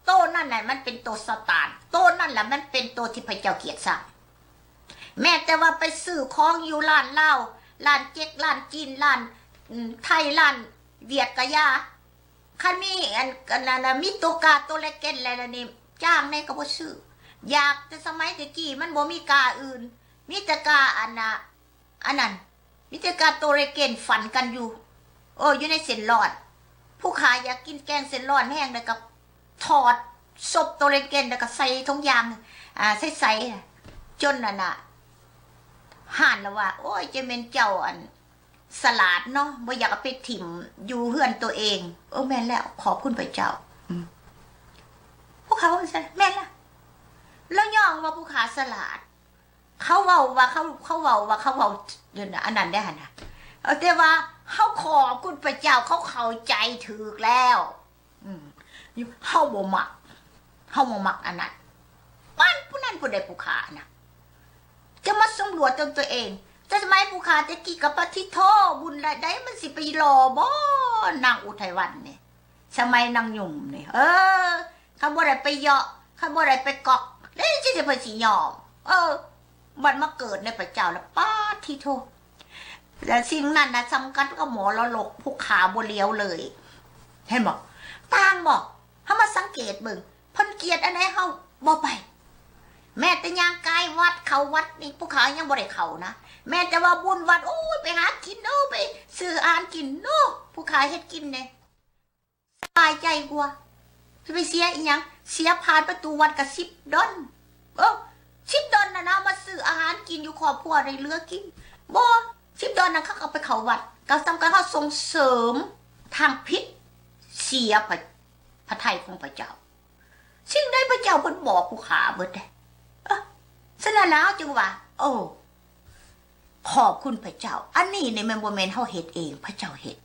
ໂຕນັ້ນນະ ມັນເປັນໂຕຊາຕານ ໂຕນັ້ນລະມັນເປັນໂຕທີ່ພະເຈົ້າກຽດຊັງ. ແມ້ແຕ່ວ່າໄປຊື້ຂອງຢູ່ຮ້ານລາວ ຮ້ານເຈັກ ຮ້ານຈີນ ຮ້ານ ອືມ ໄທ ຮ້ານຫວຽດກະຢ່າ ຄັນມີອັນ ອັນນັ້ນນະ ມີໂຕກາໂຕເຣເກັນແລ້ວນີ້ ຈ້າງແດ່ກໍບໍ່ຊື້. ຢາກແຕ່ສະໄໝແຕ່ກີ້ ມັນບໍ່ມີກາອື່ນ ມີແຕ່ກາອັນນະ ອັນນັ້ນ ມີແຕ່ກາໂຕເຣເກັນ ຝັນກັນຢູ່ ເອີ ຢູ່ໃນເສັ້ນລອດ. ຜູ້ຂ້າຢາກກິນແກງເສັ້ນລອດແຮງ ແລ້ວກໍຖອດສົບໂຕເຣເກັນ ແລ້ວກໍໃສ່ຖົງຢາງ ອາ ໃສ່ໆ ຈົນອັນນະ ຮ້ານລະວ່າ ໂອ້ຍ ຈະແມ່ນເຈົ້າອັນ ສະຫຼາດເນາະ ບໍ່ຢາກເອົາໄປຖິ້ມຢູ່ເຮືອນໂຕເອງ. ເອີ ແມ່ນແລ້ວ ຂອບຄຸນພະເຈົ້າ. ອືມ ພວກເຂົາວ່າຊັ້ນ ແມ່ນລະ ລາວຍ້ອງວ່າພວກຂ້າສະຫຼາດ ເຂົາເວົ້າວ່າ ເຂົາ ເຂົາເວົ້າວ່າ ເຂົາເວົ້າ ອັນນັ້ນໄດ້ຫັ້ນນະ. ເອີ ແຕ່ວ່າເຮົາຂອບຄຸນພະເຈົ້າ ເຂົາເຂົ້າໃຈຖືກແລ້ວ. ອືມ ເຮົາບໍ່ມັກ ເຮົາບໍ່ມັກອັນນັ້ນ. ປານຜູ້ນັ້ນຜູ້ໃດ ຜູ້ຂ້ານະ ຈະມາສຳຫຼວດຕົນຕົວເອງ. ແຕ່ສະໄໝຜູ້ຂ້າແຕ່ກີ້ກໍປະທິໂທ ບຸນລະໃດ ມັນຊິໄປຫຼໍ່ບໍ່ ນາງອຸໄທວັນນີ້ ສະໄໝນາງຫຍຸ້ມນີ້. ເອີ ຄັນບໍ່ໄດ້ໄປເຍາະ ຄັນບໍ່ໄດ້ໄປກອກ ແລ້ວຈັ່ງໃດເພິ່ນຊິຍອມ? ເອີ ບັດມາເກີດໃນພະເຈົ້າລະ ປາດທິໂທ. ແລະສິ່ງນັ້ນນະ ສຳຄັນກັບມໍລະດົກ ຜູ້ຂ້າບໍ່ຫຼຽວເລີຍ. ເຫັນບໍ່? ຕ່າງບໍ່? ເຮົາມາສັງເກດເບິ່ງ ເພິ່ນກຽດອັນໃດເຮົາບໍ່ໄປ. ແມ້ແຕ່ຍ່າງກາຍວັດ ເຂົ້າວັດນີ້ ຜູ້ຂ້າຍັງບໍ່ໄດ້ເຂົ້ານະ. ແມ້ແຕ່ວ່າບຸນວັດ ໂອ້ຍ ໄປຫາກິນເດີ້ ໄປຊື້ອາຫານກິນເດີ້ ຜູ້ຂ້າເຮັດກິນເດ້ ສະບາຍໃຈກວ່າ. ຊິໄປເສຍອີ່ຫຍັງ? ເສຍຜ່ານປະຕູວັດກໍສິບດອນ. ເອີ ສິບດອນນັ້ນນະ ມາຊື້ອາຫານກິນຢູ່ຄອບຄົວໄດ້ເຫຼືອກິນ. ບໍ່ ສິບດອນນັ້ນ ເຂົາກໍໄປເຂົ້າວັດ ກໍສ່ຳກັບເຮົາສົ່ງເສີມທາງຜິດ ເສຍພະ ພະໄທຂອງພະເຈົ້າ. ສິ່ງໃດພະເຈົ້າເພິ່ນບອກຜູ້ຂ້າເບິດເດ້. ເອີ ສະນັ້ນລະເຮົາຈຶ່ງວ່າ ໂອ້ ຂອບຄຸນພະເຈົ້າ. ອັນນີ້ນີ້ແມ່ນບໍ່ແມ່ນເຮົາເຮັດເອງ ພະເຈົ້າເຮັດ.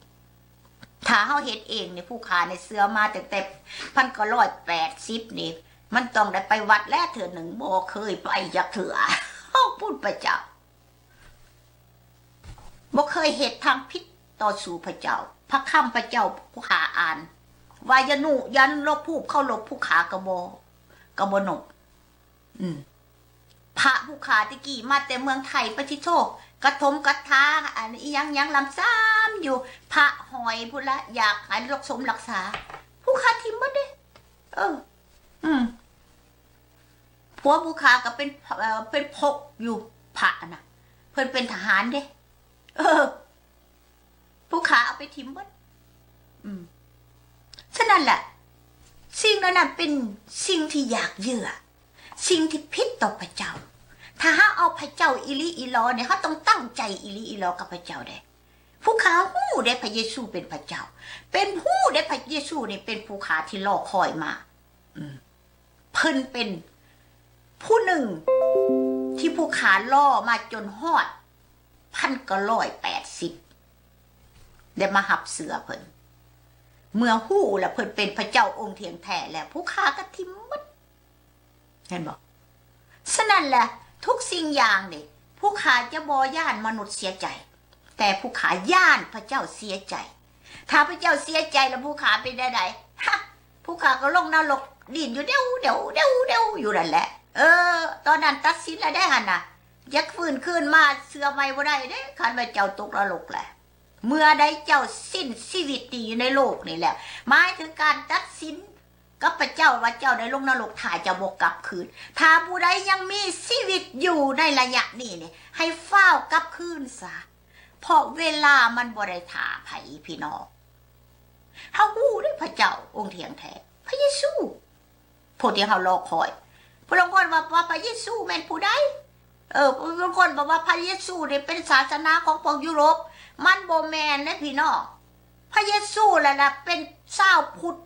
ຖ້າເຮົາເຮັດເອງນີ້ ຜູ້ຂ້ານີ້ເຊື່ອມາຕັ້ງແຕ່ພັນເກົ້າຮ້ອຍແປດສິບນີ້ ມັນຕ້ອງໄດ້ໄປວັດແລ້ວເທື່ອໜຶ່ງ. ບໍ່ເຄີຍໄປຈັກເທື່ອ. ຂອບຄຸນພະເຈົ້າ. ບໍ່ເຄີຍເຮັດທາງຜິດຕໍ່ສູ້ພະເຈົ້າ. ພະຄຳພະເຈົ້າຜູ້ຂ້າອ່ານວ່າ ຢ່ານຸ ຢ່າລົບຮູບເຄົາລົບ ຜູ້ຂ້າກໍບໍ່ ກໍບໍ່ນົບ. ອືມ ພະຜູ້ຂ້າແຕ່ກີ້ມາແຕ່ເມືອງໄທ ປະທິໂທ ກະຖົມກະຖາ ອັນອີ່ຫຍັງຫຍັງລຳຊ້ຳ ຢູ່ ພະຫອຍພຸ້ນລະ ຢາກໃຫ້ລັກສົມລັກສາ ຜູ້ຂ້າຖິ້ມໝົດເດ້. ເອີ ອືມ ຜົວຜູ້ຂ້າກໍເປັນ ເອີ ເປັນພົກຢູ່ ພະນະ ເພິ່ນເປັນທະຫານເດ້. ເອີ ຜູ້ຂ້າເອົາໄປຖິ້ມໝົດ. ອືມ ສະນັ້ນລະ ສິ່ງເຫຼົ່ານັ້ນເປັນສິ່ງທີ່ຢາກເຫຍື່ອ ສິ່ງທີ່ຜິດຕໍ່ພະເຈົ້າ. ຖ້າເຮົາເອົາພະເຈົ້າອີ່ຫຼີອີ່ຫຼໍນີ້ ເຮົາຕ້ອງຕັ້ງໃຈອີ່ຫຼີອີ່ຫຼໍກັບພະເຈົ້າເດ້. ຜູ້ຂ້າຮູ້ເດ້ ພະເຢຊູເປັນພະເຈົ້າ ເປັນ ຮູ້ເດ້ ພະເຢຊູນີ້ເປັນຜູ້ຂ້າທີ່ລໍຄອຍມາ. ອືມ ເພິ່ນເປັນຜູ້ໜຶ່ງທີ່ຜູ້ຂ້າລໍມາຈົນຮອດພັນເກົ້າຮ້ອຍແປດສິບ ໄດ້ມາຮັບເຊື່ອເພິ່ນ. ເມື່ອຮູ້ແລ້ວເພິ່ນເປັນພະເຈົ້າອົງທ່ຽງແທ້ແລ້ວ ຜູ້ຂ້າກໍຖິ້ມໝົດ. ເຫັນບໍ່? ສະນັ້ນແຫຼະ ທຸກສິ່ງຢ່າງນີ້ ຜູ້ຂ້າຈະບໍ່ຢ້ານມະນຸດເສຍໃຈ ແຕ່ຜູ້ຂ້າຢ້ານພະເຈົ້າເສຍໃຈ. ຖ້າພະເຈົ້າເສຍໃຈແລ້ວ ຜູ້ຂ້າເປັນແນວໃດ? ຮະ ຜູ້ຂ້າກໍລົງນະລົກ ດີ້ນຢູ່ເດວໆ ເດວໆ ຢູ່ນັ້ນແຫຼະ. ເອີ ຕອນນັ້ນຕັດສິນແລ້ວເດ້ຫັ້ນນະ ຢາກຟື້ນຄືນມາເຊື່ອໃໝ່ບໍ່ໄດ້ເດ້ ຄັນວ່າເຈົ້າຕົກນະລົກແຫຼະ. ເມື່ອໃດເຈົ້າສິ້ນຊີວິດນີ້ຢູ່ໃນໂລກນີ້ແລ້ວ ໝາຍເຖິງການຕັດສິນ ກັບພະເຈົ້າວ່າເຈົ້າໄດ້ລົງນະລົກ ຖ້າເຈົ້າບໍ່ກັບຄືນ. ຖ້າຜູ້ໃດຍັງມີຊີວິດຢູ່ໃນໄລຍະນີ້ນີ້ ໃຫ້ຟ້າວກັບຄືນຊະ ເພາະເວລາມັນບໍ່ໄດ້ຖ້າໃຜ ພີ່ນ້ອງ. ເຮົາຮູ້ເດ້ພະເຈົ້າອົງທ່ຽງແທ້ ພະເຢຊູ ຜູ້ທີ່ເຮົາລໍຄອຍ. ຜູ້ລາງຄົນວ່າ ວ່າພະເຢຊູແມ່ນຜູ້ໃດ? ເອີ ບາງຄົນບອກວ່າພະເຢຊູນີ້ເປັນສາສະໜາຂອງພວກຢູໂຣບ. ມັນບໍ່ແມ່ນເດ້ພີ່ນ້ອງ. ພະເຢຊູແຫຼະ ລະເປັນຊາວພຸດ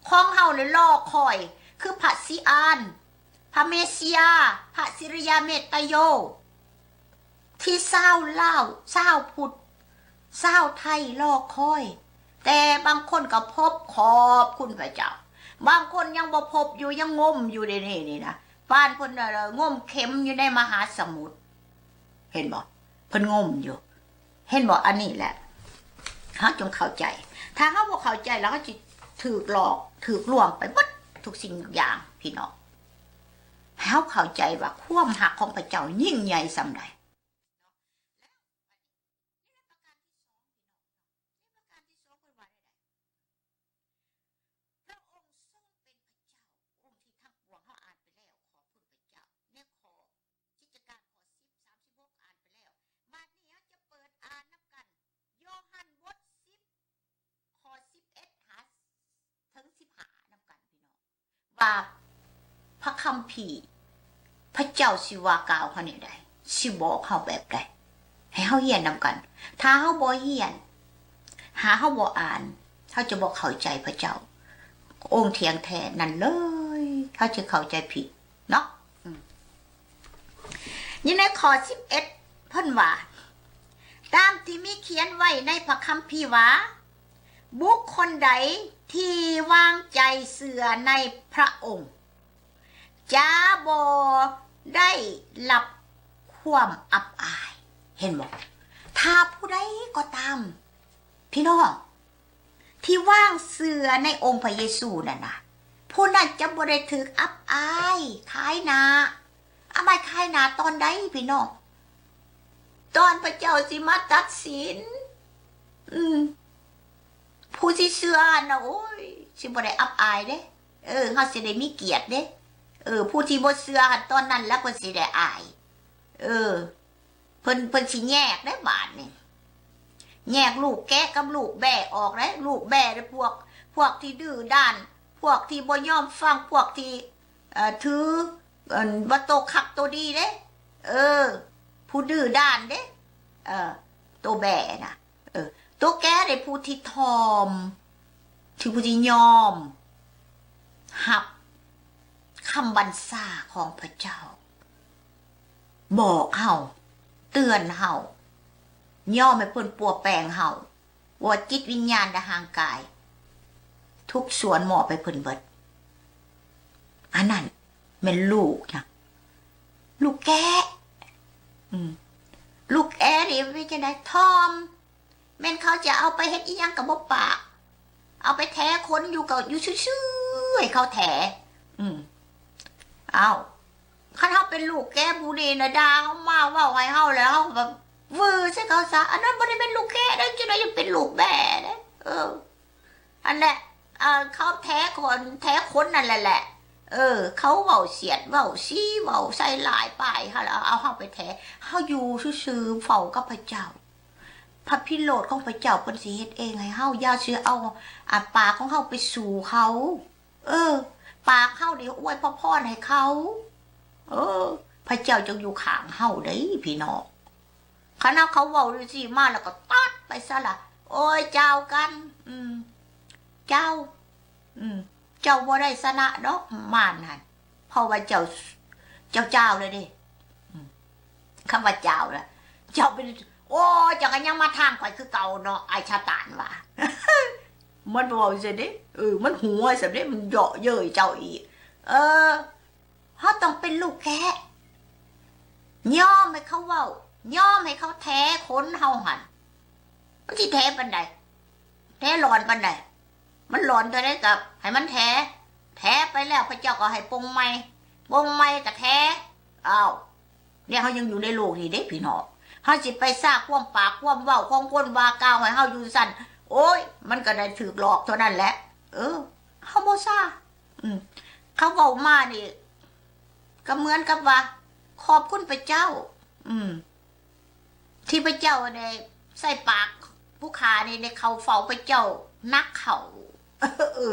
ຂອງເຮົານີ້ລໍຄອຍ ຄືພະຊີອານ, ພະເມເຊຍ, ພະສີລິຍາເມດຕະໂຍ ທີ່ຊາວລາວ, ຊາວພຸດ, ຊາວໄທລໍຄອຍ. ແຕ່ບາງຄົນກໍພົບຂອບຄຸນພະເຈົ້າ, ບາງຄົນຍັງບໍ່ພົບຢູ່, ຍັງງົມຢູ່ເດນີ້ນີ້ນະ. ປານເພິ່ນ ເອີ ງົມເຂັມຢູ່ໃນມະຫາສະໝຸດ. ເຫັນບໍ່? ເພິ່ນງົມຢູ່. ເຫັນບໍ່? ອັນນີ້ແຫຼະ ເຮົາຈົ່ງເຂົ້າໃຈ. ຖ້າເຮົາບໍ່ເຂົ້າໃຈແລ້ວ ເຮົາຊິຖືກຫຼອກ ຖືກລວງໄປໝົດທຸກສິ່ງທຸກຢ່າງ ພີ່ນ້ອງ. ໃຫ້ເຮົາເຂົ້າໃຈວ່າຄວາມຮັກຂອງພະເຈົ້າຍິ່ງໃຫຍ່ສ່ຳໃດ. ພະອົງຊົງເປັນພະເຈົ້າ ອົງທີ່ທັງປວງ ເຮົາອ່ານໄປແລ້ວ ຂອບຄຸນພະເຈົ້າ ໃນຂໍ້ກິດຈະການຂໍ້ສິບ ສາມສິບຫົກ ອ່ານໄປແລ້ວ. ບາດນີ້ເຮົາຈະເປີດອ່ານນຳກັນ ໂຍຮັນບົດສິບ ຂໍ້ສິບເອັດ ຫາເຖິງສິບຫ້າ ນຳກັນ ພີ່ນ້ອງ. ວ່າພະຄຳພີ ພະເຈົ້າຊິວ່າກ່າວເຮົາແນວໃດ, ຊິບອກເຮົາແບບໃດ, ໃຫ້ເຮົາຮຽນນຳກັນ. ຖ້າເຮົາບໍ່ຮຽນ, ຖ້າເຮົາບໍ່ອ່ານ, ເຮົາຈະບໍ່ເຂົ້າໃຈພະເຈົ້າອົງທ່ຽງແທ້ນັ້ນເລີຍ, ເຮົາຈະເຂົ້າໃຈຜິດເນາະ. ອືມ ຢູ່ໃນຂໍ້ສິບເອັດ ເພິ່ນວ່າ ຕາມທີ່ມີຂຽນໄວ້ໃນພະຄຳພີວ່າ ບຸກຄົນໃດທີ່ວາງໃຈເຊື່ອໃນພະອົງ ຈະບໍ່ໄດ້ຮັບຄວາມອັບອາຍ. ເຫັນບໍ່? ຖ້າຜູ້ໃດກໍຕາມ ພີ່ນ້ອງ ທີ່ວາງເຊື່ອໃນອົງພະເຢຊູນັ້ນນະ, ຜູ້ນັ້ນຈະບໍ່ໄດ້ຖືກອັບອາຍຂາຍໜ້າ. ອັບອາຍຂາຍໜ້າຕອນໃດ ພີ່ນ້ອງ? ຕອນພະເຈົ້າຊິມາຕັດສິນ. ອືມ ຜູ້ທີ່ເຊື່ອນະ ໂອ້ຍ ຊິບໍ່ໄດ້ອັບອາຍເດ້. ເອີ ເຮົາຊິໄດ້ມີກຽດເດ້. ເອີ ຜູ້ທີ່ບໍ່ເຊື່ອຫັ້ນ ຕອນນັ້ນລະເພິ່ນຊິໄດ້ອາຍ. ເອີ ເພິ່ນ ເພິ່ນຊິແຍກໄດ້ບາດນີ້, ແຍກລູກແກະກັບລູກແບ້ອອກເດ້. ລູກແບ້ເດ້ ພວກ ພວກທີ່ດື້ດ້ານ, ພວກທີ່ບໍ່ຍອມຟັງ, ພວກທີ່ ເອີ ຖື ເອີ ວ່າໂຕຄັກໂຕດີເດ້. ເອີ ຜູ້ດື້ດ້ານເດ້ ເອີ ໂຕແບ້ນະ. ເອີ ໂຕແກະເດ້ ຜູ້ທີ່ຖ່ອມ, ທີ່ ຜູ້ທີ່ຍອມຮັບຄຳບັນຊາຂອງພະເຈົ້າ ບອກເຮົາ, ເຕືອນເຮົາ, ຍອມໃຫ້ເພິ່ນປົວແປງເຮົາ, ວ່າຈິດວິນຍານ ແລະ ຮ່າງກາຍ ທຸກສ່ວນມອບໃຫ້ເພິ່ນເບິດ. ອັນນັ້ນແມ່ນລູກຫຍັງ? ລູກແກະ. ອືມ ລູກແກະນີ້ເປັນຈັ່ງໃດ? ຖ່ອມ. ແມ່ນເຂົາຈະເອົາໄປເຮັດອີ່ຫຍັງກໍບໍ່ປາກ, ເອົາໄປແຖຂົນຢູ່ກໍຢູ່ຊື່ໆ ໃຫ້ເຂົາແຖ. ອືມ ອ້າວ ຄັນເຮົາເປັນລູກແກະຜູ້ນີ້ນະ ດ່າເຮົາມາເວົ້າໃຫ້ເຮົາແລ້ວ ເຮົາກໍ ວື່ອໃສ່ເຂົາຊະ. ອັນນັ້ນບໍ່ໄດ້ເປັນລູກແຂ້ເດ້ ຈັ່ງໃດຍັງເປັນລູກແບ້ເດ້. ເອີ ອັນແຫຼະ ເອີ ເຂົາແຖຄົນ ແຖຄົນນັ້ນແຫຼະ ແຫຼະ. ເອີ ເຂົາເວົ້າສຽດເວົ້າສີ ເວົ້າໃສ່ຮ້າຍປ້າຍເຮົາ ແລ້ວເອົາເຮົາໄປແຖ. ເຮົາຢູ່ຊື່ໆ ເຝົ້າກັບພະເຈົ້າ. ພະພິໂລດຂອງພະເຈົ້າເພິ່ນຊິເຮັດເອງໃຫ້ເຮົາ. ຢ່າຊິເອົາ ອາ ປາກຂອງເຮົາໄປສູ້ເຂົາ. ເອີ ປາກເຮົານີ້ອວຍພະພອນໃຫ້ເຂົາ. ເອີ ພະເຈົ້າຈົ່ງຢູ່ຂ້າງເຮົາເດ້ພີ່ນ້ອງ. ຄັນວ່າເຂົາເວົ້າຈັ່ງຊີ້ມາແລ້ວກໍຕັດໄປຊະລະ. ໂອ້ຍ ເຈົ້າກັນ ອືມ ເຈົ້າ ອືມ ເຈົ້າບໍ່ໄດ້ຊະນະດອກມານຫັ້ນ ເພາະວ່າເຈົ້າ ເຈົ້າ ເຈົ້າແລ້ວເດ້. ອືມ ຄຳວ່າເຈົ້າລະ ເຈົ້າເປັນ ໂອ້ ເຈົ້າກໍຍັງມາທາງຂ້ອຍຄືເກົ່າເນາະ ອ້າຍຊາຕານວ່າ. ມັນເວົ້າຈັ່ງຊີ້ເດ້ ເອີ ມັນຫົວຊັ້ນເດ້ ມັນເຍາະເຍີ້ຍເຈົ້າອີກ. ເອີ ເຮົາຕ້ອງເປັນລູກແຂ້ ຍອມໃຫ້ເຂົາເວົ້າ ຍອມໃຫ້ເຂົາແຖຂົນເຮົາຫັ້ນ. ມັນຊິແຖປານໃດ? ແຖຫຼອນປານໃດ? ມັນຫຼອນເທົ່າໃດກໍໃຫ້ມັນແຖ. ແຖໄປແລ້ວພະເຈົ້າກໍໃຫ້ປົງໃໝ່ ປົງໃໝ່ກໍແຖ. ອ້າວ ແນວເຮົາຍັງຢູ່ໃນໂລກນີ້ເດ້ພີ່ນ້ອງ ເຮົາຊິໄປຊາຄວາມປາກຄວາມເວົ້າຂອງຄົນວ່າກ່າວໃຫ້ເຮົາຢູ່ຊັ້ນ. ໂອ້ຍ ມັນກໍໄດ້ຖືກຫຼອກເທົ່ານັ້ນແຫຼະ. ເອີ ເຮົາບໍ່ຊາ. ອືມ ເຂົາເວົ້າມານີ້ກໍເໝືອນກັບວ່າຂອບຄຸນພະເຈົ້າ ອືມ ທີ່ພະເຈົ້າໄດ້ໃສ່ປາກຜູ້ຂ້ານີ້ໄດ້ເຂົ້າເຝົ້າພະເຈົ້າໜັກເຂົ້າ. ເອີ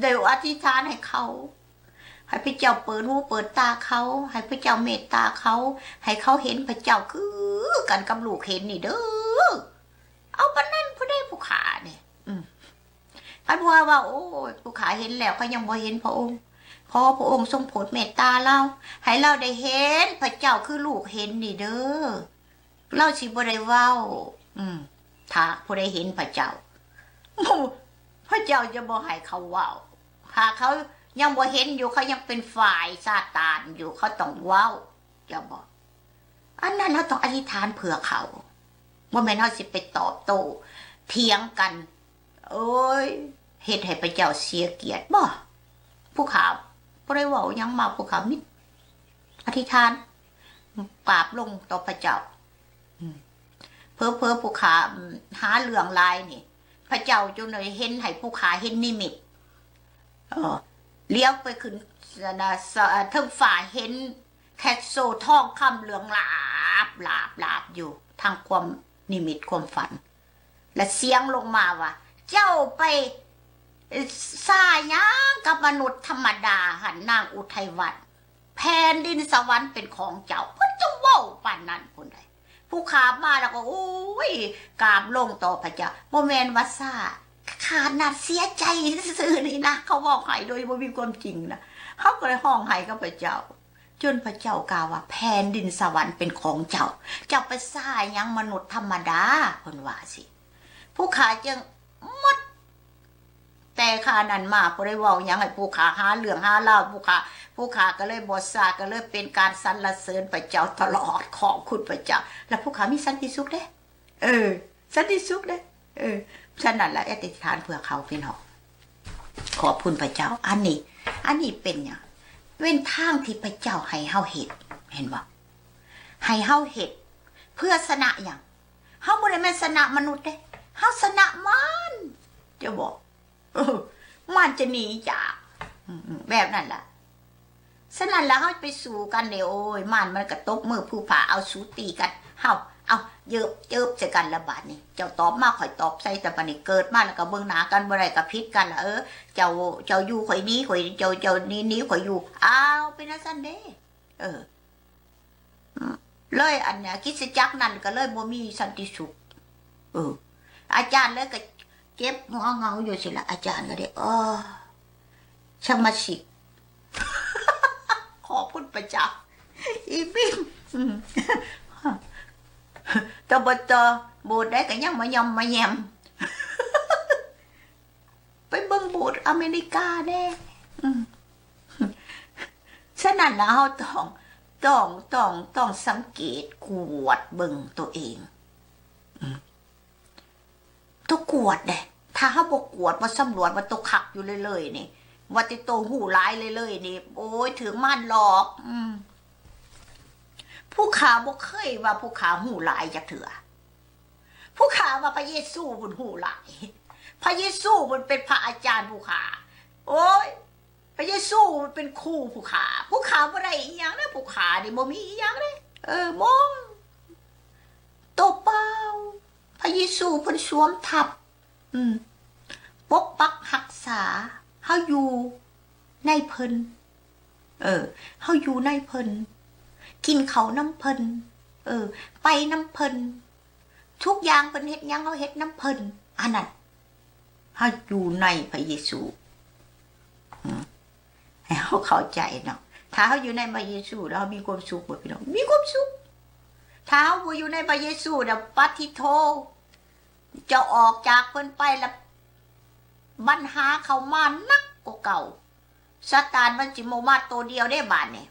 ໄດ້ອະທິຖານໃຫ້ເຂົາ ໃຫ້ພະເຈົ້າເປີດຫູເປີດຕາເຂົາ ໃຫ້ພະເຈົ້າເມດຕາເຂົາ ໃຫ້ເຂົາເຫັນພະເຈົ້າຄືກັນກັບລູກເຫັນນີ້ເດີ້. ເອົາປານນັ້ນພຸ້ນເດ້ຜູ້ຂ້ານີ້. ອືມ ຄັນຜູ້ຂ້າວ່າ ໂອ້ຍ ຜູ້ຂ້າເຫັນແລ້ວ ຂ້ອຍຍັງບໍ່ເຫັນພະອົງ ຂໍພະອົງຊົງໂຜດເມດຕາລາວ ໃຫ້ລາວໄດ້ເຫັນພະເຈົ້າຄືລູກເຫັນນີ້ເດີ້. ລາວຊິບໍ່ໄດ້ເວົ້າ. ອືມ ຖ້າຜູ້ໃດເຫັນພະເຈົ້າ ພະເຈົ້າຈະບໍ່ໃຫ້ເຂົາເວົ້າ. ຖ້າເຂົາຍັງບໍ່ເຫັນຢູ່ ເຂົາຍັງເປັນຝ່າຍຊາຕານຢູ່ ເຂົາຕ້ອງເວົ້າ. ເຈົ້າບໍ່ ອັນນັ້ນເຮົາຕ້ອງອະທິຖານເພື່ອເຂົາ ບໍ່ແມ່ນເຮົາຊິໄປຕອບໂຕ້ຖຽງກັນ. ໂອ້ຍ ເຮັດໃຫ້ພະເຈົ້າເສຍກຽດບໍ? ຜູ້ຂ້າບໍ່ໄດ້ເວົ້າຫຍັງມາ ຜູ້ຂ້າມິດອະທິຖານກາບລົງຕໍ່ພະເຈົ້າ. ອືມ ເຜີໆຜູ້ຂ້າ ອາ ຫາເລື່ອງຫຼາຍນີ້ ພະເຈົ້າຈົນໄດ້ເຫັນໃຫ້ຜູ້ຂ້າເຫັນນິມິດ. ເອີ ຫຼຽວໄປຂຶ້ນ ອັນນະ ສະ ເທິງຟ້າ ເຫັນແຄສໂຊທອງຄຳເຫຼືອງຫຼາບ ຫຼາບ ຫຼາບຢູ່ທາງຄວາມນິມິດຄວາມຝັນ ແລະ ສຽງລົງມາວ່າ ເຈົ້າໄປຊາຫຍັງກັບມະນຸດທຳມະດາຫັ້ນ ນາງອຸໄທວັນ? ແຜ່ນດິນສະຫວັນເປັນຂອງເຈົ້າ. ເພິ່ນຈະເວົ້າປານນັ້ນພຸ້ນໃດ. ຜູ້ຂ້າມາແລ້ວກໍ ໂອ້ຍ ກາບລົງຕໍ່ພະເຈົ້າ. ບໍ່ແມ່ນວ່າຊາ ຂະໜາດເສຍໃຈຊື່ໆນີ້ນະ ເຂົາເວົ້າໃຫ້ໂດຍບໍ່ມີຄວາມຈິງນະ ເຮົາກໍໄດ້ຮ້ອງໄຫ້ກັບພະເຈົ້າ ຈົນພະເຈົ້າກ່າວວ່າ ແຜ່ນດິນສະຫວັນເປັນຂອງເຈົ້າ ເຈົ້າໄປຊາຫຍັງມະນຸດທຳມະດາ ເພິ່ນວ່າຊີ້. ຜູ້ຂ້າຈຶ່ງໝົດ ແຕ່ຂ້ານັ້ນມາບໍ່ໄດ້ເວົ້າຫຍັງໃຫ້ຜູ້ຂ້າ ຫາເລື່ອງຫາລາວຜູ້ຂ້າ ຜູ້ຂ້າກໍເລີຍບໍ່ຊາ ກໍເລີຍເປັນການສັນລະເສີນພະເຈົ້າຕະຫຼອດ ຂອບຄຸນພະເຈົ້າ ແລ້ວຜູ້ຂ້າມີສັນຕິສຸກເດ້. ເອີ ສັນຕິສຸກເດ້. ເອີ ສະນັ້ນລະ ອະທິຖານເພື່ອເຂົາພີ່ນ້ອງ ຂອບຄຸນພະເຈົ້າ. ອັນນີ້ ອັນນີ້ເປັນຫຍັງ? ເປັນທາງທີ່ພະເຈົ້າໃຫ້ເຮົາເຮັດ ເຫັນບໍ່? ໃຫ້ເຮົາເຮັດເພື່ອຊະນະຫຍັງ? ເຮົາບໍ່ໄດ້ແມ່ນຊະນະມະນຸດເດ້ ເຮົາຊະນະມານ ເຈົ້າບໍ? ເອີ ມານຈະໜີຈາກ ອືມ ແບບນັ້ນລະ. ສະນັ້ນລະ ເຮົາໄປສູ້ກັນເດ້ ໂອ້ຍ ມານມັນກະຕົບມືຜູຜາ ເອົາ ສູ້ຕີກັນ ເຮົາ ເອົາ ເຢິບເຈີບໃສ່ກັນລະບາດນີ້ ເຈົ້າຕອບມາ ຂ້ອຍຕອບໃສ່ ແຕ່ບາດນີ້ເກີດມາແລ້ວກະເບິ່ງໜ້າກັນບໍ່ໄດ້ ກະຜິດກັນລະ. ເອີ ເຈົ້າ ເຈົ້າຢູ່ ຂ້ອຍໜີ ຂ້ອຍ ເຈົ້າ ເຈົ້າໜີ ໜີ ຂ້ອຍຢູ່ ອ້າວ ເປັນຈັ່ງຊັ້ນເດ້. ເອີ ເລີຍອັນເນີ້ຍ ຄຣິສຕະຈັກນັ້ນກໍເລີຍບໍ່ມີສັນຕິສຸກ. ເອີ ອາຈານເລີຍກໍເຈັບຫົວເຫງົາຢູ່ຊີ້ລະ ອາຈານກໍໄດ້ ເອີ ສະມາຊິກ ຂອບຄຸນພະເຈົ້າ ອີບິມ ອືມ ຕະບໍ່ຕໍ່ໂບດໃດກໍຍັງມາຍ່ອມມາແຍມ. ໄປເບິ່ງໂບດອາເມລິກາແດ່. ອືມ ສະນັ້ນລະ ເຮົາຕ້ອງ ຕ້ອງ ຕ້ອງ ຕ້ອງສັງເກດກວດເບິ່ງໂຕເອງ. ອືມ ຕ້ອງກວດເດ້. ຖ້າເຮົາບໍ່ກວດ ບໍ່ສຳຫຼວດ ວ່າໂຕຄັກຢູ່ເລື້ອຍໆນີ້ ວ່າແຕ່ໂຕຮູ້ຫຼາຍເລື້ອຍໆນີ້ ໂອ້ຍ ຖືກມານຫຼອກ. ອືມ ຜູ້ຂ້າບໍ່ເຄີຍວ່າຜູ້ຂ້າຮູ້ຫຼາຍຈັກເທື່ອ. ຜູ້ຂ້າວ່າພະເຢຊູພຸ້ນຮູ້ຫຼາຍ. ພະເຢຊູພຸ້ນເປັນພະອາຈານຜູ້ຂ້າ. ໂອ້ຍ ພະເຢຊູເປັນຄູຜູ້ຂ້າ. ຜູ້ຂ້າບໍ່ໄດ້ອີ່ຫຍັງເດ້. ຜູ້ຂ້ານີ້ບໍ່ມີອີ່ຫຍັງເດ້. ເອີ ບໍ່. ໂຕເປົ່າ. ພະເຢຊູເພິ່ນສວມທັບ. ອືມ. ປົກປັກຮັກສາ. ເຮົາຢູ່ໃນເພິ່ນ. ເອີ ເຮົາຢູ່ໃນເພິ່ນ. ກິນເຂົ້ານຳເພິ່ນ. ເອີ ໄປນຳເພິ່ນ. ທຸກຢ່າງເພິ່ນເຮັດຫຍັງ ເຮົາເຮັດນຳເພິ່ນ. ອັນນັ້ນ ເຮົາຢູ່ໃນພະເຢຊູ. ອືມ ໃຫ້ເຮົາເຂົ້າໃຈເນາະ. ຖ້າເຮົາຢູ່ໃນພະເຢຊູແລ້ວ ເຮົາມີຄວາມສຸກບໍ່ ພີ່ນ້ອງ? ມີຄວາມສຸກ. ຖ້າເຮົາບໍ່ຢູ່ໃນພະເຢຊູແລ້ວ ປາທິໂທ ເຈົ້າອອກຈາກເພິ່ນໄປແລ້ວ ບັນຫາເຂົ້າມາໜັກກວ່າເກົ່າ. ຊາຕານມັນຊິບໍ່ມາໂຕດຽວເດ້ບາດນີ້.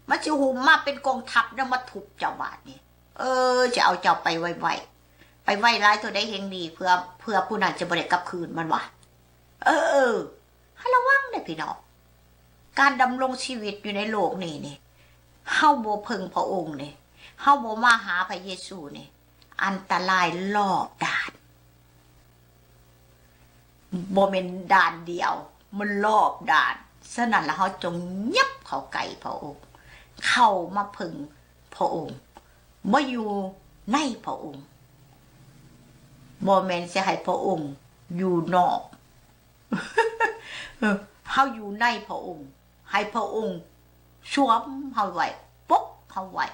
ມັນຊິຫຸ້ມມາເປັນກອງທັບແລ້ວມາທຸບເຈົ້າບາດນີ້. ເອີ ຊິເອົາເຈົ້າໄປໄວໆ. ໄປໄວຫຼາຍເທົ່າໃດແຮ່ງດີ ເພື່ອ ເພື່ອຜູ້ນັ້ນຈະບໍ່ໄດ້ກັບຄືນ ມັນວ່າ. ເອີ ໃຫ້ລະວັງເດ້ພີ່ນ້ອງ. ການດຳລົງຊີວິດຢູ່ໃນໂລກນີ້ນີ້ ເຮົາບໍ່ເພິ່ງພະອົງນີ້ ເຮົາບໍ່ມາຫາພະເຢຊູນີ້ ອັນຕະລາຍລອບດ້ານ. ບໍ່ແມ່ນດ້ານດຽວ ມັນລອບດ້ານ. ສະນັ້ນລະ ເຮົາຈົ່ງຫຍັບເຂົ້າໃກ້ພະອົງ, ເຂົ້າມາເພິ່ງພະອົງ, ມາຢູ່ໃນພະອົງ. ບໍ່ແມ່ນຊິໃຫ້ພະອົງຢູ່ນອກ. ເຮົາຢູ່ໃນພະອົງ, ໃຫ້ພະອົງສວມເຮົາໄວ້, ປົກເຮົາໄວ້,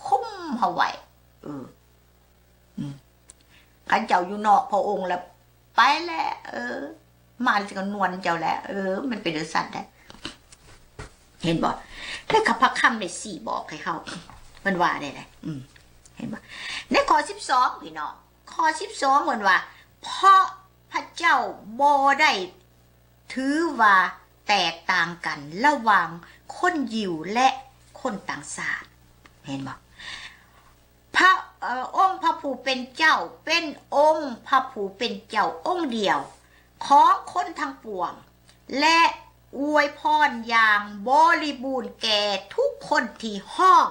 ຄຸມເຮົາໄວ້. ເອີ ອືມ ຄັນເຈົ້າຢູ່ນອກພະອົງແລ້ວ ໄປແຫຼະ. ເອີ ມານຊິກໍນວນເຈົ້າແຫຼະ. ເອີ ມັນເປັນຈັ່ງຊັ້ນໄດ໋. ເຫັນບໍ່? ແລ້ວກໍພະຄຳໄດ້ຊີ້ບອກໃຫ້ເຮົາ, ເພິ່ນວ່າໄດ້ໃດ໋. ອືມ ເຫັນບໍ່? ໃນຂໍ້ສິບສອງ ພີ່ນ້ອງ, ຂໍ້ສິບສອງ ເພິ່ນວ່າ ເພາະພະເຈົ້າບໍ່ໄດ້ຖືວ່າແຕກຕ່າງກັນລະຫວ່າງຄົນຢິວ ແລະ ຄົນຕ່າງຊາດ. ເຫັນບໍ່? ພະ ເອີ ອົງພະຜູ້ເປັນເຈົ້າເປັນອົງພະຜູ້ເປັນເຈົ້າອົງດຽວຂອງຄົນທັງປວງ ແລະ ອວຍພອນຢ່າງບໍລິບູນແກ່ທຸກຄົນທີ່ຮ້ອງ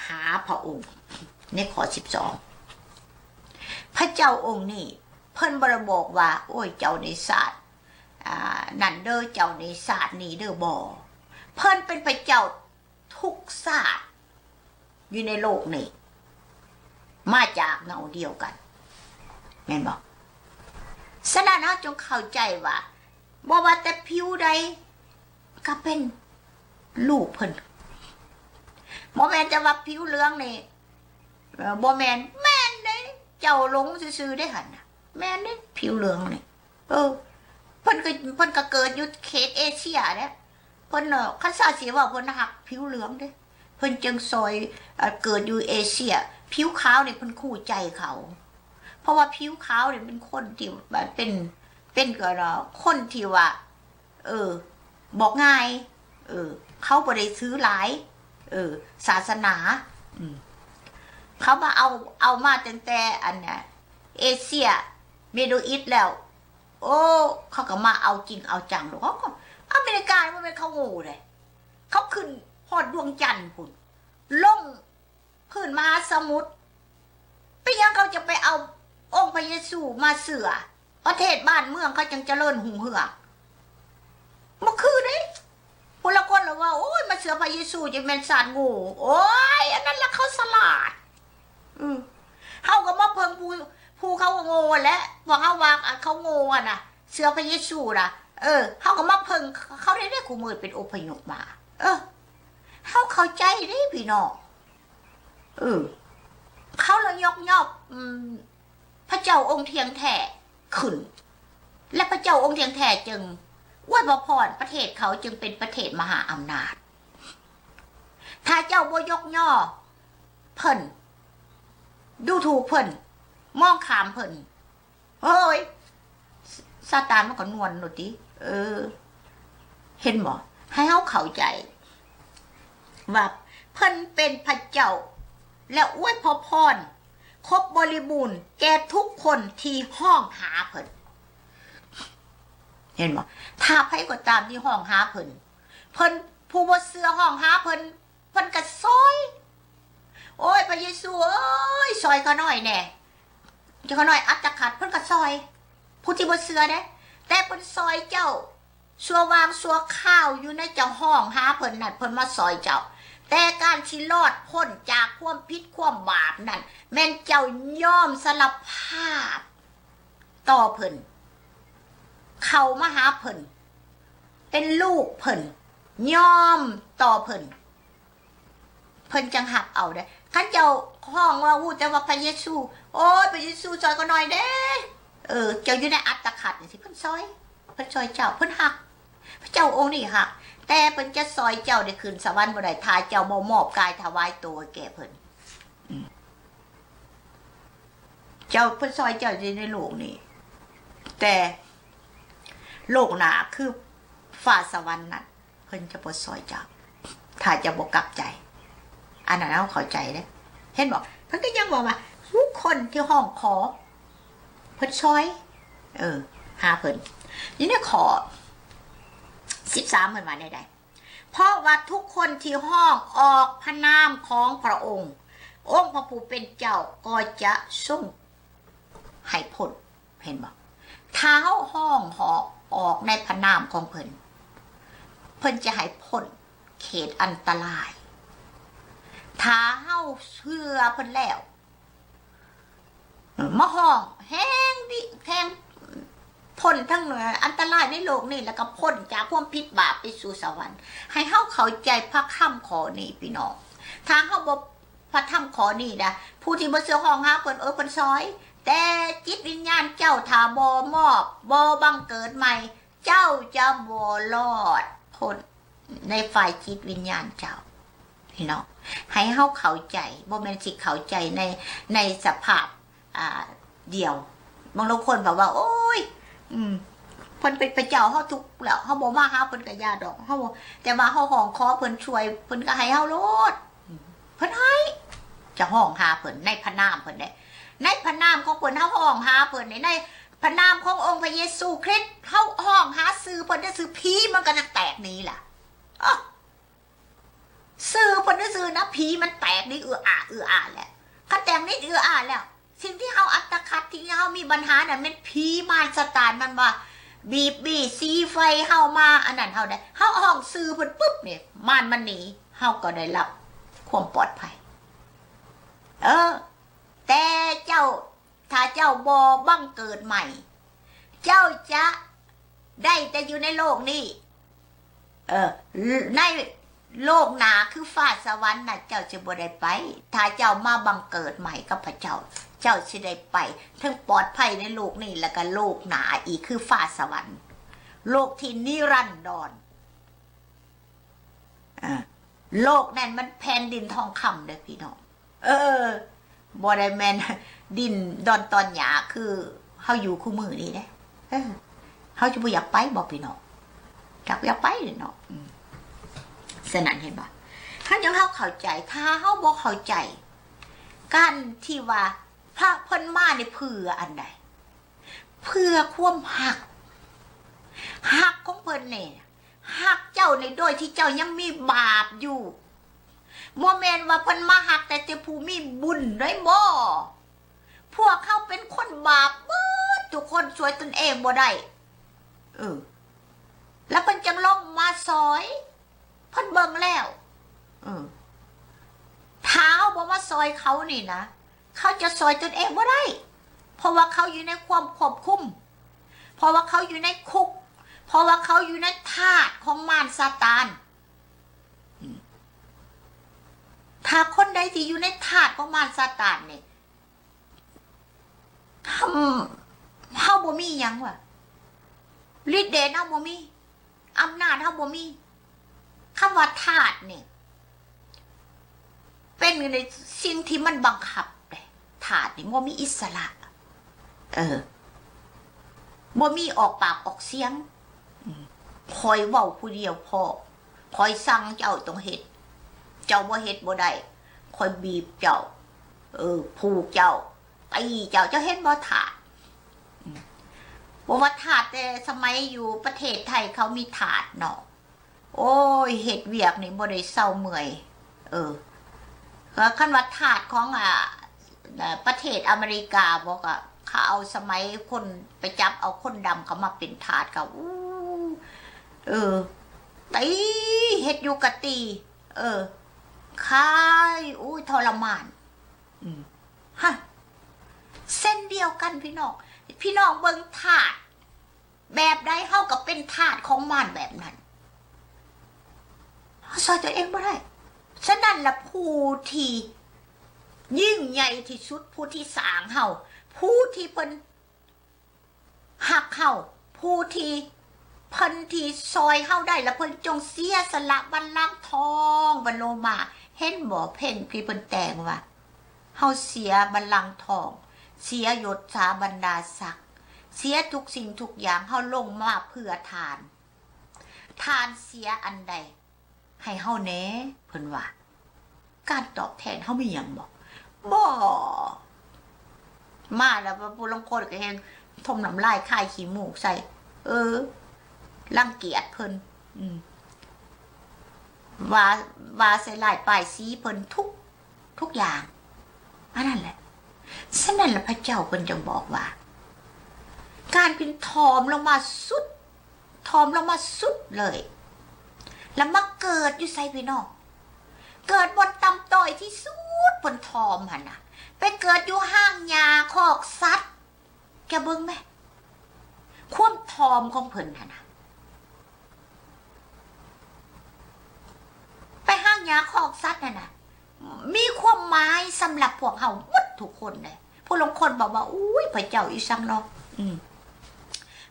ຫາພະອົງ. ໃນຂໍ້ສິບສອງ ພະເຈົ້າອົງນີ້ ເພິ່ນບໍ່ໄດ້ບອກວ່າ ໂອ້ຍ ເຈົ້າໃນຊາດ ອາ ນັ້ນເດີ ເຈົ້າໃນຊາດນີ້ເດີ. ບໍ່, ເພິ່ນເປັນພະເຈົ້າ ທຸກຊາດຢູ່ໃນໂລກນີ້ ມາຈາກເງົາດຽວກັນ ແມ່ນບໍ່? ສະນັ້ນເຮົາຈົ່ງເຂົ້າໃຈວ່າ ບໍ່ວ່າແຕ່ຜິວໃດກໍເປັນລູກເພິ່ນ. ບໍ່ແມ່ນແຕ່ວ່າຜິວເຫຼືອງນີ້ ເອີ ບໍ່ແມ່ນ. ແມ່ນເດ້ ເຈົ້າຫຼົງຊື່ໆເດ້ຫັ້ນນະ. ແມ່ນເດ້ ຜິວເຫຼືອງນີ້. ເອີ ເພິ່ນກໍ ເພິ່ນກໍເກີດຢູ່ເຂດເອເຊຍເດ້. ເພິ່ນ ຄັນຊາຊິເວົ້າ ເພິ່ນຮັກຜິວເຫຼືອງເດ້. ເພິ່ນຈຶ່ງຊອຍ ເອີ ເກີດຢູ່ເອເຊຍ. ຜິວຂາວນີ້ເພິ່ນຄູ່ໃຈເຂົາ, ເພາະວ່າຜິວຂາວນີ້ເປັນຄົນທີ່ ເປັນ ເປັນ ເອີ ຄົນທີ່ວ່າ ເອີ ບອກງ່າຍ ເອີ ເຂົາບໍ່ໄດ້ຖືຫຼາຍ ເອີ ສາສະໜາ. ອືມ ເຂົາມາເອົາ ເອົາມາຕັ້ງແຕ່ອັນ ເອເຊຍ ມິດເດິລອີສແລ້ວ. ໂອ້ ເຂົາກໍມາເອົາຈິງເອົາຈັງໂລດ. ເຂົາກໍ ອາເມລິການີ້ບໍ່ແມ່ນເຂົາໂງ່ເດ້, ເຂົາຂຶ້ນຮອດດວງຈັນພຸ້ນ, ລົງພື້ນມະຫາສະໝຸດ. ເປັນຫຍັງເຂົາຈະໄປເອົາອົງພະເຢຊູມາເຊື່ອ? ປະເທດບ້ານເມືອງເຂົາຈັ່ງຈະເລີນຮຸ່ງເຮືອງ. ບໍ່ຄືເດ້. ຜູ້ລາງຄົນລະວ່າ ໂອ້ຍ ມາເຊື່ອພະເຢຊູຈັ່ງແມ່ນຊາດໂງ່. ໂອ້ຍ ອັນນັ້ນລະເຂົາສະຫຼາດ. ອື ເຮົາກໍມາເພິ່ງຜູ້ ຜູ້ເຂົາໂງ່ຫັ້ນແຫຼະ. ພວກເຮົາວ່າ ອັນເຂົາໂງ່ຫັ້ນນະ ເຊື່ອພະເຢຊູນະ. ເອີ ເຮົາກໍມາເພິ່ງເຂົາໄດ້ເດ້. ຄູ່ມື້ເປັນອົບພະຍົບມາ. ເອີ ເຮົາເຂົ້າໃຈເດ້ພີ່ນ້ອງ. ເອີ ເຂົາລະຍົກຍອບ ອືມ ພະເຈົ້າອົງທ່ຽງແທ້ຂຶ້ນ ແລະ ພະເຈົ້າອົງທ່ຽງແທ້ຈຶ່ງອວຍພະພອນປະເທດເຂົາ ຈຶ່ງເປັນປະເທດມະຫາອຳນາດ. ຖ້າເຈົ້າບໍ່ຍົກຍໍເພິ່ນ, ດູຖູກເພິ່ນ, ມອງຂ້າມເພິ່ນ, ໂອ້ຍ ຊາຕານມັນກໍນວນໂລດຕິ. ເອີ ເຫັນບໍ່? ໃຫ້ເຮົາເຂົ້າໃຈວ່າເພິ່ນເປັນພະເຈົ້າ ແລະ ອວຍພະພອນຄົບບໍລິບູນແກ່ທຸກຄົນທີ່ຮ້ອງຫາເພິ່ນ. ເຫັນບໍ່? ຖ້າໃຜກໍຕາມທີ່ຮ້ອງຫາເພິ່ນ, ເພິ່ນ ຜູ້ບໍ່ເຊື່ອຮ້ອງຫາເພິ່ນ, ເພິ່ນກໍຊ່ອຍ ໂອ້ຍ ພະເຢຊູເອີຍ ຊ່ອຍຂ້ານ້ອຍແດ່. ຂ້ານ້ອຍອັດຕະຂັດ ເພິ່ນກໍຊ່ອຍ ຜູ້ທີ່ບໍ່ເຊື່ອເດ້. ແຕ່ເພິ່ນຊ່ອຍເຈົ້າຊົ່ວວາງຊົ່ວຄາວຢູ່ໃນເຈົ້າຮ້ອງຫາເພິ່ນນັ້ນ ເພິ່ນມາຊ່ອຍເຈົ້າ. ແຕ່ການຊິລອດພົ້ນຈາກຄວາມຜິດຄວາມບາບນັ້ນ ແມ່ນເຈົ້າຍອມສາລະພາບຕໍ່ເພິ່ນ ເຂົ້າມາຫາເພິ່ນ ເປັນລູກເພິ່ນ ຍອມຕໍ່ເພິ່ນ ເພິ່ນຈັ່ງຮັບເອົາເດ້. ຄັນເຈົ້າຮ້ອງວ່າຮູ້ແຕ່ວ່າພະເຢຊູ ໂອ້ຍ ພະເຢຊູຊ່ອຍຂ້ານ້ອຍເດ້ ເອີ ເຈົ້າຢູ່ໃນອັດຕະຂັດຈັ່ງຊີ້ ເພິ່ນຊ່ອຍ ເພິ່ນຊ່ອຍເຈົ້າ ເພິ່ນຮັກ ພະເຈົ້າອົງນີ້ຮັກ. ແຕ່ເພິ່ນຈະຊ່ອຍເຈົ້າໄດ້ຂຶ້ນສະຫວັນບໍ່ໄດ້ ຖ້າເຈົ້າບໍ່ມອບກາຍຖວາຍໂຕໃຫ້ແກ່ເພິ່ນ. ເຈົ້າ ເພິ່ນຊ່ອຍເຈົ້າຢູ່ໃນໂລກນີ້ ແຕ່ໂລກໜ້າຄືຟ້າສະຫວັນນັ້ນ ເພິ່ນຈະບໍ່ຊ່ອຍເຈົ້າ ຖ້າເຈົ້າບໍ່ກັບໃຈ. ອັນນັ້ນເຮົາເຂົ້າໃຈເດ້ ເຫັນບໍ່? ເພິ່ນກໍຍັງບອກວ່າ ທຸກຄົນທີ່ຮ້ອງຂໍ ເພິ່ນຊ່ອຍ ເອີ ຫາເພິ່ນ. ຢູ່ໃນຂໍ້ສິບສາມ ເພິ່ນວ່າແນວໃດ? ເພາະວ່າທຸກຄົນທີ່ຮ້ອງອອກພະນາມຂອງພະອົງ ອົງພະຜູ້ເປັນເຈົ້າກໍຈະຊົງໃຫ້ພົ້ນ. ເຫັນບໍ່? ຖ້າເຮົາຮ້ອງ ຮ້องອອກໃນພະນາມຂອງເພິ່ນ ເພິ່ນຈະໃຫ້ພົ້ນເຂດອັນຕະລາຍ. ຖ້າເຮົາເຊື່ອເພິ່ນແລ້ວ ມາຮ້ອງແຮງດິ ແຮງ ພົ້ນທັງອັນຕະລາຍໃນໂລກນີ້ ແລ້ວກໍພົ້ນຈາກຄວາມຜິດບາບໄປສູ່ສະຫວັນ. ໃຫ້ເຮົາເຂົ້າໃຈພະຄຳຂໍ້ນີ້ ພີ່ນ້ອງ. ຖ້າເຮົາບໍ່ ພະທຳຂໍ້ນີ້ນະ ຜູ້ທີ່ບໍ່ເຊື່ອຮ້ອງຫາເພິ່ນ ເອີ ເພິ່ນຊ່ອຍ. ແຕ່ຈິດວິນຍານເຈົ້າ ຖ້າບໍ່ມອບ ບໍ່ບັງເກີດໃໝ່ ເຈົ້າຈະບໍ່ລອດພົ້ນໃນຝ່າຍຈິດວິນຍານເຈົ້າ. ພີ່ນ້ອງ ໃຫ້ເຮົາເຂົ້າໃຈ ບໍ່ແມ່ນຊິເຂົ້າໃຈໃນ ໃນສະພາບ ອ່າ ດຽວ. ບາງຄົນເຂົາວ່າ ໂອ້ຍ ອືມ ເພິ່ນເປັນພະເຈົ້າ ເຮົາທຸກແລ້ວ ເຮົາບໍ່ມາຫາເພິ່ນກໍຢ່າດອກ ເຮົາ ແຕ່ວ່າເຮົາຮ້ອງຂໍເພິ່ນຊ່ວຍ ເພິ່ນກໍໃຫ້ເຮົາໂລດ ເພິ່ນໃຫ້. ຈະຮ້ອງຫາເພິ່ນໃນພະນາມເພິ່ນເດ້ ໃນພະນາມຂອງເພິ່ນ ເຮົາຮ້ອງຫາເພິ່ນນີ້ ໃນພະນາມຂອງອົງພະເຢຊູຄຣິດ ເຮົາຮ້ອງຫາຊື່ເພິ່ນ ຊື່ຜີມັນກໍຍັງແຕກໜີລະ. ເອີ ຊື່ເພິ່ນຊື່ໆນະ ຜີມັນແຕກໜີອືອອາ ອືອອາແຫຼະ. ຄັນແຕກໜີອືອອາແລ້ວ ສິ່ງທີ່ເຮົາອັດຕະຂັດ ທີ່ເຮົາມີບັນຫານັ້ນ ແມ່ນຜີມານຊາຕານ ມັນວ່າບີບບີ່ ສີໄຟເຮົາມາ ອັນນັ້ນເຮົາໄດ້ ເຮົາຮ້ອງຊື່ເພິ່ນປຶບນີ້ ມານມັນໜີ ເຮົາກໍໄດ້ຮັບຄວາມປອດໄພ. ເອີ ແຕ່ເຈົ້າ ຖ້າເຈົ້າບໍ່ບັງເກີດໃໝ່ ເຈົ້າຈະໄດ້ແຕ່ຢູ່ໃນໂລກນີ້ ເອີ ໃນໂລກໜ້າຄືຟ້າສະຫວັນນະ ເຈົ້າຈະບໍ່ໄດ້ໄປ. ຖ້າເຈົ້າມາບັງເກີດໃໝ່ກັບພະເຈົ້າ ເຈົ້າຊິໄດ້ໄປ ທັງປອດໄພໃນໂລກນີ້ ແລ້ວກໍໂລກໜ້າອີກ ຄືຟ້າສະຫວັນ ໂລກທີ່ນິລັນດອນ. ອ່າ ໂລກນັ້ນມັນແຜ່ນດິນທອງຄຳເດີ້ພີ່ນ້ອງ. ເອີ ບໍ່ໄດ້ແມ່ນດິນດອນຕອນຫຍ້າຄືເຮົາຢູ່ຄູ່ມື້ນີ້ເດ້. ເອີ ເຮົາຈະບໍ່ຢາກໄປບໍ່ພີ່ນ້ອງ? ຈັກຢາກໄປເນາະ. ອືມ ສະນັ້ນເຫັນບໍ່? ຄັນຈັ່ງເຮົາເຂົ້າໃຈ ຖ້າເຮົາບໍ່ເຂົ້າໃຈ ການທີ່ວ່າພະເພິ່ນມານີ້ເພື່ອອັນໃດ? ເພື່ອຄວາມຮັກ ຮັກຂອງເພິ່ນນີ້ ຮັກເຈົ້າໃນໂດຍທີ່ເຈົ້າຍັງມີບາບຢູ່. ບໍ່ແມ່ນວ່າເພິ່ນມາຮັກແຕ່ ແຕ່ຜູ້ມີບຸນໄດ້ບໍ່? ພວກເຮົາເປັນຄົນບາບເບິດທຸກຄົນ ຊ່ວຍຕົນເອງບໍ່ໄດ້. ເອີ ແລ້ວເພິ່ນຈັ່ງລົງມາຊ່ອຍ ເພິ່ນເບິ່ງແລ້ວ. ເອີ ຖ້າເຮົາບໍ່ມາຊ່ອຍເຂົານີ້ນະ ເຂົາຈະຊ່ອຍຕົນເອງບໍ່ໄດ້ ເພາະວ່າເຂົາຢູ່ໃນຄວາມຄວບຄຸມ ເພາະວ່າເຂົາຢູ່ໃນຄຸກ ເພາະວ່າເຂົາຢູ່ໃນທາດຂອງມານຊາຕານ. ອືມ ຖ້າຄົນໃດທີ່ຢູ່ໃນທາດຂອງມານຊາຕານນີ້ ເຮົາ ເຮົາບໍ່ມີຫຍັງວ່າ ລິດເດດເຮົາບໍ່ມີ ອຳນາດເຮົາບໍ່ມີ. ຄຳວ່າທາດນີ້ ເປັນໃນສິ່ງທີ່ມັນບັງຄັບເດ້. ທາດນີ້ບໍ່ມີອິດສະຫຼະ. ເອີ ບໍ່ມີອອກປາກອອກສຽງ. ອືມ ຂ້ອຍເວົ້າຜູ້ດຽວພໍ. ຂ້ອຍສັ່ງເຈົ້າຕ້ອງເຮັດ. ເຈົ້າບໍ່ເຮັດບໍ່ໄດ້. ຂ້ອຍບີບເຈົ້າ. ເອີ ຜູກເຈົ້າ. ຕີເຈົ້າ. ເຈົ້າເຫັນບໍ່ທາດ? ອືມ ບໍ່ວ່າທາດແຕ່ສະໄໝຢູ່ປະເທດໄທເຂົາມີທາດເນາະ. ໂອ້ຍ ເຮັດວຽກນີ້ບໍ່ໄດ້ເຊົາເມື່ອຍ. ເອີ ກໍຄັນວ່າທາດຂອງ ອາ ເອີ ປະເທດອາເມລິກາບໍ ກໍເຂົາເອົາສະໄໝຄົນໄປຈັບເອົາຄົນດຳເຂົ້າມາເປັນທາດ ກໍ ອູ້ ເອີ ຕີ ເຮັດຢູ່ກະຕີ ເອີ ຂາຍ ໂອ້ຍ ທໍລະມານ ອືມ ຮະ ເຊັ່ນດຽວກັນພີ່ນ້ອງ ພີ່ນ້ອງເບິ່ງທາດ ແບບໃດເຮົາກໍເປັນທາດຂອງມັນແບບນັ້ນ ເຮົາຊ່ອຍຕົວເອງບໍ່ໄດ້. ສະນັ້ນລະ ຜູ້ທີ່ຍິ່ງໃຫຍ່ທີ່ສຸດ ຜູ້ທີ່ສ້າງເຮົາ ຜູ້ທີ່ເພິ່ນຮັກເຮົາ ຜູ້ທີ່ເພິ່ນທີ່ຊ່ອຍເຮົາໄດ້ ລະເພິ່ນຈົ່ງເສຍສະຫຼະບັນລັງທອງບັນໂລມາ. ເຫັນບໍ່ ເພງທີ່ເພິ່ນແຕ່ງວ່າ ເຮົາເສຍບັນລັງທອງ ເສຍຍົດສາບັນດາສັກ ເສຍທຸກສິ່ງທຸກຢ່າງ ເຮົາລົງມາເພື່ອທ່ານ ທ່ານເສຍອັນໃດໃຫ້ເຮົາແດ່ ເພິ່ນວ່າ ການຕອບແທນເຮົາມີຫຍັງບໍ? ບໍ່ ມາແລ້ວ ຜູ້ລາງຄົນກໍແຮ່ງຖົມນ້ຳລາຍຄາຍຂີ້ມູກໃສ່ ເອີ ລັງກຽດເພິ່ນ ອືມ ວ່າ ວ່າໃສ່ລາຍປ້າຍສີເພິ່ນທຸກ ທຸກຢ່າງ ອັນນັ້ນແຫຼະ. ສະນັ້ນລະ ພະເຈົ້າເພິ່ນຈຶ່ງບອກວ່າ ການເພິ່ນຖ່ອມລົງມາສຸດ ຖ່ອມລົງມາສຸດເລີຍ ລະມາເກີດຢູ່ໃສພີ່ນ້ອງ? ເກີດບ່ອນຕ່ຳຕ້ອຍທີ່ສຸດ ເພິ່ນຖ່ອມຫັ້ນນະ ໄປເກີດຢູ່ຫ້າງຫຍ້າຄອກສັດ. ແກເບິ່ງແມ ຄວາມຖ່ອມຂອງເພິ່ນຫັ້ນນະ ໄປຫ້າງຫຍ້າຄອກສັດຫັ້ນນະ ມີຄວາມໝາຍສຳລັບພວກເຮົາໝົດທຸກຄົນເດ້. ຜູ້ລາງຄົນບອກວ່າ ໂອ້ຍ ພະເຈົ້າອີ່ສັງເນາະ ອືມ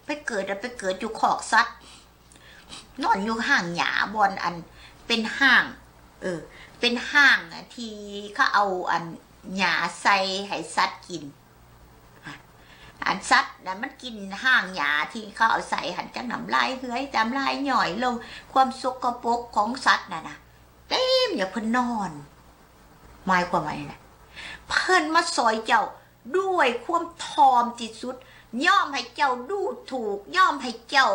ໄປເກີດ ໄປເກີດຢູ່ຄອກສັດ ນອນຢູ່ຫ້າງຫຍ້າ ບ່ອນອັນເປັນຫ້າງ ເອີ ເປັນຫ້າງທີ່ເຂົາເອົາອັນຫຍ້າໃສ່ໃຫ້ສັດກິນ. ອັນສັດນະມັນກິນຫ້າງຫຍ້າທີ່ເຂົາເອົາໃສ່ຫັ້ນ ຈັກນ້ຳລາຍເຫືອຍ ນ້ຳລາຍຍ້ອຍລົງ ຄວາມສົກກະປົກຂອງສັດນັ້ນນະ ເຕັມຢູ່. ເພິ່ນນອນ ໝາຍຄວາມວ່ານີ້ນະ ເພິ່ນມາຊ່ອຍເຈົ້າດ້ວຍຄວາມຖ່ອມທີ່ສຸດ ຍອມໃຫ້ເຈົ້າດູຖູກ ຍອມໃຫ້ເຈົ້າ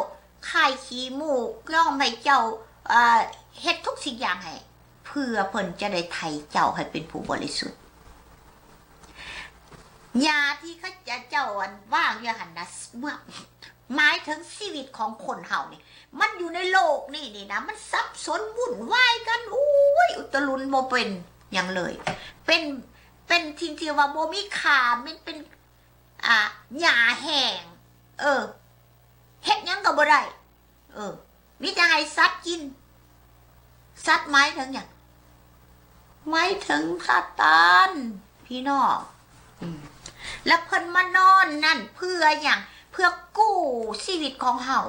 ຄາຍຂີ້ມູກ ຍອມໃຫ້ເຈົ້າ ເອີ ເຮັດທຸກສິ່ງຢ່າງໃຫ້ ເພື່ອເພິ່ນຈະໄດ້ໄຖ່ເຈົ້າໃຫ້ເປັນຜູ້ບໍລິສຸດ. ຫຍ້າທີ່ເຂົາເຈົ້າ ອັນ ວາງຢູ່ຫັ້ນນະ ເມື່ອ ໝາຍເຖິງຊີວິດຂອງຄົນເຮົານີ້ ມັນຢູ່ໃນໂລກນີ້ນີ້ນະ ມັນສັບສົນວຸ່ນວາຍກັນ ໂອ້ຍ ອຸຕະລຸນບໍ່ເປັນຫຍັງເລີຍ ເປັນ ເປັນສິ່ງທີ່ວ່າບໍ່ມີຄ່າ ແມ່ນເປັນ ອ່າ ຫຍ້າແຫ້ງ ເອີ ເຮັດຫຍັງກໍບໍ່ໄດ້ ເອີ ມີແຕ່ໃຫ້ສັດກິນ. ສັດໝາຍເຖິງຫຍັງ? ໝາຍເຖິງຊາຕານ ພີ່ນ້ອງ ອືມ ແລະ ເພິ່ນມານອນນັ້ນເພື່ອຫຍັງ? ເພື່ອກູ້ຊີວິດຂອງເຮົາ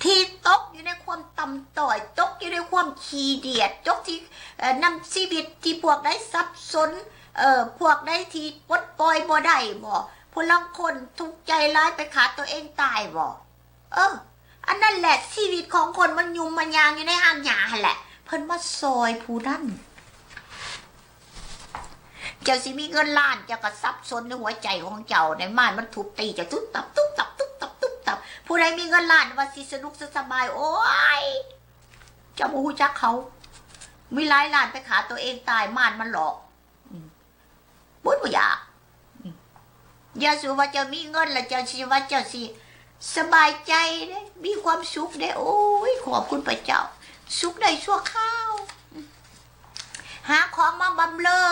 ທີ່ຕົກຢູ່ໃນຄວາມຕ່ຳຕ້ອຍ ຕົກຢູ່ໃນຄວາມຂີ້ດຽດ ຕົກທີ່ ເອີ ນຳຊີວິດທີ່ພວກໃດສັບສົນ ເອີ ພວກໃດທີ່ປົດປ່ອຍບໍ່ໄດ້ບໍ? ຜູ້ລາງຄົນທຸກໃຈຫຼາຍໄປຂ້າຕົວເອງຕາຍບໍ? ເອີ ອັນນັ້ນແຫຼະ ຊີວິດຂອງຄົນມັນຫຍຸ້ມມາຍ່າງຢູ່ໃນຮາກຫຍ້າຫັ້ນແຫຼະ ເພິ່ນມາຊ່ອຍຜູ້ນັ້ນ. ເຈົ້າຊິມີເງິນລ້ານ ເຈົ້າກໍສັບສົນໃນຫົວໃຈຂອງເຈົ້າ ໃນມານມັນທຸບຕີເຈົ້າ ຕຸບຕັບ ຕຸບຕັບ ຕຸບຕັບ ຕຸບຕັບ. ຜູ້ໃດມີເງິນລ້ານວ່າຊິສະໜຸກສະສະບາຍ ໂອ້ຍ ເຈົ້າບໍ່ຮູ້ຈັກເຂົາ ມີຫຼາຍລ້ານໄປຂ້າຕົວເອງຕາຍ ມານມັນຫຼອກ ອືມ ບໍ່ ບໍ່ຢາກ ອືມ ຢ່າສູ່ວ່າເຈົ້າມີເງິນແລ້ວເຈົ້າຊິວ່າເຈົ້າຊິສະບາຍໃຈເດ້ ມີຄວາມສຸກເດ້ ໂອ້ຍ ຂອບຄຸນພະເຈົ້າ ສຸກໄດ້ຊົ່ວຄາວ ຫາຂອງມາບຳເລີ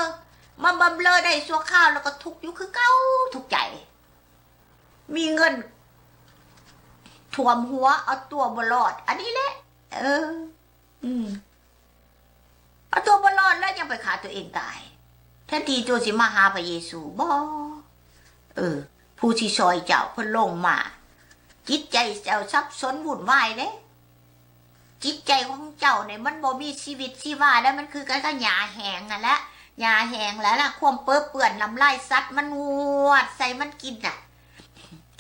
ມາບຳເລີໄດ້ຊົ່ວຄາວ ແລ້ວກໍທຸກຢູ່ຄືເກົ່າ ທຸກໃຈ ມີເງິນຖ້ວມຫົວ ເອົາຕົວບໍ່ລອດ ອັນນີ້ແຫຼະ ເອີ ອືມ ເອົາຕົວບໍ່ລອດແລ້ວຍັງໄປຂ້າຕົວເອງຕາຍ ແທນທີ່ໂຕຊິມາຫາພະເຢຊູບໍ? ເອີ ຜູ້ທີ່ຊ່ອຍເຈົ້າເພິ່ນລົງມາ ຈິດໃຈເຈົ້າສັບສົນວຸ່ນວາຍເດ້ ຈິດໃຈຂອງເຈົ້ານີ້ມັນບໍ່ມີຊີວິດຊີວາແລ້ວ ມັນຄືກັນກັບຫຍ້າແຫ້ງຫັ້ນແຫຼະ ຫຍ້າແຫ້ງແລ້ວລະ ຄວາມເປິເປື້ອນນ້ຳລາຍສັດມັນງວດໃສ່ມັນກິນນະ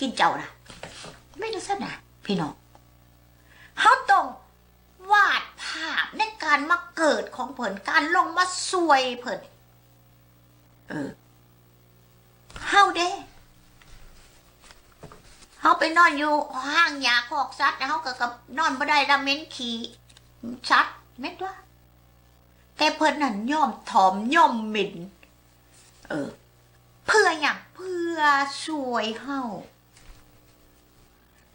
ກິນເຈົ້ານະ ແມ່ນຈັ່ງຊັ້ນນະ ພີ່ນ້ອງ ເຮົາຕ້ອງ ວາດພາບໃນການມາເກີດຂອງເພິ່ນ ການລົງມາຊ່ວຍເພິ່ນ ເອີ ເຮົາເດ້ ເຮົາໄປນອນຢູ່ຫ້າງຫຍ້າຄອກສັດ ເຮົາກໍ ກໍນອນບໍ່ໄດ້ລະ ເໝັນຂີ້ສັດ ແມ່ນຕົວະ. ແຕ່ເພິ່ນນັ້ນຍອມຖ່ອມຍອມເໝັນ. ເອີ ເພື່ອຫຍັງ? ເພື່ອຊ່ວຍເຮົາ.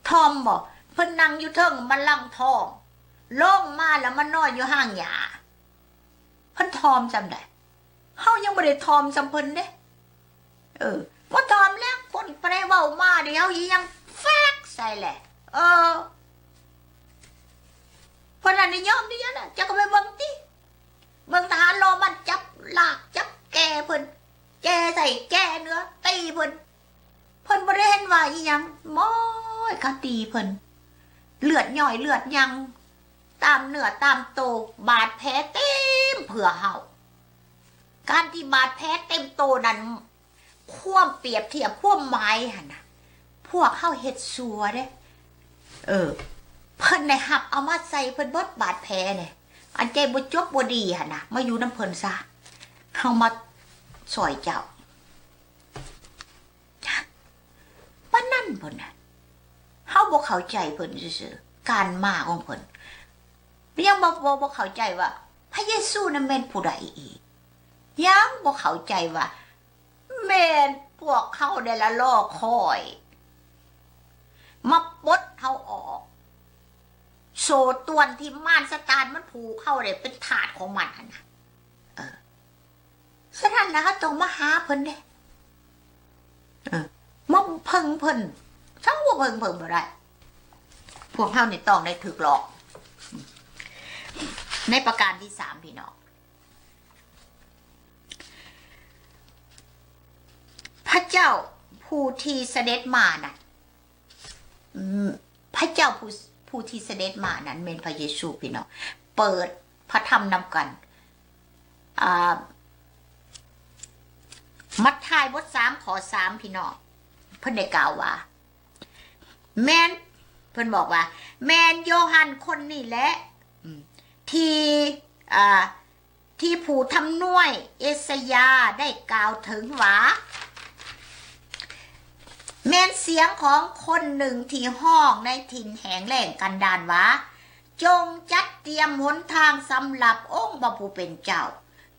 ຖ່ອມບໍ? ເພິ່ນນັ່ງຢູ່ເທິງບັນລັງທອງ, ລົງມາແລ້ວມານອນຢູ່ຫ້າງຫຍ້າ. ເພິ່ນຖ່ອມສ່ຳໃດ? ເຮົາຍັງບໍ່ໄດ້ຖ່ອມສ່ຳເພິ່ນເດ້. ເອີ ບໍ່ຖ່ອມແລ້ວ ຄົນປານໃດເວົ້າມານີ້ ເຮົາຊິຍັງແຟກໃສ່ແຫຼະ. ເອີ ເພິ່ນນັ້ນໄດ້ຍອມດີແລ້ວ. ເຈົ້າກໍໄປເບິ່ງຕິ, ເບິ່ງທະຫານໂລມັນຈັບລາກຈັບແກ່ເພິ່ນ, ແກ່ໃສ່ແກ່ເໜືອ, ຕີເພິ່ນ. ເພິ່ນບໍ່ໄດ້ເຫັນວ່າອີ່ຫຍັງ. ໂອ້ຍ ເຂົາຕີເພິ່ນ, ເລືອດຍ້ອຍເລືອດຍັງຕາມເນື້ອຕາມໂຕ, ບາດແຜເຕັມເພື່ອເຮົາ. ການທີ່ບາດແຜເຕັມໂຕນັ້ນ ຄວາມປຽບທຽບ ຄວາມໝາຍຫັ້ນນະ, ພວກເຮົາເຮັດຊົ່ວເດ້. ເອີ ເພິ່ນໄດ້ຮັບເອົາມາໃສ່ເພິ່ນເບິດບາດແຜນີ້, ອັນໃຈບໍ່ຈົບບໍ່ດີຫັ້ນນະ, ມາຢູ່ນຳເພິ່ນຊະ. ເຮົາມາຊ່ອຍເຈົ້າ. ປານນັ້ນພຸ້ນນະ. ເຮົາບໍ່ເຂົ້າໃຈເພິ່ນຊື່ໆ ການມາຂອງເພິ່ນ. ຍັງບໍ່ ບໍ່ ບໍ່ເຂົ້າໃຈວ່າພະເຢຊູນັ້ນແມ່ນຜູ້ໃດອີກ. ຍັງບໍ່ເຂົ້າໃຈວ່າແມ່ນພວກເຮົາໄດ້ລະລໍຄອຍ ມາປົດເຮົາອອກ ໂສ້ຕວນທີ່ມານຊາຕານມັນຜູກເຮົາໄດ້ເປັນທາດຂອງມັນຫັ້ນນະ. ເອີ ສະນັ້ນລະ ເຮົາຕ້ອງມາຫາເພິ່ນເດ້. ເອີ ມາເພິ່ງເພິ່ນ. ເຮົາບໍ່ເພິ່ງເພິ່ນບໍ່ໄດ້. ພວກເຮົານີ້ຕ້ອງໄດ້ຖືກຫຼອກ. ໃນປະການທີສາມ ພີ່ນ້ອງ, ພະເຈົ້າຜູ້ທີ່ສະເດັດມານັ້ນ ອືມ ພະເຈົ້າຜູ້ ຜູ້ທີ່ສະເດັດມານັ້ນແມ່ນພະເຢຊູ ພີ່ນ້ອງ. ເປີດພະທຳນຳກັນ. ອາ ມັດທາຍບົດສາມ ຂໍ້ສາມ ພີ່ນ້ອງ, ເພິ່ນໄດ້ກ່າວວ່າ ແມ່ນ ເພິ່ນບອກວ່າ ແມ່ນໂຢຮັນຄົນນີ້ແຫຼະ ອືມ ທີ່ ອາ ທີ່ຜູ້ທຳນວຍເອສາຍາໄດ້ກ່າວເຖິງວ່າ ແມ່ນສຽງຂອງຄົນໜຶ່ງທີ່ຮ້ອງໃນຖິ່ນແຫ້ງແລ້ງກັນດານວ່າ ຈົ່ງຈັດຕຽມຫົນທາງສຳລັບອົງພະຜູ້ເປັນເຈົ້າ,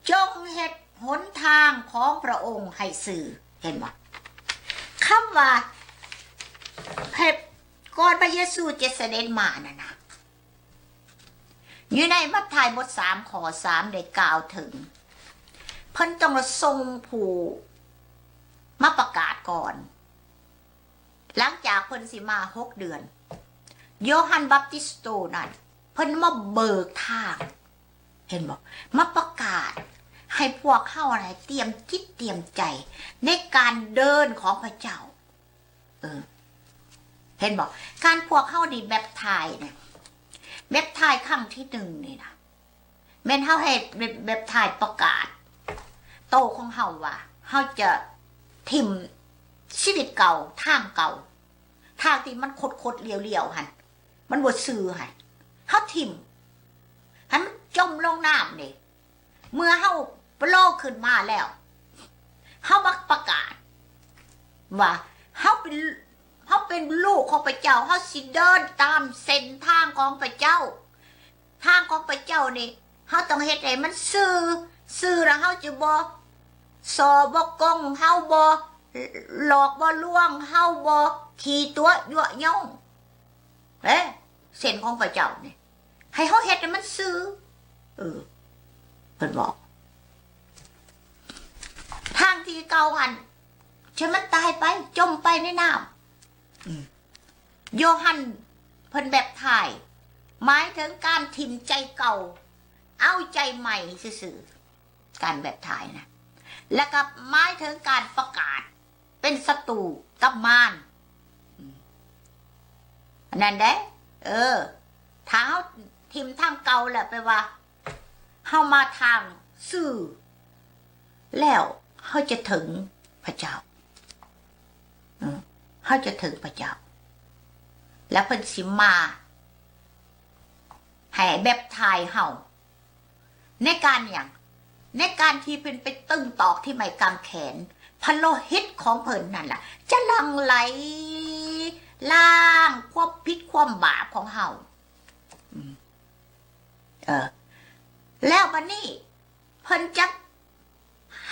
ຈົ່ງເຮັດຫົນທາງຂອງພະອົງໃຫ້ຊື່. ເຫັນບໍ່? ຄຳວ່າ ໃຫ້ ກ່ອນພະເຢຊູຈະສະເດັດມານັ້ນນະ ຢູ່ໃນມັດທາຍບົດສາມ ຂໍ້ສາມ ໄດ້ກ່າວເຖິງ ເພິ່ນຕ້ອງສົ່ງຜູ້ມາປະກາດກ່ອນ. ຫຼັງຈາກເພິ່ນຊິມາຫົກເດືອນ, ໂຢຮັນບັບຕິສໂຕນັ້ນ ເພິ່ນມາເບີກທາງ, ເຫັນບໍ່? ມາປະກາດໃຫ້ພວກເຮົານະ ໃຫ້ຕຽມຈິດຕຽມໃຈໃນການເດີນຂອງພະເຈົ້າ. ເອີ ເຫັນບໍ່? ການພວກເຮົານີ້ແບັບທາຍນະ ແບັບທາຍຄັ້ງທີໜຶ່ງນີ້ນະ ແມ່ນເຮົາໃຫ້ແບັບ ແບັບທາຍປະກາດໂຕຂອງເຮົາວ່າ ເຮົາຈະຖິ້ມຊີວິດເກົ່າ ທາງເກົ່າ ທາງທີ່ມັນຄົດໆ ລ້ຽວໆ ຫັ້ນ ມັນບໍ່ຊື່ຫັ້ນ ເຮົາຖິ້ມ ໃຫ້ມັນຈົມລົງນ້ຳນີ້. ເມື່ອເຮົາໂຜລ່ຂຶ້ນມາແລ້ວ ເຮົາມາປະກາດວ່າ ເຮົາເປັນ ເຮົາເປັນລູກຂອງພະເຈົ້າ, ເຮົາຊິເດີນຕາມເສັ້ນທາງຂອງພະເຈົ້າ. ທາງຂອງພະເຈົ້ານີ້ ເຮົາຕ້ອງເຮັດໃຫ້ມັນຊື່, ຊື່ແລ້ວເຮົາຈະບໍ່ສໍ້ບໍ່ກົງ, ເຮົາບໍ່ຫຼອກບໍ່ລວງ, ເຮົາບໍ່ຂີ້ຕົວະຍົວະຍົງ. ເອີ ເສັ້ນຂອງພະເຈົ້ານີ້ ໃຫ້ເຮົາເຮັດໃຫ້ມັນຊື່. ເອີ ເພິ່ນບອກ ທາງທີ່ເກົ່າຫັ້ນ ໃຫ້ມັນຕາຍໄປ, ຈົມໄປໃນນ້ຳ. ໂຢຮັນເພິ່ນແບັບທາຍ ໝາຍເຖິງການຖິ້ມໃຈເກົ່າ ເອົາໃຈໃໝ່ຊື່ໆ. ການແບັບທາຍນະ ແລ້ວກໍໝາຍເຖິງການປະກາດເປັນສັດຕູກັບມານ. ອືມ ອັນນັ້ນເດ້. ເອີ ຖ້າເຮົາຖິ້ມທາງເກົ່າແລ້ວ ແປວ່າເຮົາມາທາງຊື່ ແລ້ວເຮົາຈະເຖິງພະເຈົ້າ. ເອີ ເຮົາຈະເຖິງພະເຈົ້າ ແລ້ວເພິ່ນຊິມາໃຫ້ແບັບທາຍເຮົາ. ໃນການຫຍັງ? ໃນການທີ່ເພິ່ນໄປຕຶງຕອກທີ່ໄມ້ກາງແຂນ, ພະໂລຫິດຂອງເພິ່ນນັ້ນລະ ຈະຫຼັ່ງໄຫຼລ້າງຄວາມຜິດຄວາມບາບຂອງເຮົາ. ອືມ ເອີ ແລ້ວບັດນີ້ ເພິ່ນຈະ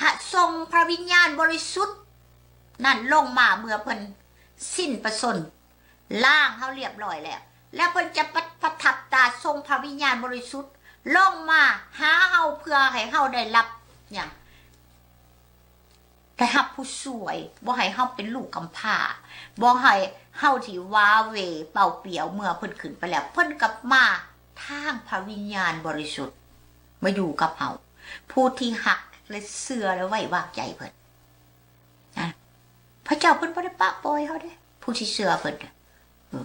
ຫະ ສົ່ງພະວິນຍານບໍລິສຸດນັ້ນລົງມາເມື່ອເພິ່ນສິ້ນພະຊົນ ລ້າງເຮົາລຽບລ້ອຍແລ້ວ ແລ້ວເພິ່ນຈະປະ ປະທັບຕາ ສົ່ງພະວິນຍານບໍລິສຸດລົງມາຫາເຮົາ ເພື່ອໃຫ້ເຮົາໄດ້ຮັບຫຍັງ? ໄດ້ຮັບຜູ້ຊ່ວຍ, ບໍ່ໃຫ້ເຮົາເປັນລູກກຳພ້າ, ບໍ່ໃຫ້ເຮົາທີ່ຫວາເຫວເປົ່າປ່ຽວເມື່ອເພິ່ນຂຶ້ນໄປແລ້ວ. ເພິ່ນກັບມາທາງພະວິນຍານບໍລິສຸດມາຢູ່ກັບເຮົາ, ຜູ້ທີ່ຮັກ ແລະ ເຊື່ອ ແລະ ໄວ້ວາງໃຈເພິ່ນ. ນະ ພະເຈົ້າເພິ່ນບໍ່ໄດ້ປະປ່ອຍເຮົາເດ້, ຜູ້ທີ່ເຊື່ອເພິ່ນນະ ເອີ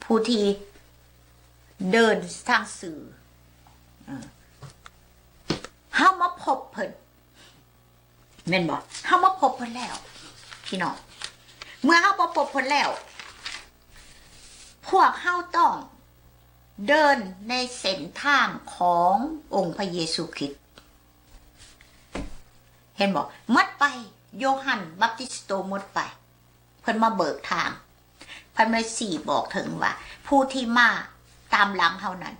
ຜູ້ທີ່ເດີນທາງຊື່ ເອີ ເຮົາມາພົບເພິ່ນ ແມ່ນບໍ່? ເຮົາມາພົບເພິ່ນແລ້ວ ພີ່ນ້ອງ, ເມື່ອເຮົາມາພົບເພິ່ນແລ້ວ ພວກເຮົາຕ້ອງເດີນໃນເສັ້ນທາງຂອງອົງພະເຢຊູຄຣິດ. ເຫັນບໍ່? ໝົດໄປ, ໂຢຮັນບັບຕິສໂຕໝົດໄປ, ເພິ່ນມາເບີກທາງ, ເພິ່ນມາຊີ້ບອກເຖິງວ່າ ຜູ້ທີ່ມາຕາມຫຼັງເຮົານັ້ນ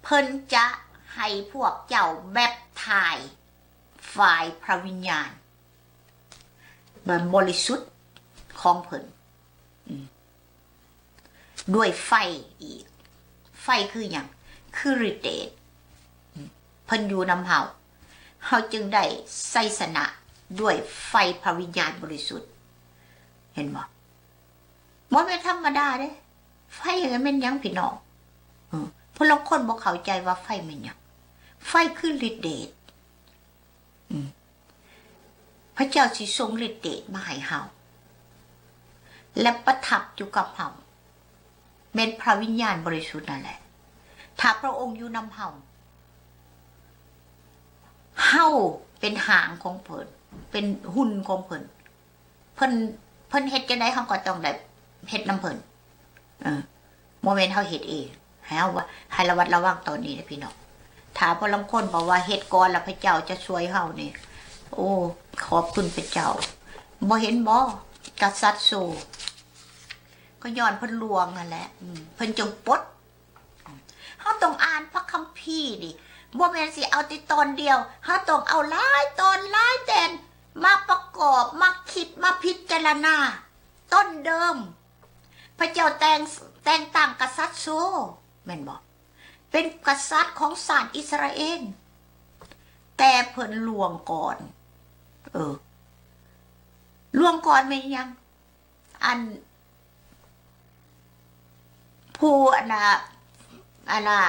ເພິ່ນຈະໃຫ້ພວກເຈົ້າແບັບທາຍຝ່າຍພະວິນຍານ ແບບບໍລິສຸດຂອງເພິ່ນ ອືມ ດ້ວຍໄຟອີກ. ໄຟຄືຫຍັງ? ຄືລິດເດດ. ອືມ ເພິ່ນຢູ່ນຳເຮົາ, ເຮົາຈຶ່ງໄດ້ໄຊຊະນະດ້ວຍໄຟພະວິນຍານບໍລິສຸດ. ເຫັນບໍ່? ບໍ່ແມ່ນທຳມະດາເດ້. ໄຟແມ່ນຫຍັງ ພີ່ນ້ອງ? ເອີ ຜູ້ລາງຄົນບໍ່ເຂົ້າໃຈວ່າໄຟແມ່ນຫຍັງ. ໄຟຄືລິດເດດ. ອືມ ພະເຈົ້າຊິສົ່ງລິດເດດມາໃຫ້ເຮົາ ແລະ ປະທັບຢູ່ກັບເຮົາ, ແມ່ນພະວິນຍານບໍລິສຸດນັ້ນແຫຼະ. ຖ້າພະອົງຢູ່ນຳເຮົາ, ເຮົາເປັນຫາງຂອງເພິ່ນ, ເປັນຫຸ່ນຂອງເພິ່ນ. ເພິ່ນ ເພິ່ນເຮັດຈັ່ງໃດ ເຮົາກໍຕ້ອງໄດ້ເຮັດນຳເພິ່ນ. ເອີ ບໍ່ແມ່ນເຮົາເຮັດເອງ. ໃຫ້ເຮົາວ່າ ໃຫ້ລະມັດລະວັງຕອນນີ້ນະພີ່ນ້ອງ. ຖ້າຜູ້ລາງຄົນບອກວ່າເຮັດກ່ອນແລ້ວພະເຈົ້າຈະຊ່ວຍເຮົານີ້ ໂອ້ ຂອບຄຸນພະເຈົ້າ. ບໍ່ເຫັນບໍ່? ກະສັດໂຊ ກໍຍ້ອນເພິ່ນຫຼວງຫັ້ນແຫຼະ. ອືມ ເພິ່ນຈຶ່ງປົດ. ເຮົາຕ້ອງອ່ານພະຄຳພີນີ້ ບໍ່ແມ່ນຊິເອົາແຕ່ຕອນດຽວ, ເຮົາຕ້ອງເອົາຫຼາຍຕອນຫຼາຍແຕ່ນມາປະກອບ, ມາຄິດ, ມາພິຈາລະນາ. ຕົ້ນເດີມ ພະເຈົ້າແຕ່ງ ແຕ່ງຕັ້ງກະສັດໂຊ ແມ່ນບໍ່? ເປັນກະສັດຂອງຊາດອິດສະຣາເອນ, ແຕ່ເພິ່ນລ່ວງກ່ອນ. ເອີ ລ່ວງກ່ອນແມ່ນຫຍັງ? ອັນ ຜູ້ ອັນນ່າ ອັນນ່າ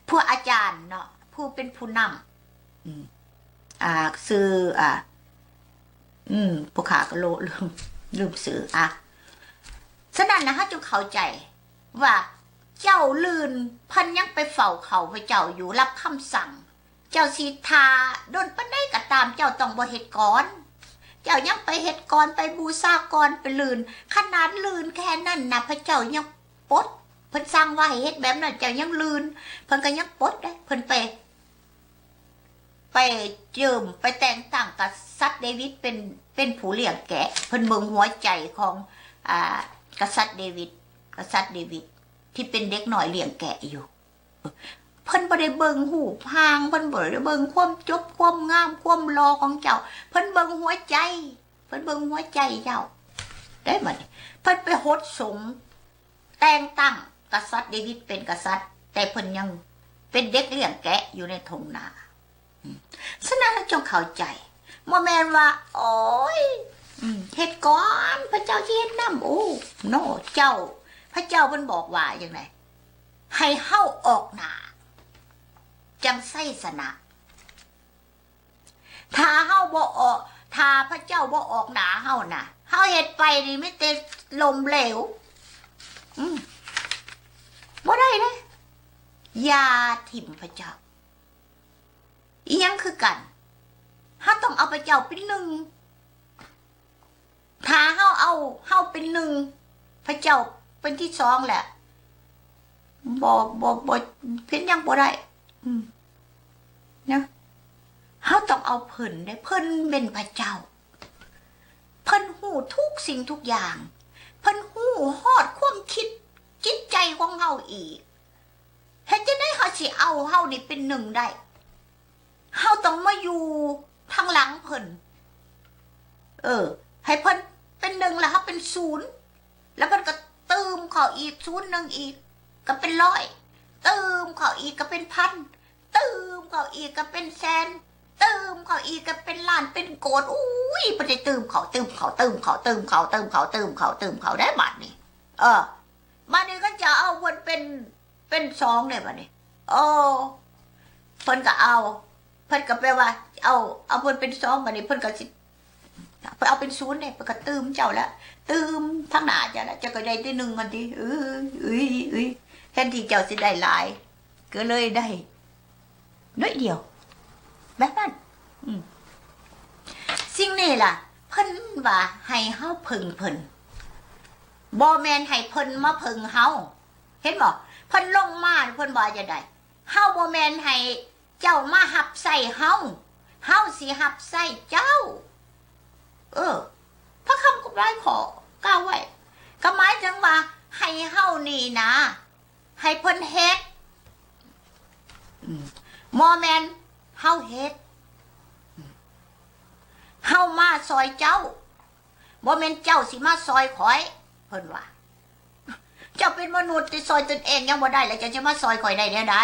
ຜູ້ອາຈານເນາະ, ຜູ້ເປັນຜູ້ນຳ ອືມ ອ່າ ຊື່ ອ່າ ອືມ ຜູ້ຂ້າກໍໂລ ລືມ ລືມຊື່. ອ່າ ສະນັ້ນນະ ເຮົາຈຶ່ງເຂົ້າໃຈວ່າ ເຈົ້າລື່ນ ເພິ່ນຍັງໄປເຝົ້າເຂົ້າພະເຈົ້າຢູ່ ຮັບຄຳສັ່ງ. ເຈົ້າຊິຖ້າດົນປານໃດກໍຕາມ, ເຈົ້າຕ້ອງບໍ່ເຮັດກ່ອນ. ເຈົ້າຍັງໄປເຮັດກ່ອນ, ໄປບູຊາກ່ອນ, ໄປລື່ນ. ຂະໜາດລື່ນແຄ່ນັ້ນນະ ພະເຈົ້າຍັງປົດ. ເພິ່ນສັ່ງວ່າໃຫ້ເຮັດແບບນັ້ນ, ເຈົ້າຍັງລື່ນ, ເພິ່ນກໍຍັງປົດເດ້. ເພິ່ນໄປ ໄປເຈີມ, ໄປແຕ່ງຕັ້ງກະສັດເດວິດເປັນ ເປັນຜູ້ລ້ຽງແກະ. ເພິ່ນເບິ່ງຫົວໃຈຂອງ ອ່າ ກະສັດເດວິດ, ກະສັດເດວິດທີ່ເປັນເດັກນ້ອຍລ້ຽງແກະຢູ່. ເພິ່ນບໍ່ໄດ້ເບິ່ງຮູບຮ່າງ, ເພິ່ນບໍ່ໄດ້ເບິ່ງຄວາມຈົບ, ຄວາມງາມ, ຄວາມຫຼໍ່ຂອງເຈົ້າ. ເພິ່ນເບິ່ງຫົວໃຈ, ເພິ່ນເບິ່ງຫົວໃຈເຈົ້າ. ໄດ້ບັດນີ້ ເພິ່ນໄປຫົດສົງ ແຕ່ງຕັ້ງກະສັດເດວິດເປັນກະສັດ, ແຕ່ເພິ່ນຍັງເປັນເດັກລ້ຽງແກະຢູ່ໃນທົ່ງນາ. ອືມ ສະນັ້ນເຮົາຈົ່ງເຂົ້າໃຈ, ບໍ່ແມ່ນວ່າ ໂອ້ຍ ອືມ ເຮັດກ່ອນ ພະເຈົ້າຊິເຮັດນຳ. ໂອ້ ໂນ ເຈົ້າ ພະເຈົ້າເພິ່ນບອກວ່າຈັ່ງໃດ? ໃຫ້ເຮົາອອກໜ້າ ຈັ່ງໄຊຊະນະ. ຖ້າເຮົາບໍ່ອອກ, ຖ້າພະເຈົ້າບໍ່ອອກໜ້າເຮົານະ, ເຮົາເຮັດໄປນີ້ມີແຕ່ລົ້ມເຫຼວ. ອືມ ບໍ່ໄດ້ເດ້. ຢ່າຖິ້ມພະເຈົ້າ. ອີ່ຫຍັງຄືກັນ? ເຮົາຕ້ອງເອົາພະເຈົ້າເປັນໜຶ່ງ. ຖ້າເຮົາເອົາເຮົາເປັນໜຶ່ງ, ພະເຈົ້າເປັນທີສອງແຫຼະ. ບໍ່ ບໍ່ ບໍ່ ເປັນຫຍັງບໍ່ໄດ້. ອືມ ນະ ເຮົາຕ້ອງເອົາເພິ່ນເດ້. ເພິ່ນເປັນພະເຈົ້າ. ເພິ່ນຮູ້ທຸກສິ່ງທຸກຢ່າງ. ເພິ່ນຮູ້ຮອດຄວາມຄິດຈິດໃຈຂອງເຮົາອີກ. ເຮັດຈັ່ງໃດເຮົາຊິເອົາເຮົານີ້ເປັນໜຶ່ງໄດ້? ເຮົາຕ້ອງມາຢູ່ທາງຫຼັງເພິ່ນ. ເອີ ໃຫ້ເພິ່ນເປັນໜຶ່ງ ແລ້ວເຮົາເປັນສູນ ແລ້ວເພິ່ນກໍຕື່ມເຂົ້າອີກ ສູນໜຶ່ງອີກ ກໍເປັນຮ້ອຍ ຕື່ມເຂົ້າອີກກໍເປັນພັນ ຕື່ມເຂົ້າອີກກໍເປັນແສນ ຕື່ມເຂົ້າອີກກໍເປັນລ້ານ ເປັນໂກດ. ອຸ້ຍ ເພິ່ນໄດ້ຕື່ມເຂົ້າ ຕື່ມເຂົ້າ ຕື່ມເຂົ້າ ຕື່ມເຂົ້າ ຕື່ມເຂົ້າ ຕື່ມເຂົ້າ ຕື່ມເຂົ້າ ຕື່ມເຂົ້າໄດ້ບາດນີ້. ເອີ ບາດນີ້ກໍຈະເອົາເພິ່ນເປັນ ເປັນສອງເດ້ບາດນີ້. ໂອ້ ເພິ່ນກໍເອົາ ເພິ່ນກໍແປວ່າ ເອົາ ເອົາເພິ່ນເປັນສອງ ບາດນີ້ເພິ່ນກໍຊິ ເອົາເປັນສູນເດ້ ເພິ່ນກໍຕື່ມເຈົ້າແລ້ວ ຕື່ມທາງໜ້າເຈົ້າແລ້ວ ເຈົ້າກໍໄດ້ແຕ່ໜຶ່ງຫັ້ນຕິ. ເອີຍ ເອີຍ ເອີຍ ແທນທີ່ເຈົ້າຊິໄດ້ຫຼາຍ ກໍເລີຍໄດ້ໜ້ອຍດຽວ ແບບນັ້ນ. ອືມ ສິ່ງນີ້ລະ ເພິ່ນວ່າໃຫ້ເຮົາເພິ່ງເພິ່ນ ບໍ່ແມ່ນໃຫ້ເພິ່ນມາເພິ່ງເຮົາ. ເຫັນບໍ່? ເພິ່ນລົງມາ ເພິ່ນວ່າຈັ່ງໃດ? ເຮົາບໍ່ແມ່ນໃຫ້ເຈົ້າມາຮັບໃຊ້ເຮົາ, ເຮົາຊິຮັບໃຊ້ເຈົ້າ. ເອີ ພະຄຳກໍຫຼາຍຂໍ້ກ່າວໄວ້ ກໍໝາຍເຖິງວ່າໃຫ້ເຮົານີ້ນະ ໃຫ້ເພິ່ນເຮັດ. ອືມ ບໍ່ແມ່ນເຮົາເຮັດ. ເຮົາມາຊ່ອຍເຈົ້າ ບໍ່ແມ່ນເຈົ້າຊິມາຊ່ອຍຂ້ອຍ ເພິ່ນວ່າ. ເຈົ້າເປັນມະນຸດທີ່ຊ່ອຍຕົນເອງຍັງບໍ່ໄດ້ ແລ້ວເຈົ້າຈະມາຊ່ອຍຂ້ອຍໄດ້ແນວໃດ?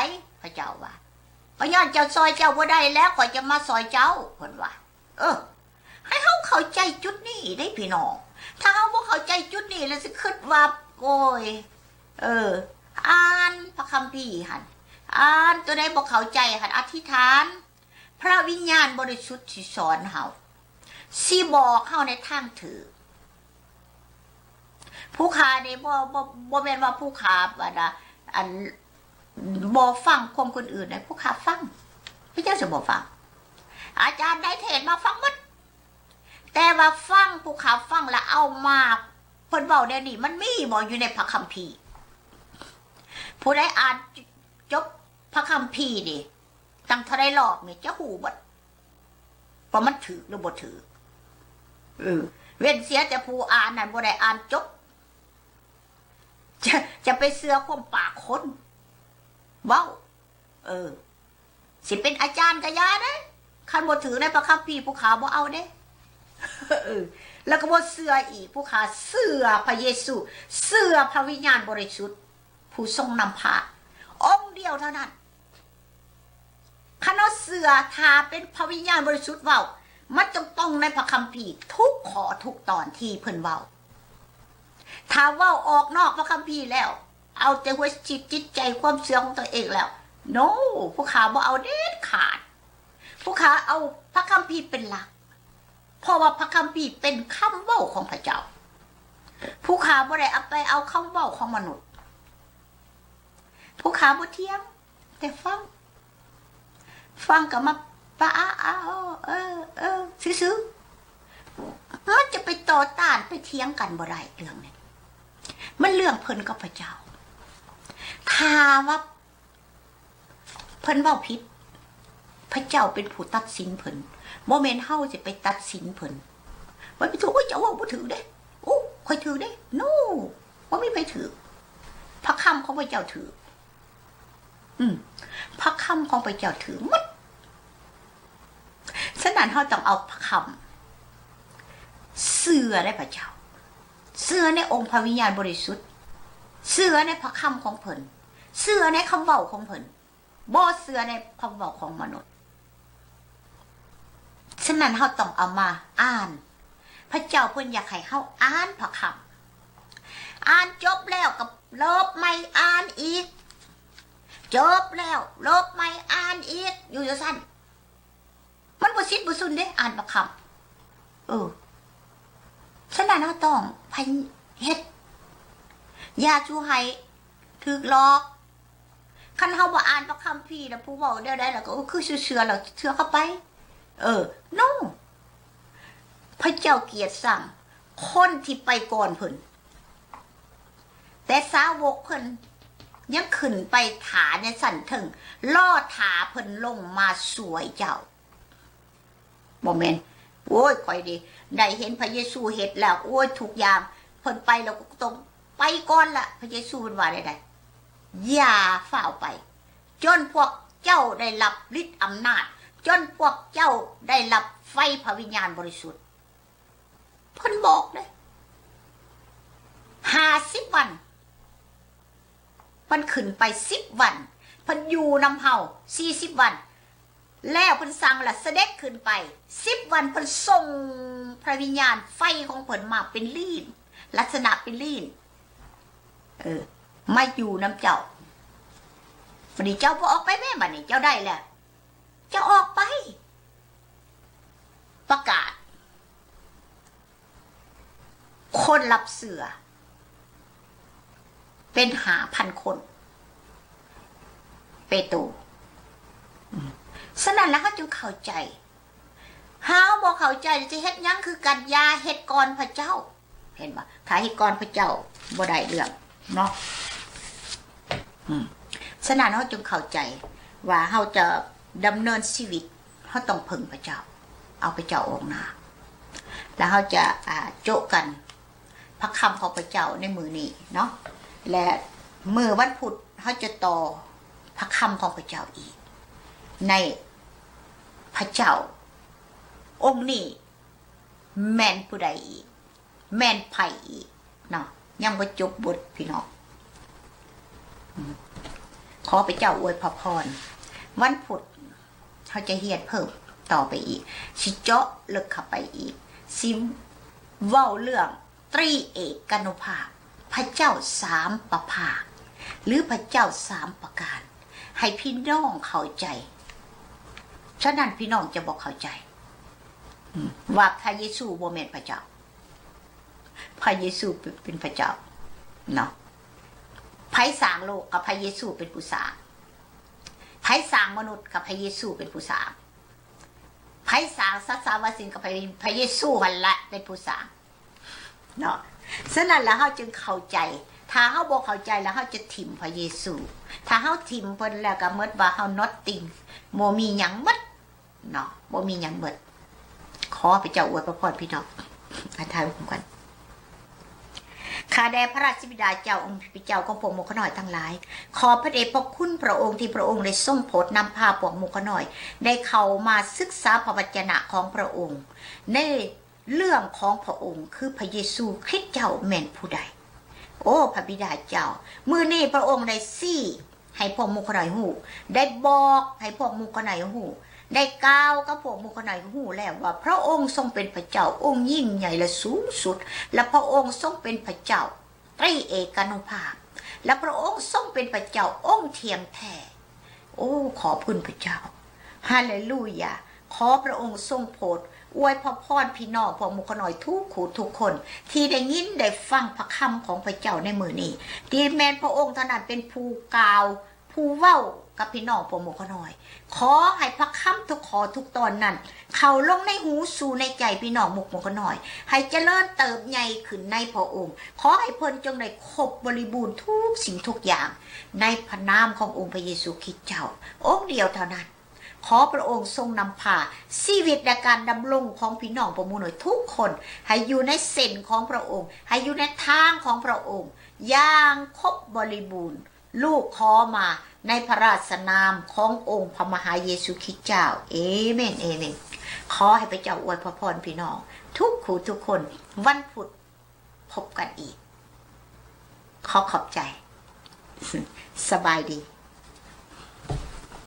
ພະເຈົ້າວ່າ ກໍຍ້ອນເຈົ້າຊ່ອຍເຈົ້າບໍ່ໄດ້ແລ້ວ ຂ້ອຍຈະມາຊ່ອຍເຈົ້າ ເພິ່ນວ່າ. ເອີ ໃຫ້ເຮົາເຂົ້າໃຈຈຸດນີ້ເດ້ພີ່ນ້ອງ. ຖ້າເຮົາບໍ່ເຂົ້າໃຈຈຸດນີ້ແລ້ວຊິຄິດວ່າ ໂອ້ຍ ເອີ ອ່ານພະຄຳພີຫັ້ນ ອ່ານຕົວໃດບໍ່ເຂົ້າໃຈຫັ້ນ ອະທິຖານ ພະວິນຍານບໍລິສຸດຊິສອນເຮົາ ຊິບອກເຮົາໃນທາງຖືກ. ຜູ້ຂ້ານີ້ບໍ່ ບໍ່ ບໍ່ແມ່ນວ່າຜູ້ຂ້າ ອັນ ອັນ ບໍ່ຟັງຄວາມຄົນອື່ນໃດ ຜູ້ຂ້າຟັງ. ເປັນຫຍັງຊິບໍ່ຟັງ? ອາຈານໃດເທດມາຟັງໝົດ ແຕ່ວ່າຟັງ ຜູ້ຂ້າຟັງແລ້ວເອົາມາ ເພິ່ນເວົ້າແນວນີ້ ມັນມີບໍ່ຢູ່ໃນພະຄຳພີ? ຜູ້ໃດອ່ານຈົບພະຄຳພີນີ້ ຕັ້ງເທົ່າໃດລອບນີ້ຈະຮູ້ເບິດ ວ່າມັນຖືກຫຼືບໍ່ຖືກ. ເອີ ເວັ້ນເສຍແຕ່ຜູ້ອ່ານນັ້ນບໍ່ໄດ້ອ່ານຈົບ ຈະ ຈະໄປເຊື່ອຄວາມປາກຄົນເວົ້າ. ເອີ ຊິເປັນອາຈານກໍຢ່າເດ້ ຄັນບໍ່ຖືກໃນພະຄຳພີ ພວກຂ້າບໍ່ເອົາເດ້. ເອີ ແລ້ວກໍບໍ່ເຊື່ອອີກ ພວກຂ້າເຊື່ອພະເຢຊູ ເຊື່ອພະວິນຍານບໍລິສຸດ ຜູ້ຊົງນຳພາ ອົງດຽວເທົ່ານັ້ນ. ຄັນເຮົາເຊື່ອ ຖ້າເປັນພະວິນຍານບໍລິສຸດເວົ້າ ມັນຕ້ອງ ຕ້ອງໃນພະຄຳພີທຸກຂໍ້ທຸກຕອນທີ່ເພິ່ນເວົ້າ. ຖ້າເວົ້າອອກນອກພະຄຳພີແລ້ວ ເອົາແຕ່ຫົວຈິດ ຈິດໃຈ ຄວາມເຊື່ອຂອງຕົວເອງແລ້ວ ໂນ ພວກຂ້າບໍ່ເອົາເດັດຂາດ. ພວກຂ້າເອົາພະຄຳພີເປັນຫຼັກ ເພາະວ່າພະຄຳພີເປັນຄຳເວົ້າຂອງພະເຈົ້າ. ພວກຂ້າບໍ່ໄດ້ເອົາໄປເອົາຄຳເວົ້າຂອງມະນຸດ. ພວກຂ້າບໍ່ຖຽງ ແຕ່ຟັງ ຟັງກໍມາປະອາອາ ເອີ ເອີ ຊື່ໆ. ມັນຈະໄປຕໍ່ຕ້ານ ໄປຖຽງກັນບໍ່ໄດ້ເລື່ອງນີ້. ມັນເລື່ອງເພິ່ນກັບພະເຈົ້າ. ຖ້າວ່າ ເພິ່ນເວົ້າຜິດ ພະເຈົ້າເປັນຜູ້ຕັດສິນເພິ່ນ ບໍ່ແມ່ນເຮົາຊິໄປຕັດສິນເພິ່ນ. ບໍ່ມີຖືກ ໂອ້ຍ ເຈົ້າເວົ້າບໍ່ຖືກເດ້ ໂອ້ ຂ້ອຍຖືກເດ້. ໂນ ບໍ່ມີໃຜຖືກ. ພະຄຳຂອງພະເຈົ້າຖືກ. ອືມ ພະຄຳຂອງພະເຈົ້າຖືກໝົດ. ສະນັ້ນ ເຮົາຕ້ອງເອົາພະຄຳ ເຊື່ອໃນພະເຈົ້າ ເຊື່ອໃນອົງພະວິນຍານບໍລິສຸດ ເຊື່ອໃນພະຄຳຂອງເພິ່ນ ເຊື່ອໃນຄຳເວົ້າຂອງເພິ່ນ ບໍ່ເຊື່ອໃນຄຳເວົ້າຂອງມະນຸດ. ສະນັ້ນ ເຮົາຕ້ອງເອົາມາອ່ານ. ພະເຈົ້າເພິ່ນຢາກໃຫ້ເຮົາອ່ານພະຄຳ. ອ່ານຈົບແລ້ວກໍເລີບໃໝ່ອ່ານອີກ. ຈົບແລ້ວເລີບໃໝ່ອ່ານອີກ. ຢູ່ຈັ່ງຊັ້ນ ມັນບໍ່ສິ້ນບໍ່ສຸນເດ້ ອ່ານບັກຄຳ. ເອີ ສະນັ້ນເຮົາຕ້ອງພະ ເຮັດ ຢ່າສູ່ໃຫ້ຖືກຫຼອກ. ຄັນເຮົາບໍ່ອ່ານພະຄຳພີແລ້ວ ຜູ້ເວົ້າແນວໃດແລ້ວກໍ ເອີ ຄືຊິເຊື່ອແລ້ວ ເຊື່ອເຂົ້າໄປ. ເອີ ໂນ ພະເຈົ້າກຽດຊັງຄົນທີ່ໄປກ່ອນເພິ່ນ. ແຕ່ສາວົກເພິ່ນຍັງຂຶ້ນໄປຖ້າໃນຊັ້ນເທິງ ລໍຖ້າເພິ່ນລົງມາຊ່ວຍເຈົ້າ. ບໍ່ແມ່ນ ໂອ້ຍ ຂ້ອຍນີ້ໄດ້ເຫັນພະເຢຊູເຮັດແລ້ວ ໂອ້ຍ ທຸກຢ່າງ ເພິ່ນໄປແລ້ວກໍຕ້ອງໄປກ່ອນລະ. ພະເຢຊູເພິ່ນວ່າແນວໃດ? ຢ່າຟ້າວໄປ ຈົນພວກເຈົ້າໄດ້ຮັບລິດອຳນາດ ຈົນພວກເຈົ້າໄດ້ຮັບໄຟພະວິນຍານບໍລິສຸດ. ເພິ່ນບອກເດ້ ຫ້າສິບວັນ ເພິ່ນຂຶ້ນໄປສິບວັນ ເພິ່ນຢູ່ນຳເຮົາສີ່ສິບວັນ ແລ້ວເພິ່ນສັ່ງລະສະເດັດຂຶ້ນໄປສິບວັນ ເພິ່ນສົ່ງພະວິນຍານໄຟຂອງເພິ່ນມາເປັນລີນ ລັກສະນະເປັນລີນ ເອີ ມາຢູ່ນຳເຈົ້າ. ບັດນີ້ເຈົ້າບໍ່ອອກໄປແມ້ ບັດນີ້ເຈົ້າໄດ້ແລ້ວ ເຈົ້າອອກໄປ ປະກາດ ຄົນຮັບເຊື່ອເປັນຫ້າພັນຄົນ ເປໂຕ. ອືມ ສະນັ້ນລະເຮົາຈຶ່ງເຂົ້າໃຈ. ເຮົາບໍ່ເຂົ້າໃຈ ຈະເຮັດຫຍັງຄືກັນ? ຢ່າເຮັດກ່ອນພະເຈົ້າ. ເຫັນບໍ່? ຖ້າເຮັດກ່ອນພະເຈົ້າບໍ່ໄດ້ເລື່ອງເນາະ. ອືມ ສະນັ້ນເຮົາຈຶ່ງເຂົ້າໃຈວ່າເຮົາຈະດຳເນີນຊີວິດ ເຮົາຕ້ອງເພິ່ງພະເຈົ້າ ເອົາພະເຈົ້າອອກໜ້າ ແລ້ວເຮົາຈະ ອ່າ ໂຈະກັນພະຄຳຂອງພະເຈົ້າໃນມື້ນີ້ເນາະ ແລະ ມື້ວັນພຸດເຮົາຈະຕໍ່ພະຄຳຂອງພະເຈົ້າອີກ ໃນພະເຈົ້າອົງນີ້ແມ່ນຜູ້ໃດອີກ? ແມ່ນໃຜອີກເນາະ? ຍັງບໍ່ຈົບບົດພີ່ນ້ອງ. ອືມ ຂໍພະເຈົ້າອວຍພະພອນ. ວັນພຸດເຮົາຈະຮຽນເພີ່ມຕໍ່ໄປອີກ ຊິເຈາະເລິກເຂົ້າໄປອີກ ຊິເວົ້າເລື່ອງຕຣີເອການຸພາບ ພະເຈົ້າສາມປະພາກ ຫຼື ພະເຈົ້າສາມປະການ ໃຫ້ພີ່ນ້ອງເຂົ້າໃຈ. ສະນັ້ນພີ່ນ້ອງຈະບໍ່ເຂົ້າໃຈ ອືມ ວ່າພະເຢຊູບໍ່ແມ່ນພະເຈົ້າ. ພະເຢຊູເປັນພະເຈົ້າເນາະ. ໃຜສ້າງໂລກກໍພະເຢຊູເປັນຜູ້ສ້າງ. ໃຜສ້າງມະນຸດກໍພະເຢຊູເປັນຜູ້ສ້າງ. ໃຜສ້າງສັດສາວາສິ່ງກໍພະ ພະເຢຊູຫັ້ນລະເປັນຜູ້ສ້າງເນາະ. ສະນັ້ນລະເຮົາຈຶ່ງເຂົ້າໃຈ. ຖ້າເຮົາບໍ່ເຂົ້າໃຈລະເຮົາຈະຖິ້ມພະເຢຊູ. ຖ້າເຮົາຖິ້ມເພິ່ນແລ້ວກໍໝົດວ່າເຮົາ nothing ບໍ່ມີຫຍັງໝົດ. ເນາະ ບໍ່ມີຫຍັງເໝິດ. ຂໍພະເຈົ້າອວຍພະພອນພີ່ນ້ອງ. ອະທິຖານຮ່ວມກັນ. ຂ້າແດ່ພະລາຊະບິດາເຈົ້າ ອົງພະເຈົ້າຂອງພວກໝູ່ຂ້ານ້ອຍທັງຫຼາຍ, ຂອບພະເດດພະຄຸນພະອົງທີ່ພະອົງໄດ້ຊົງໂປດນຳພາພວກໝູ່ຂ້ານ້ອຍໄດ້ເຂົ້າມາສຶກສາພະວັດຈະນະຂອງພະອົງ ໃນ ເລື່ອງຂອງພະອົງຄືພະເຢຊູຄຣິດເຈົ້າແມ່ນຜູ້ໃດ. ໂອ້ ພະບິດາເຈົ້າ, ມື້ນີ້ພະອົງໄດ້ຊີ້ໃຫ້ພວກໝູ່ຂ້ານ້ອຍຮູ້, ໄດ້ບອກໃຫ້ພວກໝູ່ຂ້ານ້ອຍຮູ້, ໄດ້ກ່າວກັບພວກໝູ່ຂ້ານ້ອຍຮູ້ແລ້ວວ່າ ພະອົງຊົງເປັນພະເຈົ້າອົງຍິ່ງໃຫຍ່ ແລະ ສູງສຸດ, ແລະ ພະອົງຊົງເປັນພະເຈົ້າ ຕຣີເອການຸພາບ ແລະ ພະອົງຊົງເປັນພະເຈົ້າອົງທ່ຽງແທ້. ໂອ້ ຂອບຄຸນພະເຈົ້າ. ຮາເລລູຢາ. ຂໍພະອົງຊົງໂປດອວຍພະພອນພີ່ນ້ອງພວກໝູ່ຂ້ານ້ອຍທຸກຜູ້ທຸກຄົນ ທີ່ໄດ້ຍິນໄດ້ຟັງພະຄຳຂອງພະເຈົ້າໃນມື້ນີ້, ທີ່ແມ່ນພະອົງເທົ່ານັ້ນເປັນຜູ້ກ່າວ ຜູ້ເວົ້າກັບພີ່ນ້ອງພວກໝູ່ຂ້ານ້ອຍ. ຂໍໃຫ້ພະຄຳທຸກຂໍ້ທຸກຕອນນັ້ນ ເຂົ້າລົງໃນຫູສູ່ໃນໃຈພີ່ນ້ອງໝູ່ ໝູ່ຂ້ານ້ອຍ, ໃຫ້ຈະເລີນເຕີບໃຫຍ່ຂຶ້ນໃນພະອົງ. ຂໍໃຫ້ເພິ່ນຈົ່ງໄດ້ຄົບບໍລິບູນທຸກສິ່ງທຸກຢ່າງ ໃນພະນາມຂອງອົງພະເຢຊູຄຣິດເຈົ້າ ອົງດຽວເທົ່ານັ້ນ. ຂໍພະອົງຊົງນຳພາຊີວິດ ແລະ ການດຳລົງຂອງພີ່ນ້ອງພວກໝູ່ນ້ອຍທຸກຄົນ ໃຫ້ຢູ່ໃນເສັ້ນຂອງພະອົງ, ໃຫ້ຢູ່ໃນທາງຂອງພະອົງຢ່າງຄົບບໍລິບູນ. ລູກຂໍມາໃນພະລາຊະນາມຂອງອົງພະມະຫາເຢຊູຄຣິດເຈົ້າ. ເອເມນ, ເອເມນ. ຂໍໃຫ້ພະເຈົ້າອວຍພະພອນພີ່ນ້ອງທຸກຜູ້ທຸກຄົນ. ວັນພຸດພົບກັນອີກ. ຂໍຂອບໃຈ. ສະບາຍດີ.